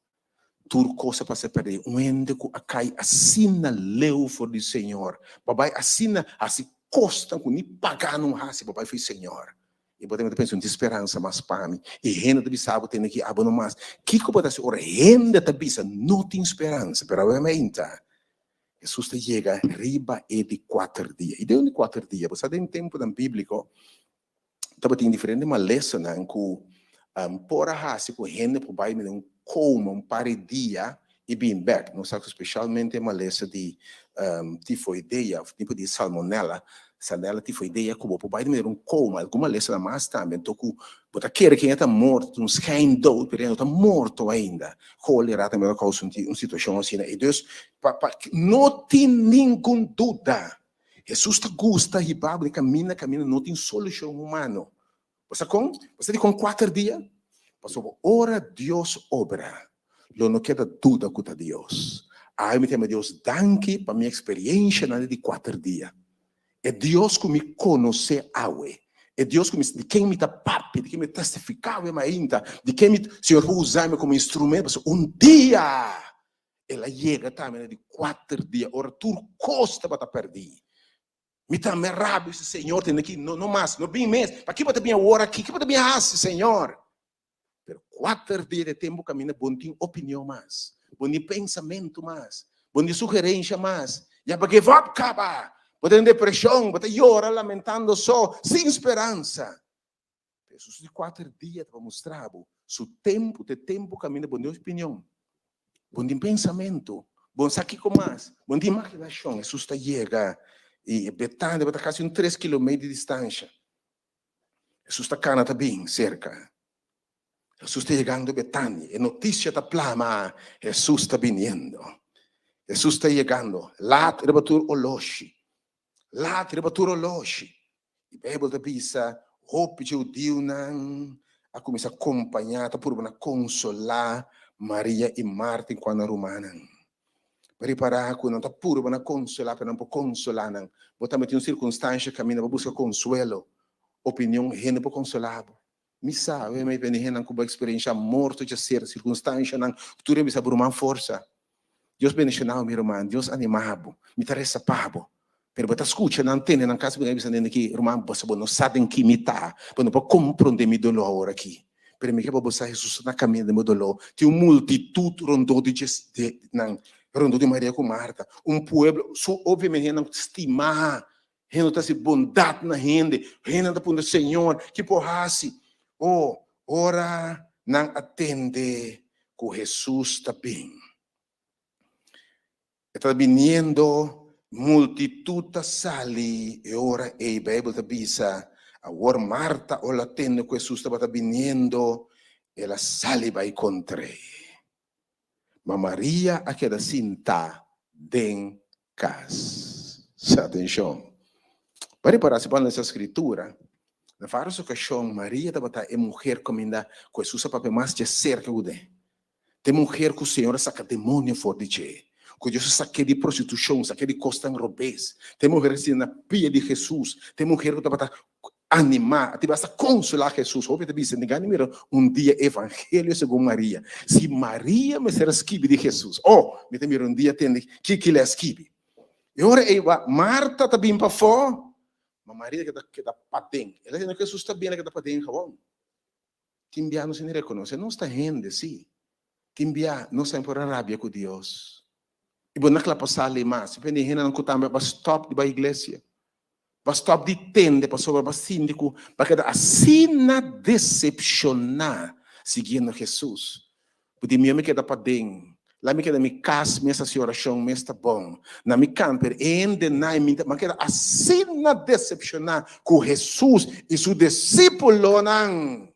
tur kos a pasa pèrdè. Un hende ku a kai asina leu for di Señor, bo a bai asina hasi kosnan ku ni pagá no hasi, bo bai for di Señor. I bo ta pensa, no tin speransa mas pa mi. I hende ta bisa bo tene ki abo no mas. Kiko bo ta hasi ora hende ta bisa no tin speransa? Pero awe meinta, Hesus ta yega riba e di kuater dia. I den di kuater dia, bo sa den tempunan bíbliko tabatin diferente malesanan ku por a hasi ku hende por bai mira un koma un par di dia i bin bèk. Nos sa ku spesialmente e malesa di tifoidea òf tipo di salmonella, salmonella tifoidea ku bo por bai mira un koma, algun malesanan mas tambe. Anto ku bo ta kere ku hende ta morto, ta un schijndood, pero hende no ta morto ainda. Kolera tambe ta kousa un situashon asina. I dus pa pa no tin ningun duda Hesus ta gusta hiba bo den kaminda kaminda no tin solushon humano. Bo sa kon? Bo sa dikon kuater dia? Pasobra ora Dios obra, lo no keda duda ku ta Dios. Ai mi ta yama Dios danki pa mi eksperiencianan di kuater dia. E Dios ku mi konosé awe, e Dios ku mi, di ken mi ta papia, di ken mi ta testifiká awe mainta, di ken mi, Señor por usa mi komo instrumento, pasobra un dia El a yega tambe na di kuater dia, ora tur kos tabata pèrdí. Mi tambe a rabia, si Señor tende aki, no, no mas, no bin mes. Pakiko bo ta bin awor aki? Kiko bo ta bin hasi, Señor? Pero kuater dia di tempu kaminda bo no tin opinion mas, bo no tin pensamentu mas, bo no tin sugerensha mas. Ya bo give up kaba. Bo ta den depreshon, bo ta yora lamentando so, sin speransa. Hesus di kuater dia ta pa mustra bo su tempu ta e tempu kaminda bo no tin opinion, bo no tin pensamentu, bo no sa kiko mas, bo no tin imaginashon. Hesus ta yega i Betania tabata kasi un tres kilometer di distansha. Hesus ta kana ta bin serka. Hesus ta yegando Betania, e notisia ta plama, Hesus ta biniendo. Hesus ta yegando, lat riba tur oloshi. Laat riba tur oloshi. E Bijbel ta bisa, hopi dje hudiunan a kuminsá kompañá, ta purba na konsolá Maria i Marta i ku nan rumannan. Bo ripará ku nan ta purba na konsolá, pero nan por konsolá nan. Bo tambe tin un sirkunstansha kaminda bo buska konsuelo, opinion, hende por konsolá bo. Mi sa, mi bende hendenan ku bo eksperenshá morto dja ser sirkunstanshanan, ku tur e bisa bo ruman forsa. Dios bendishoná bo mi ruman, Dios animá bo, mi ta resa pa bo. Pero bo ta skucha nan tende nan kas bo bisa nende ki ruman bo sa bo no sa den ki mi ta, bo no por komprondé mi doló awor aki. Pero mi ke pa bo sa Hesus ta na kaminda den bo doló. Tin un multitut rondó di di nan, rondó di Maria ku Marta, un pueblo, su obviamente hendenan ku ta stimá Hende ta hasi bondat na hende. Hende ta puntra, Señor, ki por hasi? Oh, ora nan a tende ku Hesus ta bin. E ta biniendo. Multitut ta sali e ora ei. Beibel ta bisa, Awor Marta ora a tende ku Hesus tabata biniendo, el a sali bai kontr'é. Ma Maria a keda sintá den kas. Atenshon! Bo a ripará si bo a lesa Skritura, na vários okashon Maria tabata e muher kaminda ku Hesus a papia mas djaserka ku den. Ta e muher ku Señor a saka demonio for di dje, ku Dios a sak'é di prostitushon, sak'é di kosnan robes. Ta e muher ku sinta na pia di Hesus. Ta e muher ku tabata animá, a tin basta konsolá Hesus. Hopi ta bisa, mi gana mira un dia Evangelio segun Maria. Si Maria mester a skibi di Hesus, oh, mi ta mira un dia tende kiko el a skibi. E ora ei Marta ta bin pafó, ma Maria keda keda paden. El a tende ku Hesus ta bin, el a keda paden gawon. Tin bia nos a rekonosé nos ta hende, sí. Tin bia nos tambe por a rabia ku Dios. I bo no kla pa sali mas. Depende di hendenan ku tambe a stòp di bai iglesia. Bo a stòp di tende pasobra bo a sinti ku bo a keda asina desepshoná siguiendo Hesus. Bo di mi, mi keda paden. La mi keda mi kas mes hasi orashon mes ta bon. Na mi kamper hende na mi ta mi a keda asina desepshoná ku Hesus i su disípulonan.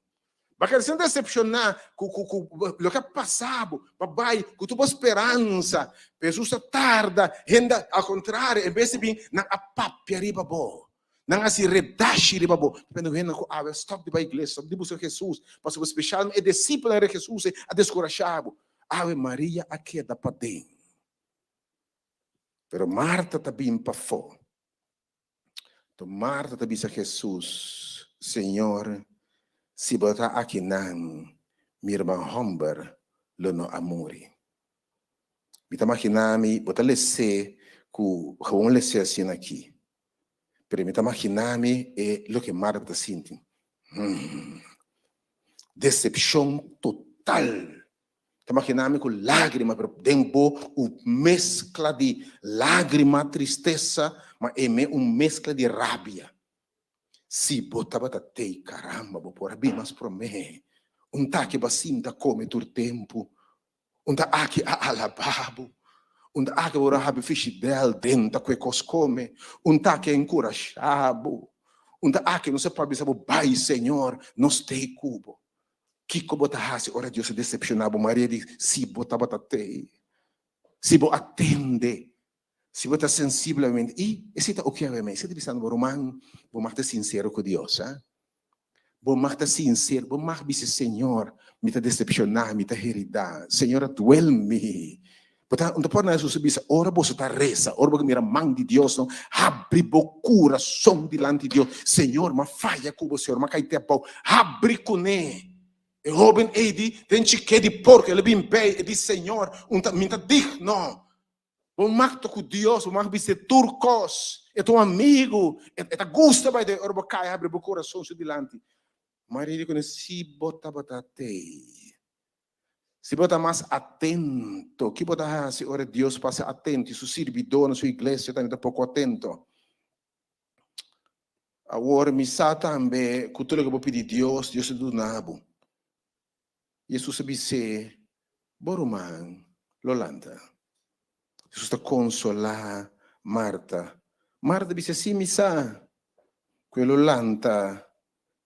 Bo a keda asina desepshoná ku ku ku loke a pasa bo. Bo a bai ku tur bo speransa. Pero Hesus a tarda. Hende al kontrario en bes di bin nan a papia riba bo. Nan a hasi redashi riba bo. Depende ku hende ku awe a stòp di bai iglesia, stòp di buska Hesus, pasobra spesialmente e disipelnan di Hesus ei a deskurashá bo. Awe Maria a keda paden, pero Marta ta bin pafó. Anto Marta ta bisa Hesus, Señor, si bo ta akinan, mi ruman hòmber lo no a muri. Mi ta maginá mi, bo ta les'é ku gewoon les'é asina aki. Pero mi ta maginá mi e loke Marta ta sinti. Hmm. Decepcion total. Ta maginá mi ku lágrima, pero den bo un mezcla di lágrima, tristesa, ma e me un mezcla di rabia. Si bo tabata tei, caramba, bo por a bin mas promé. Un taki bo a sinta come tur tempu. Un ta aki a alabá bo. Un ta aki bo a habi fishidèl den ta kue kos kome. Un ta aki a enkurashá bo. Un ta aki nos a por bisa bo, Bai, Señor, nos t'ei ku bo. Kiko bo ta hasi ora Dios a desepshoná bo? Maria di, Si bo tabata t'ei, si bo a tende, si bo ta sensiblemente, i esei ta oke awe mes, esei ta bisando bo, ruman, bo mag ta sinsero ku Dios, a. Bo mag ta sinsero, bo mag bisa, Señor, mi ta decepcioná, mi ta heridá. Señor a duel mi. Bo ta, un ta por na Hesus a bisa, ora boso ta resa, ora bo mira man di Dios, no, habri bo kurason dilanti Dios. Señor, m'a faya ku bo, Señor, m'a kai te abou. Habri kuné. E hóben ei di, den chiké di porko, el a bin bei, e di, Señor, un ta, mi ta digno. Bo mag ta ku Dios, bo mag bis'é tur kos. E ta un amigu, e ta gusta bai den ora bo kai habri bo kurason su dilanti. Maria di kuné, Si bo tabata tei, si bo ta mas atento, ki bo ta hasi ora Dios pasa atento i su sirbidónan, su iglesia tambe ta poko atento? Awor mi sa tambe ku tur loke bo pidi Dios, Dios ta duna bo. Hesus a bis'é, Bo ruman lo lanta. Hesus ta konsolá Marta. Marta a bis'é, Sí, mi sa ku e lo lanta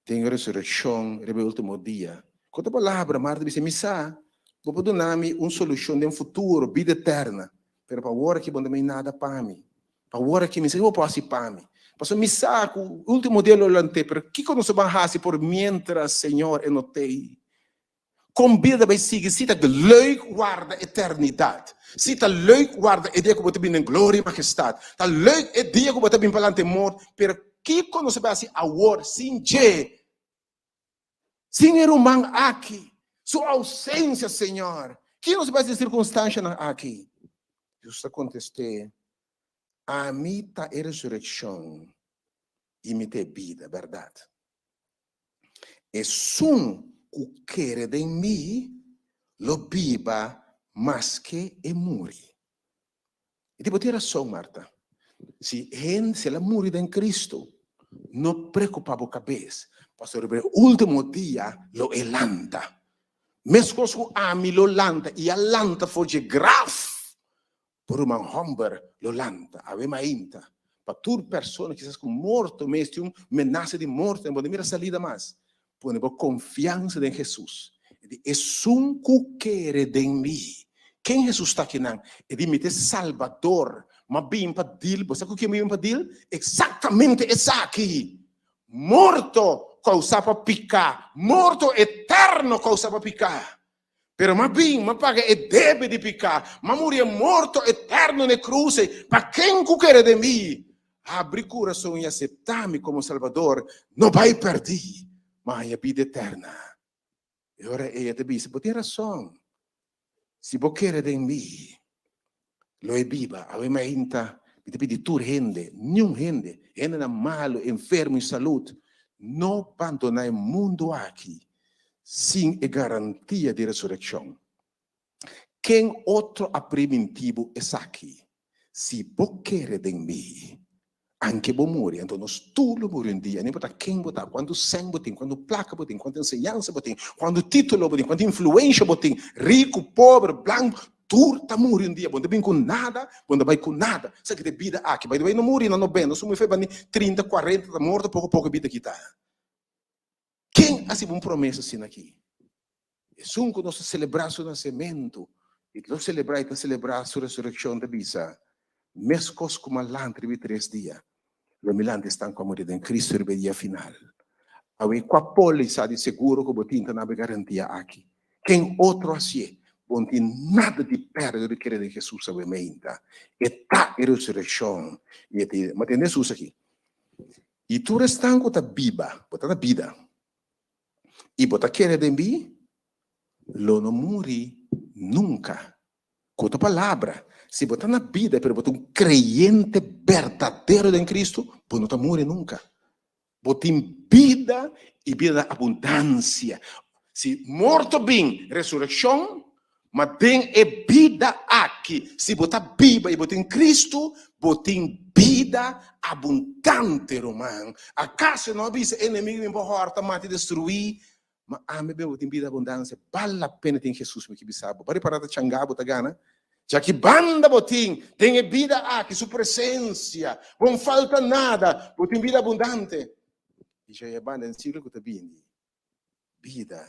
den e resurekshon riba e último dia. Ku otro palabra, Marta a bis'é, Mi sa, bo por duna mi un solushon den futuro, bida eterna, pero pa awor aki bo no ta mei nada pa mi. Pa awor aki mi sa kiko bo por hasi pa mi. Pasobra mi sa ku último dia lo lant'é, pero kiko nos a ban hasi por miéntras, Señor, e no t'ei? Kon bida ta bai sigui si ta leuk warda eternidat? Si ta leuk warda e dia ku bo ta bini den gloria i majestat? Ta leuk e dia ku bo ta bini palante mort, pero kiko nos a bai hasi awor sin dje? Sin e ruman aki, su ausencia, Señor, ki nos bai den circunstancianan aki? Jesus ta contest'é, Ami ta e resureccion i mi ta e bida, berdad. Esun cu kere den mi lo biba maske e muri. I di bo tin rason, Marta. Si hende, si el a muri den Cristo, no preocupa bo cabes, pasobra riba e ultimo dia lo e lanta. Mescos cu ami lo lanta i a lanta for dje graf. Bo ruman hòmber lo lanta awe mainta. Pa tur persona kisas ku morto mes tin un menasa di morto, bo no mira salida mas. Pone bo konfiansa den Hesus. E di, Esun ku kere den mi. Ken Hesus ta akinan? E di, Mi ta e Salbador. M'a bin pa dil. Bo sa ku ken mi bin pa dil? Eksaktamente esaki! Morto kousá pa piká, morto eterno kousá pa piká. Pero m'a bin, m'a paga e debe di piká, m'a muri e morto eterno na e krus ei, pa ken ku kere den mi, habri kurason i aseptá mi komo Salbador, no bai pèrdí, ma haña bida eterna. E ora ei e ta bisa, Bo tin rason. Si bo kere den mi, lo e biba. Awe mainta mi ta pidi tur hende, niun hende, hendenan malu, enfermo i salud, no bandoná e mundu aki sin e garantia di resurekshon. Ken otro a primintí bo esaki? Si bo kere den mi, anke bo muri, anto nos tur lo muri un dia, no importa ken bo ta, kuantu sèn bo tin, kuantu plaka bo tin, kuantu enseñansa bo tin, kuantu título bo tin, kuantu influensha bo tin, riku, pober, blanku, tur ta muri un dia. Bo no ta bin ku nada, bo no ta bai ku nada. Esaki ta e bida aki. Bai di bai no muri na nobenta, nos muri fe bani trinta, kuarenta, ta morto poko poko e bida kita. Ken a hasiba un promesa asina aki? Esun ku nos ta selebrá su nasementu i lo selebrá i ta selebrá su resurekshon ta bisa, Meskos ku mi a lanta riba e tres dia, lo mi lanta esnan ku a muri den Kristu riba e dia final. Awe, kua pólisa di seguro ku bo tin ta na bo e garantia aki? Ken otro hasié? Bo no tin nada di pèrdè dor di kere den Hesus awe meinta. E ta e resurekshon i e ta e. Ma tende Hesus aki. I tur esnan ku ta biba, bo ta na bida, i bo ta kere den mi, lo no muri nunka. Ku otro palabra, si bo ta na bida pero bo ta un kreyente berdadero den Kristu, bo no ta muri nunka. Bo tin bida i bida na abundansia. Si morto bin, resurekshon, ma den e bida aki, si bo ta biba i bo tin Kristu, bo tin bida abundante, ruman. Akaso no a bisa e enemigu bin pa hòrta, mata i destruí? Ma ami ben bo tin bida abundansia. Bal la pena tin Hesus, mi ke bisa bo. Bo ripará ta changá bo ta gana? Djaki banda bo tin den e bida aki su presensia, bo no falta nada, bo tin bida abundante. I dja e banda den siglo ku ta bini. bida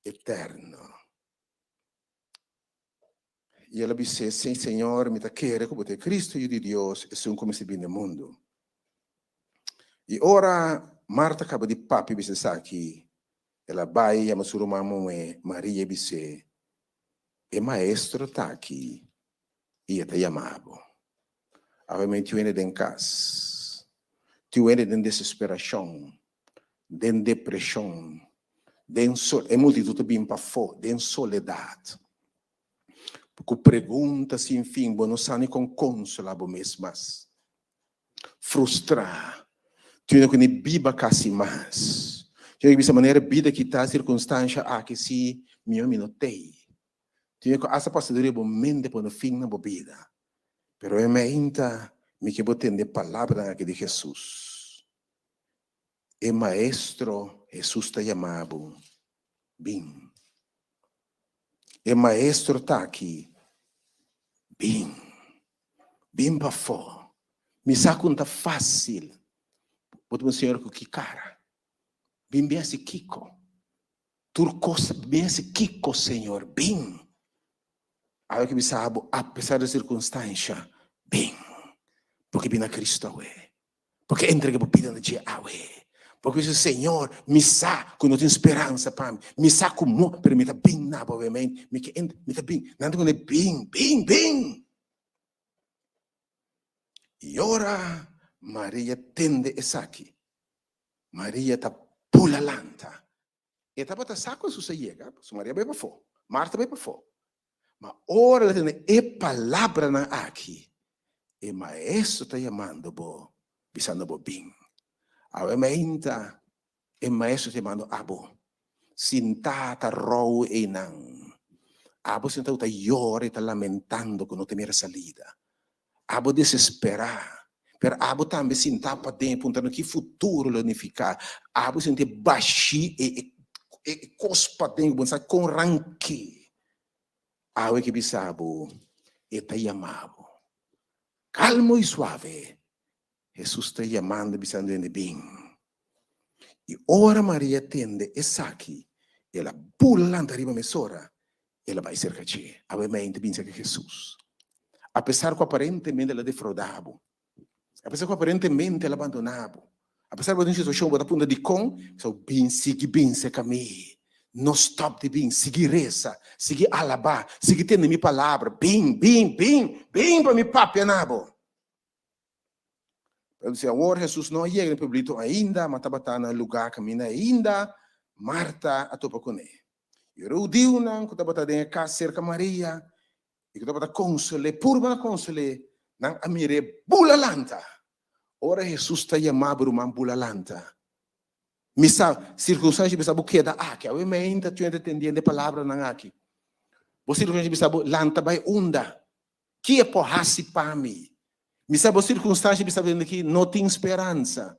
eterno. I el a bis'é, Sí, Señor, mi ta kere ku bo ta e Cristo, Yu di Dios, esun ku mester bini na mundu. I ora Marta kaba di papia bisa esaki, el a bai yama su ruman muhé Maria i bis'é, E Maestro ta aki i e ta yama bo. Awe mi tin hende den kas, tin hende den desesperashon, den depreshon, den so e multitut ta bin pafó den soledat, ku pregunta sin fin, bo no sa ni kon konsolá bo mes mas, frustrá, tin hende ku ni biba kasi mas, tin hende ku bisa manera bida ki ta, sirkunstansha aki si mihó mi no tei, tin hende ku asta pasa dor di bo mente pone fin na bo bida, pero e meinta mi ke bo tende palabranan aki di Hesus. E Maestro Hesus ta yama bo, bin. E Maestro ta aki, bin. Bin pafó. Mi sa ku no ta fásil. Bo ta bisa Señor ku ki kara? Bin bin hasi kiko? Tur kos bin hasi kiko, Señor? Bin. Awe ki bisa bo, apesar di sirkunstansha, bin. Porque bin na Cristo awe. Porque entrega bo bida na dje awe. Porque bisa, Señor, mi sa ku no tin speransa pa mi. Mi sa ku mo, pero mi ta bin na bo awe. Mi ke ent, mi ta bin. Nan ta kune bin, bin, bin. I ora Maria tende esaki, Maria ta bula lanta. E tabata sa ku Hesus a yega, pasobra Maria bai pafó, Marta bai pafó. Ma ora el a tende e palabranan aki, e Maestro ta yamando bo, bisando bo, Bin. Awe mainta e Maestro ta yamando abo. Sintá ta rou einan. Abo sintá ku ta yora i ta lamentando ku no ta mira salida. Abo desesperá, pero abo tambe sintá paden i puntra no ki futuro lo nifiká. Abo sinti bashí e e kos paden ku bo no sa kon ranké. Awe ke bisa bo, e ta yama bo. Kalmo i suave, Hesus ta yamando bisando hende bin. I ora Maria tende esaki, el a bula lanta riba mesora, el a bai serka dje. Awe mente bin serka Hesus. Apesar ku aparentemente el a defraudá bo, apesar ku aparentemente el a bandoná bo, apesar ku bo ta den un situashon bo ta puntra dikon, so bin sigui bin serka mi. No stòp di bin, sigui resa, sigui alabá, sigui tende mi palabra. Bin, bin, bin, bin pa mi papia na bo. Pero si awor Hesus no a yega na e pueblito ainda, ma tabata na e lugá kaminda ainda, Marta a topa kuné. I ora e hudiunan ku tabata den e kas serka Maria i ku tabata konsol'é, purba na konsol'é, nan a mir'é bula lanta. Ora Hesus ta yama bo ruman bula lanta, mi sa sirkunstansia bisa bo keda aki. Awe meinta tu ta tendiendo e palabranan aki. Bo sirkunstansia bisa bo lanta bai unda. Ki e por hasi pa mi? Mi sa bo sirkunstansia bisa bo ki no tin speransa.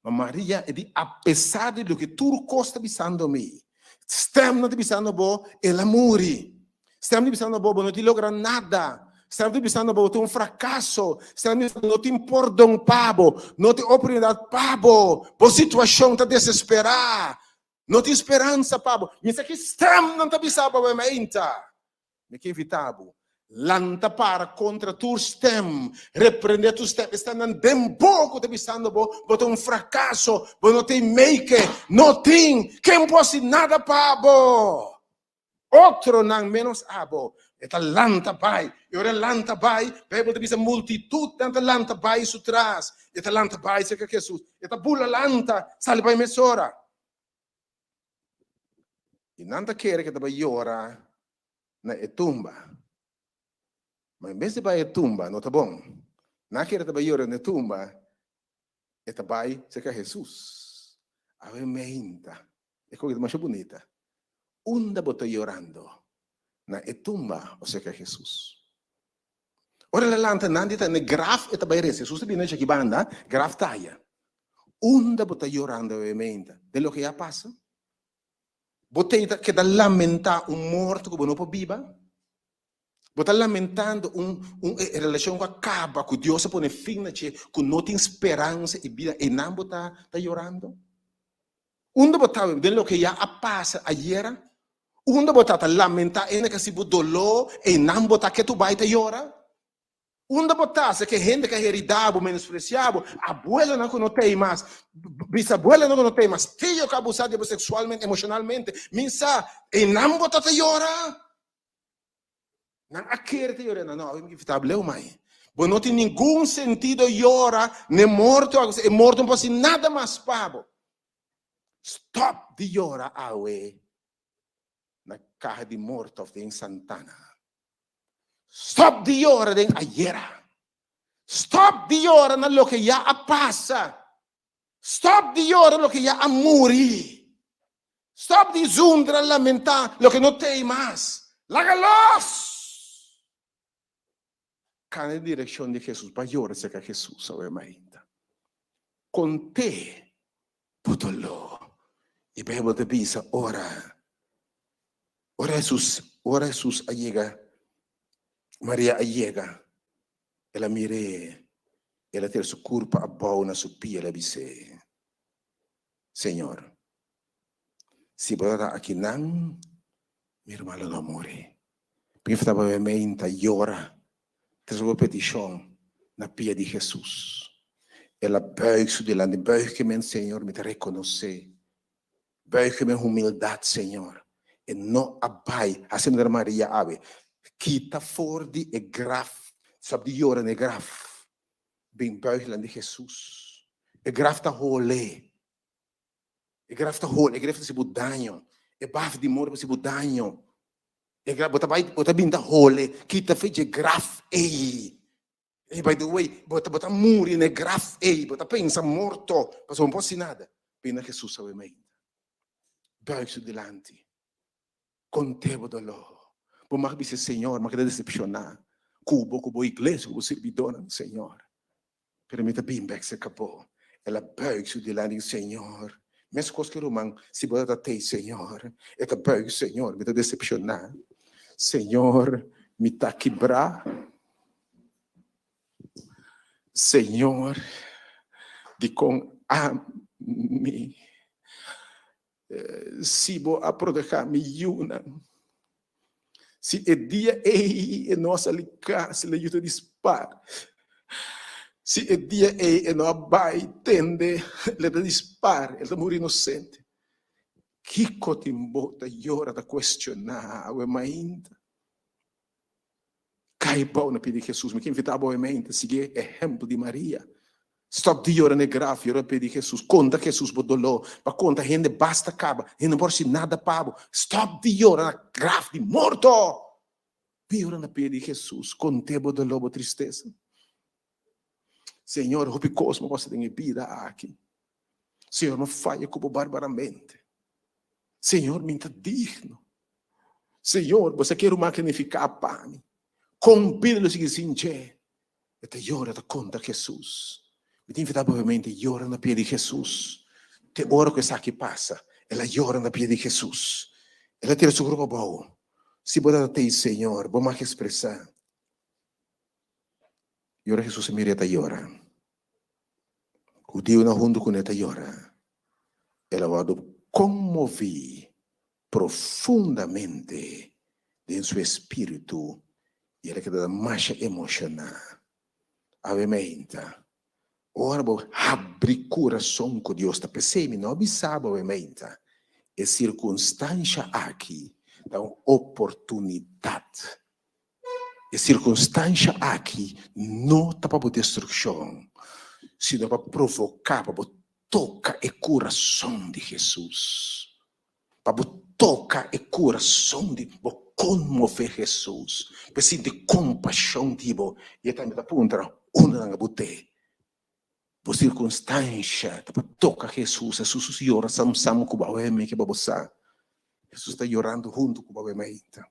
Ma Maria e di apesar di loke tur kos ta bisando mi, stemnan ta bisando bo el a muri. Stem ta bisando bo bo no tin logra nada. Stem ta bisando bo bo ta un frakaso. Stem ta bisando no tin pordon pa bo, no tin oportunidat pa bo. Bo situashon ta desesperá. No tin speransa pa bo. Mi sa ki stemnan ta bisa bo awe mainta. Mi ke invitá bo, lanta para kontra tur stem, reprendé tur stem, e stemnan den bo ku ta bisando bo, bo ta un frakaso, bo no tin meike, no tin ken por hasi nada pa bo. Otronan ménos abo. E ta lanta bai, i ora e lanta bai, Beibel ta bisa multitutnan ta lanta bai su tras, e ta lanta bai serka Hesus, e ta bula lanta sali bai mesora. I nan ta kere ku e ta bai yora na e tumba. Ma en bes di bai e tumba, no ta bon. Nan a kere ta bai yora na e tumba, e ta bai serka Hesus. Awe meinta, e koki ta masha bunita. Unda bo ta yorando? Na e tumba o serka Hesus? Ora el a lanta nan di ta na e graf e ta bai resa. Hesus ta bini na aki banda, graf ta aya. Unda bo ta yorando awe meinta? Den loke ya a pasa? Bo tei ta keda lamentá un morto ku bo no por biba? Bo ta lamentando un un relashon ku a kaba, ku Dios a pone fin na dje, ku no tin speransa i bida, einan bo ta ta yorando? Unda bo ta den loke ya a pasa ayera? Unda bo ta ta lamentá ene ku a hasi bo doló, einan bo ta ketu bai ta yora? Unda bo ta si ke hende ka heridá bo, menospresiá bo, abuelonan ku no t'ei mas, bisabuelonan ku no t'ei mas, tio ku a abusá di bo seksualmente, emoshonalmente, min sa, einan bo ta ta yora? Nan a kere ta yora, nan no, awe mi ta bleu mai. Bo no tin ningun sentido yora n'e morto, e morto no por hasi nada mas pa bo. Stòp di yora awe na kaha di morto òf den santana. Stop di yora den ayera. Stop di yora na loke ya a pasa. Stop di yora loke ya a muri. Stop di zundra lamentá loke no t'ei mas. Laga los! Kana den direkshon di Hesus. Bai yora serka Hesus awe mainta. Kont'é bo doló. I Beibel ta bisa ora Ora Hesus, ora Hesus a yega, Maria a yega, el a mir'é, el a tira su kurpa abou na su pia, el a bis'é, Señor, si bo tabata akinan, mi ruman lo no a muri. P'e tabata meinta yora, trese bo petishon na pia di Hesus. El a buig su dilanti, buig ke men, Señor, mi ta rekonosé Buig mi humildad, Señor. E no a bai hasi manera Maria awe. Kita for di e graf. Stop di yora na e graf. Bin buig lan di Jesus. E graf ta hole. E graf ta hole. E graf ta hasi bo daño. E baf di morto ta hasi bo daño. E graf, bo ta bai, bo ta bin ta hole. Kita for dje graf ei. Ey, by the way, bo ta, bo ta muri na e graf ey, bo ta pensa morto, pasobra bo no por hasi nada. Bini na Jesus awe mainta. Buig su dilanti. Cont'é bo doló. Bo mag bisa, Señor, mi a keda decepcioná cu bo, cu bo iglesia, cu bo sirbidónan, Señor. Pero mi ta bin bek cerca bo. El a buig su dilanti, Señor, mescos cu e ruman, si bo ta t'ey, Señor, e ta buig, Señor, mi ta decepcioná. Señor, mi ta kibrá. Señor, dikon ami? Si bo a protehá mi yunan, si e dia ei e no a sali kas, el a yuda di spar. Si e dia ei e no a bai tende, el ta di spar, el ta muri inosente. Kiko tin bo ta yora, ta kuestioná awe mainta? Kai bou na pia di Hesus. Mi ke invitá bo mente sigui e ehèmpel di Maria. Stòp di yora na e graf, yora na pia di Hesus. Konta Hesus bo doló. Pa konta hende basta kaba. Hende no por hasi nada pa bo. Stòp di yora na graf di morto. Bin yora na pia di Hesus. Kont'é bo doló, bo tristesa. Señor, hopi kos mi a pasa den e bida aki. Señor, mi a faya ku bo barbaramente. Señor, mi ta digno. Señor, bo sa ke ruman ke nifiká pa mi. Kon bida lo sigui sin dje? E ta yora, ta konta Hesus. Mi ta invitá bo obviamente yora na pia di Hesus. Te ora ku esaki pasa, el a yora na pia di Hesus. El a tira su kurpa abou. Si bo ta tei, Señor, bo mag ekspresá. I ora Hesus a mira e ta yora. Hudiunan huntu kuné ta yora. El a wòrdu konmoví profundamente den su espíritu i el a keda masha emoshoná. Awe meinta, ora bo habri kurason ku Dios ta p'esei mi no a bisa bo awe meinta, e sirkunstansha aki ta un oportunidat. E sirkunstansha aki no ta pa bo destrukshon, sino pa provoká pa bo toka e kurason di Hesus. Pa bo toka e kurason di bo konmové Hesus, pa e sinti kompashon di bo. I e tambe ta puntra, Unda nan a bot'é? Bo sirkunstansha ta pa toka Hesus. Hesus yora sam sam ku bo awe mi ke pa bo sa. Hesus ta yorando huntu ku bo awe mainta.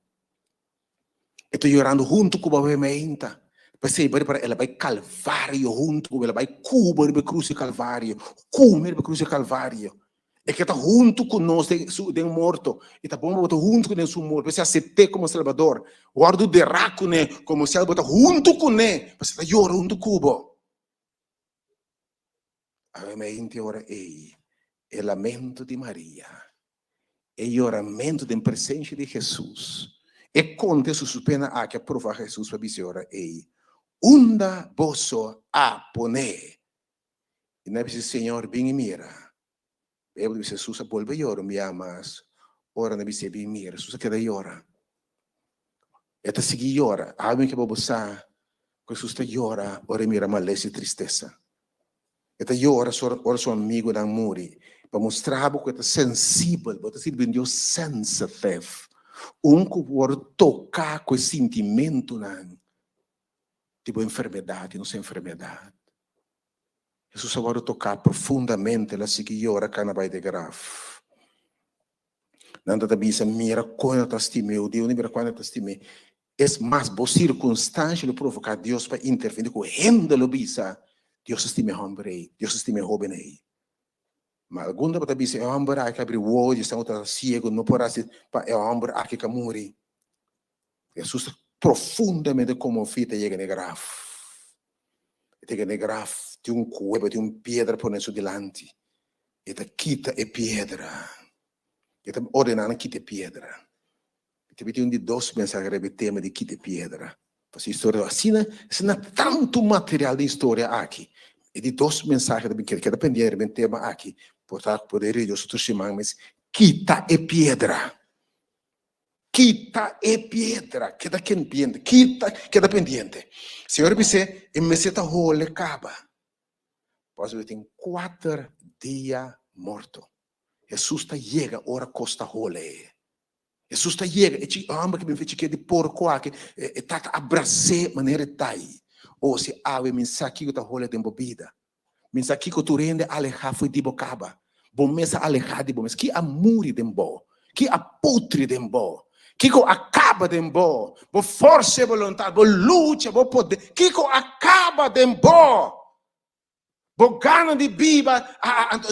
E ta yorando huntu ku bo awe mainta. P'esei bo ripara el a bai Kalvario huntu ku bo, el a bai ku bo riba e krus di Kalvario, ku mi riba e krus di Kalvario. E ke ta huntu ku nos den su den morto. I ta bon pa bo ta huntu kuné den su morto. P'esei asept'é komo Salbador. Wòrdu derá kuné komo si bo ta huntu kuné, pasobra e ta yora huntu ku bo. Awe mainti ora ei, e lamento di Maria, e yoramentu den presensia di Hesus, e konte su su pena aki a provoká Hesus pa bisa e ora ei, Unda boso a pon'é? I nan a bisa, Señor, bin i mira. Beibel ta bisa Hesus a bolbe yora un bia mas. Ora nan a bis'é bin mira, Hesus a keda yora. E ta sigui yora. Awe mi ke pa bo sa ku Hesus ta yora ora e mira malesa i tristesa. E ta yora ora su amigunan muri pa mustra bo ku e ta sensibel. Bo ta sirbi un Dios sensitive, un ku por toka ku e sintimentunan di bo enfermedat i nos enfermedat. Hesus a wòrdu toká profundamente, el a sigui yora kana bai de graf. Nan ta ta bisa, Mira kon el ta stim'é, o Dios, mira kuantu el ta stim'é. Es mas, bo sirkunstansha lo provoká Dios pa intervení ku hende lo bisa, Dios ta stima e hòmber ei, Dios ta stima e hóben ei. Ma algun tabata bisa, E hòmber aki a abri wowo di esnan ku tabata siegu, no por hasi pa e hòmber aki ka muri. Hesus ta profundamente konmoví ta yega na e graf. E ta yega na e graf, tin un kueba, tin un piedra pone su dilanti. E ta kita e piedra. E ta ordená nan kita e piedra. Mi ta pidi un di dos mensahe riba e tema di kita e piedra. Pasobra historia asina, asina tantu material den historia aki. E di dos mensahe ta bin keda keda pendiente riba e tema aki. Por ta ku poder di Dios otro siman mes, kita e piedra. Kita e piedra, keda kendiente, kita, keda pendiente. Señor bis'é, e mester ta hole kaba. Pasobra e tin kuater dia morto. Hesus ta yega ora kos ta hole. Hesus ta yega, e chi hòmber ku bin fe chik'é di porko aki, e tata a bras'é manera e ta ei. O si awe mi sa kiko ta hole den bo bida. Mi sa kiko tur hende a alehá fo'i di bo kaba. Bo mes a alehá di bo mes. Ki a muri den bo? Ki a putri den bo? Kiko a kaba den bo? Bo forsa e boluntat, bo lucha, bo poder. Kiko a kaba den bo? Bo gana di biba,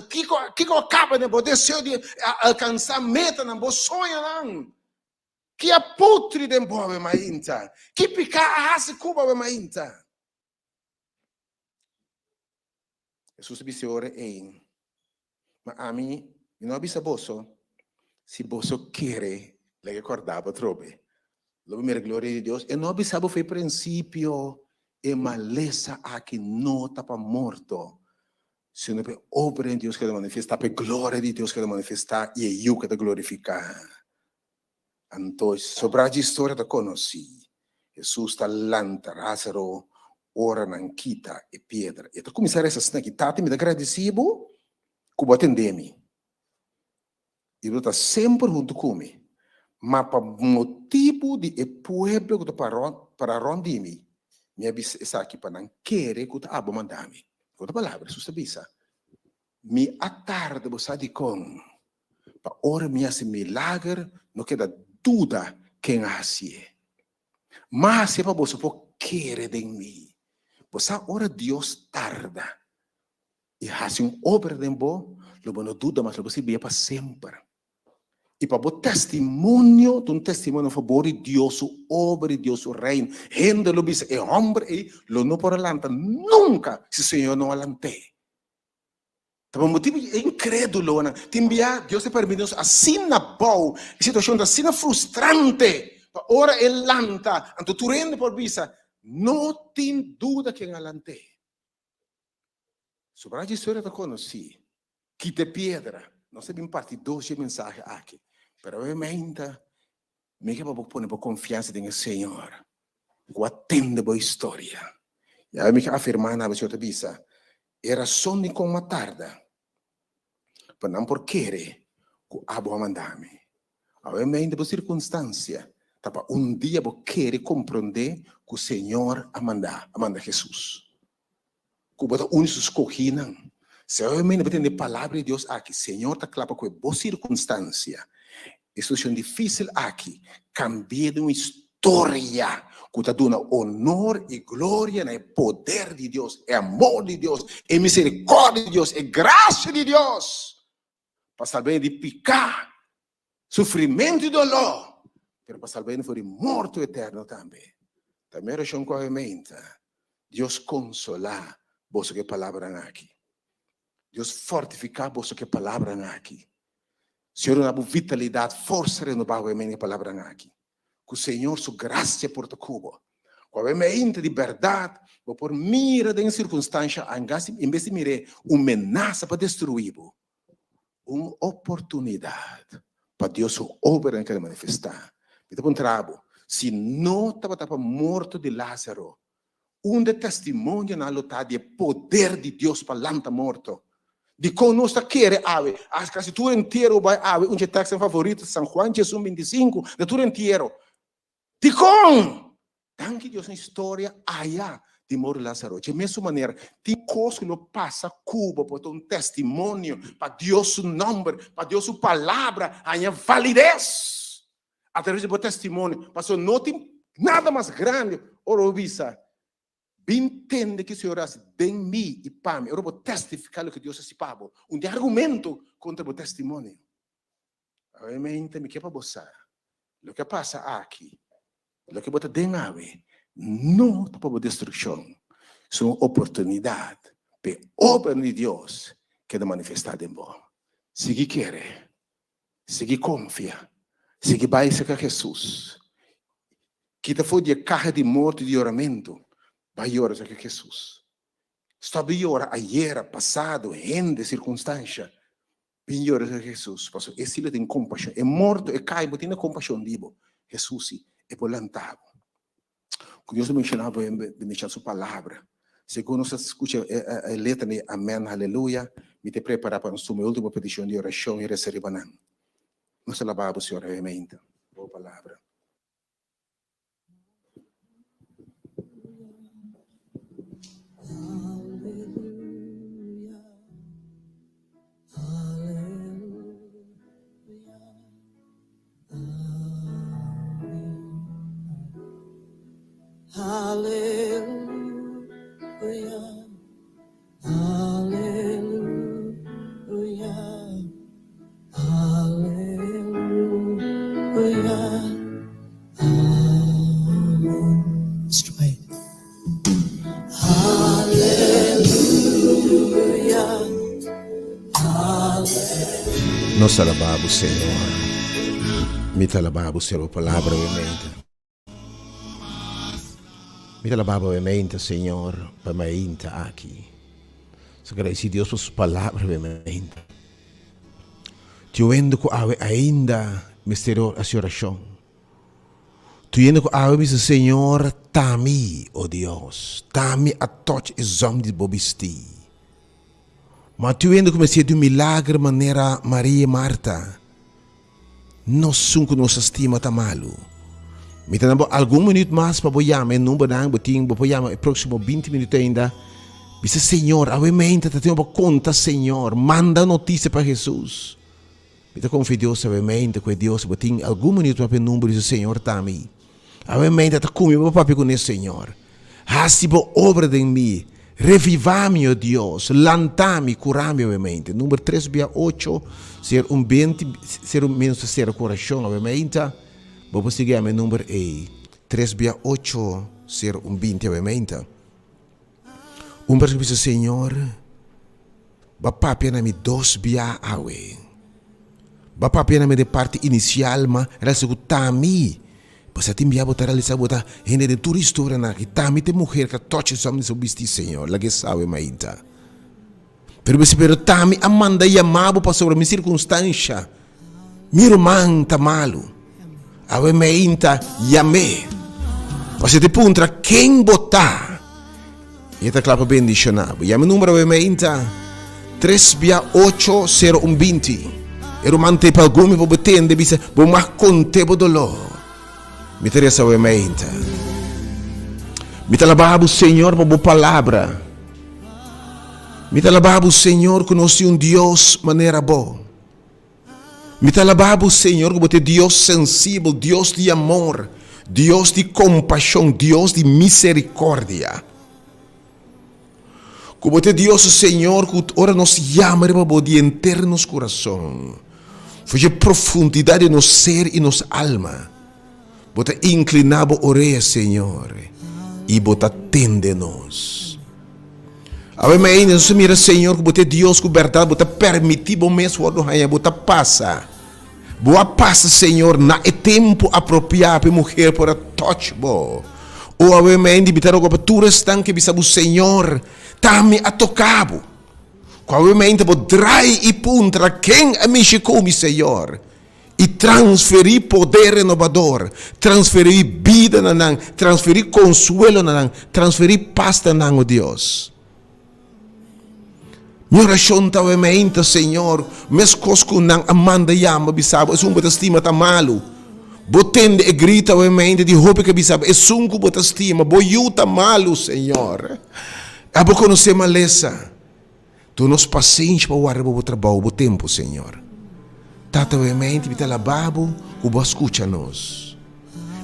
kiko, kiko a kaba den bo? Deseo di alkansá metanan, bo soñonan. Ki a putri den bo awe mainta? Ki piká a hasi ku bo awe mainta? Hesus a bisa e ora ei, Ma ami, mi no a bisa boso, si boso kere, laga e kòrda bo atrobe, lo bo mira gloria di Dios. E no a bisa bo for e prinsipio, e malesa aki no ta pa morto, sino pa e obra di Dios keda manifestá, pa e gloria di Dios keda manifestá i e Yu keda glorifiká. Anto sobrá dje historia ta konosí. Hesus ta lanta Lázaro ora nan kita e piedra. E ta kuminsá resa asina aki, Tata, mi ta gradisí bo ku bo a tendé mi i bo ta semper huntu ku mi. Ma pa motibu di e pueblo ku ta pará rònt di mi, mi a bisa esaki pa nan kere ku ta abo manda mi. Ku otro palabra, Hesus ta bisa, Mi a tarda bo sa dikon? Pa ora mi hasi milager no keda duda ken a hasié. M'a hasié pa boso por kere den mi. Bo sa ora Dios tarda i hasi un obra den bo, lo bo no duda mas, lo bo sirbié pa semper. I pa bo testimonio ta un testimonio na fabor di Dios su obra i Dios su reino. Hende lo bisa, e hòmber ei lo no por a lanta nunka si Señor no a lant'é. Ta pa motibu di e inkredulonan. Tin bia Dios ta permiti nos asina bou, e situashon ta asina frustrante, pa ora e lanta, anto tur hende por bisa, No tin duda ken a lant'é. Sobra dje historia ta konosí, kita e piedra. Nos ta bin parti dos dje mensahe aki, pero awe meinta Mi ke pa bo pone bo konfiansa den e Señor, ku a tende bo historia. I awe mi ke afirmá na bo, Señor ta bisa, e rason di kon m'a tarda, pa nan por kere ku abo a manda mi. Awe mei den bo sirkunstansia, ta pa un dia bo kere komprondé ku Señor a manda, a manda Hesus. Ku bo ta un di su skohínan. Si awe mende bo tende e palabra di Dios aki, Señor ta kla pa ku e bo sirkunstansia, e situashon difísil aki, kambi'é den un historia ku ta duna onor i gloria na e poder di Dios, e amor di Dios, e miserikòrdia di Dios, e grasia di Dios, pa salb'é di piká, sufrimentu i doló, pero pa salb'é for di morto eterno tambe. Ta mi orashon ku awe meinta, Dios konsolá boso ku e palabranan aki. Dios fortifiká boso ku e palabranan aki. Señor duna bo vitalidat, forsa renobá awe meinta ku e palabranan aki. Ku Señor su grasia por ta ku bo. Ku awe meinta di bèrdat bo por mira den e sirkunstansha en bes di mir'é un menasa pa destruí bo, Un oportunidat pa Dios su obranan keda manifestá. Mi ta puntra bo, si no tabata pa morto di Lázaro, unda e testimonionan lo ta di e poder di Dios pa lanta morto? Dikon nos ta kere awe? Kasi tur entiero bai awe, un dje tekstnan favorito, San Juan diesun 25, na tur entiero. Dikon? Danki Dios un historia aya di mor Lazaro. Dje mesun manera, tin kos ku lo pasa ku bo por ta un testimonio pa Dios su nòmber, pa Dios su palabra haña valides atraves di bo testimonio. Pasobra no tin nada mas grandi ora bo bisa, Bin tende ke Señor a hasi den mi i pa mi. Ora bo testifiká loke Dios a hasi pa bo, un tin argumento kontra bo testimonio. Obviamente mi ke pa bo sa, loke a pasa aki, loke bo ta den awe, no ta pa bo destrukshon, sino un oportunidat pa e obra di Dios keda manifestá den bo. Sigui kere, sigui konfia, sigui bai serka Hesus. Kita for di e kaha di morto i di yoramentu, bai yora serka Hesus. Stòp di yora ayera, pasado, hende, sirkunstansha. Bin yora riba Hesus, pasobra e si lo tin kompashon. E morto, e kai, bo tin e kompashon di bo. Hesus si, e por lanta bo. Ku Dios a menshoná bo, e bendishoná su palabra. Segun nos a skucha e letra di Amen, Haleluya, mi ta prepará pa nos tuma e último petishon di orashon i resa riba nan. Nos ta laba bo, Señor, obviamente, bo palabra. Aleluya, aleluya, aleluya. Nos ta alabá bo, Señor. Mi ta alabá bo, Señor, bo palabra obviamente. Mi ta alabá bo obviamente, Señor, pa mainta aki. Nos agradeci Dios pa su palabra obviamente. Tioendo cu awe ainda mester haci oracion. Tuyendo ku awe bisa, Señor, ta mi, o Dios, ta mi a toch e zòm di bo bistí. Ma tuyendo ku mester di un milager manera Maria i Marta, no sun ku nos a stima ta malu. Mi ta na bo algun minüt mas pa bo yama e numbernan bo tin, bo por yama e próksimo binti minüt ainda. Bisa, Señor, awe meinta ta tin pa konta Señor, manda notisia pa Hesus. Mi ta konfia Dios awe mente ku e Dios bo tin algun minuto papia number di su Señor ta mi. Awe mente ta kumi bo papia ku ne Señor. Hasi bo obra den mi. Reviva mi o Dios. Lanta mi, kura mi awe mente. Number tres bia ocho ser un benti ser un menos ta sera korashon awe mente. Bo por sigui ame number ei. Tres bia ocho ser un binti awe mente. Un persona bisa Señor. Bo a papia na mi dos bia awe. Bo a papia na mi den parti inisial, ma realisa ku t'ami. Bo sa tin bia bo ta realisa bo ta hende den tur historianan aki. T'ami ta e muher ku a touch esòm di su bisti, Señor. Laga e sa awe mainta. Pero bo si pero t'ami a manda yama bo pasobra mi sirkunstansha. Mi ruman ta malu. Awe meinta yam'é. Pasobra e ta puntra ken bo ta. I e ta kla pa bendishoná bo. Yama e numero awe meinta, tres bia ocho sero un binti. E ruman ta pa algun mi pa bo tende bisa bo mag konte bo doló. Mi ta resa awe meinta. Mi ta alabá bo Señor pa bo palabra. Mi ta alabá bo Señor ku nos tin un Dios manera bo. Mi ta alabá bo, Señor, ku bo ta e Dios sensibel, Dios di amor, Dios di kompashon, Dios di miserikòrdia. Ku bo ta e Dios, Señor, ku ora nos yama riba bo di henter nos kurason, for dje profundidat di nos ser i nos alma, Bo ta inkliná bo orea, Señor, i bo ta tende nos. Awe mainta nos ta mira, Señor, ku bo ta e Dios ku bèrdat bo ta permití bo mes wòrdu haña, bo ta pasa. Bo a pasa, Señor, na e tempu apropiá pa e muher por a tòch bo. O awe mainta mi ta roga pa tur esnan ke bisa bo, Señor, ta mi a toka bo. Ku awe mainta bo drai i puntra, Ken a mishi ku mi, Señor? I transferí poder renobador, transferí bida na nan, transferí konsuelo na nan, transferí pas na nan, o Dios. Mi orashon ta awe meinta, Señor, meskos ku nan a manda yama bisa bo, esun bo ta stima ta malu. Bo tende e grito awe meinta di hopi ku a bisa bo, esun ku bo ta stima, bo yu ta malu, Señor. Abo konosé malesa. Duna nos pasenshi pa warda bo bo trabou, bo tempu, Señor. Tata obviamente mi ta alabá bo ku bo a skucha nos.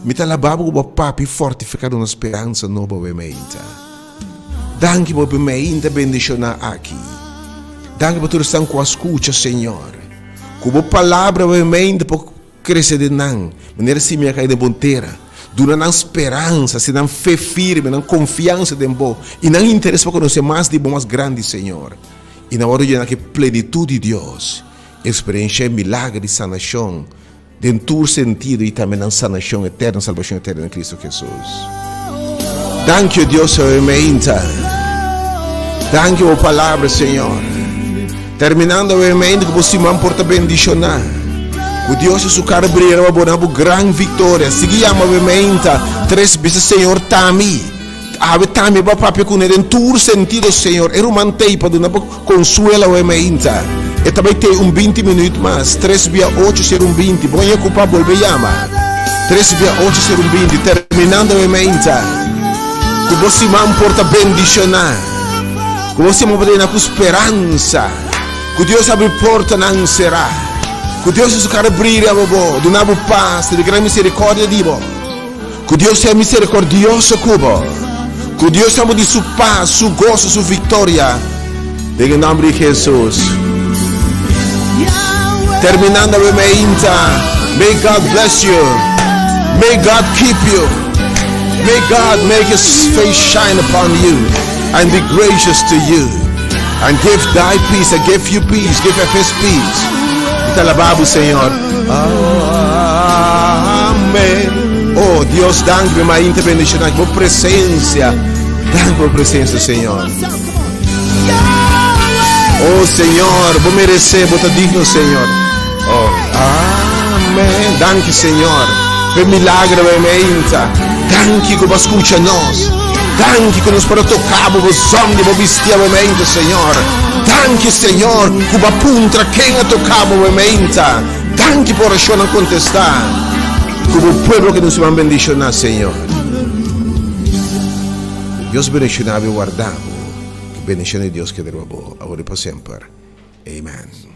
Mi ta alabá bo ku bo a papia i fortifiká duna speransa nobo obviamente. Danki pa bo meinta bendishoná aki. Danki pa tur esnan ku a skucha, Señor. Ku bo palabra obviamente por Krese den nan, manera simia kai den bon tera. Duna nan speransa, hasi nan fe firme, nan konfiansa den Bo i nan interes pa konosé mas di Bo mas grandi, Señor. I nan wòrdu yena ku e plenitut di Dios, eksperenshá e milager di sanashon den tur sentido i tambe nan sanashon eterno, salbashon eterno den Kristu Hesus. Danki, o Dios, awe meinta. Danki bo palabra, Señor. Terminando awe meinta, ku bo siman por ta bendishoná. Ku Dios i su kara bria riba bo na bo gran viktoria. Sigui yama awe meinta tres bisa, Señor, ta mi. Awe tambe bo a papia kuné den tur sentido, Señor. E ruman t'ei pa duna bo konsuelo awe mainta. E ta bai t'ei un binti minuut mas. Tres bia ocho ser un binti. Bon e okupá, bolbe yama. Tres bia ocho ser un binti. Terminando awe mainta. Ku bo siman por ta bendishoná. Ku bo siman por ta yena ku speransa. Ku Dios habri portanan será. Ku Dios su kara bria riba bo, duna bo pas, tene gran miserikòrdia di bo. Ku Dios sea miserikordioso ku bo. Ku Dios ta bo di su pas, su goso, su viktoria. Den e nòmber di Hesus. Terminando awe meinta. May God bless you. May God keep you. May God make his face shine upon you and be gracious to you. And give thy peace, and give you peace, give his peace. Mi ta alabá bo, Señor. Amen. Oh, Dios, danki pa e mainta bendishoná. Bo presensia. Danki pa bo presensia, Señor. Oh, Señor, bo meresé, bo ta digno, Señor. Oh, amen. Danki, Señor, pa e milagro e mainta. Danki ku bo a skucha nos. Danki ku nos por a toka bo, bo zòm di bo bisti awe mainta, Señor. Danki, Señor, ku bo a puntra ken a toka bo awe mainta. Danki pa orashonnan kontestá. Ku bo pueblo ku nos siman bendishoná, Señor. Ku Dios bendishoná bo i warda bo. Ku bendishon di Dios keda riba bo, awor i pa semper. Amen.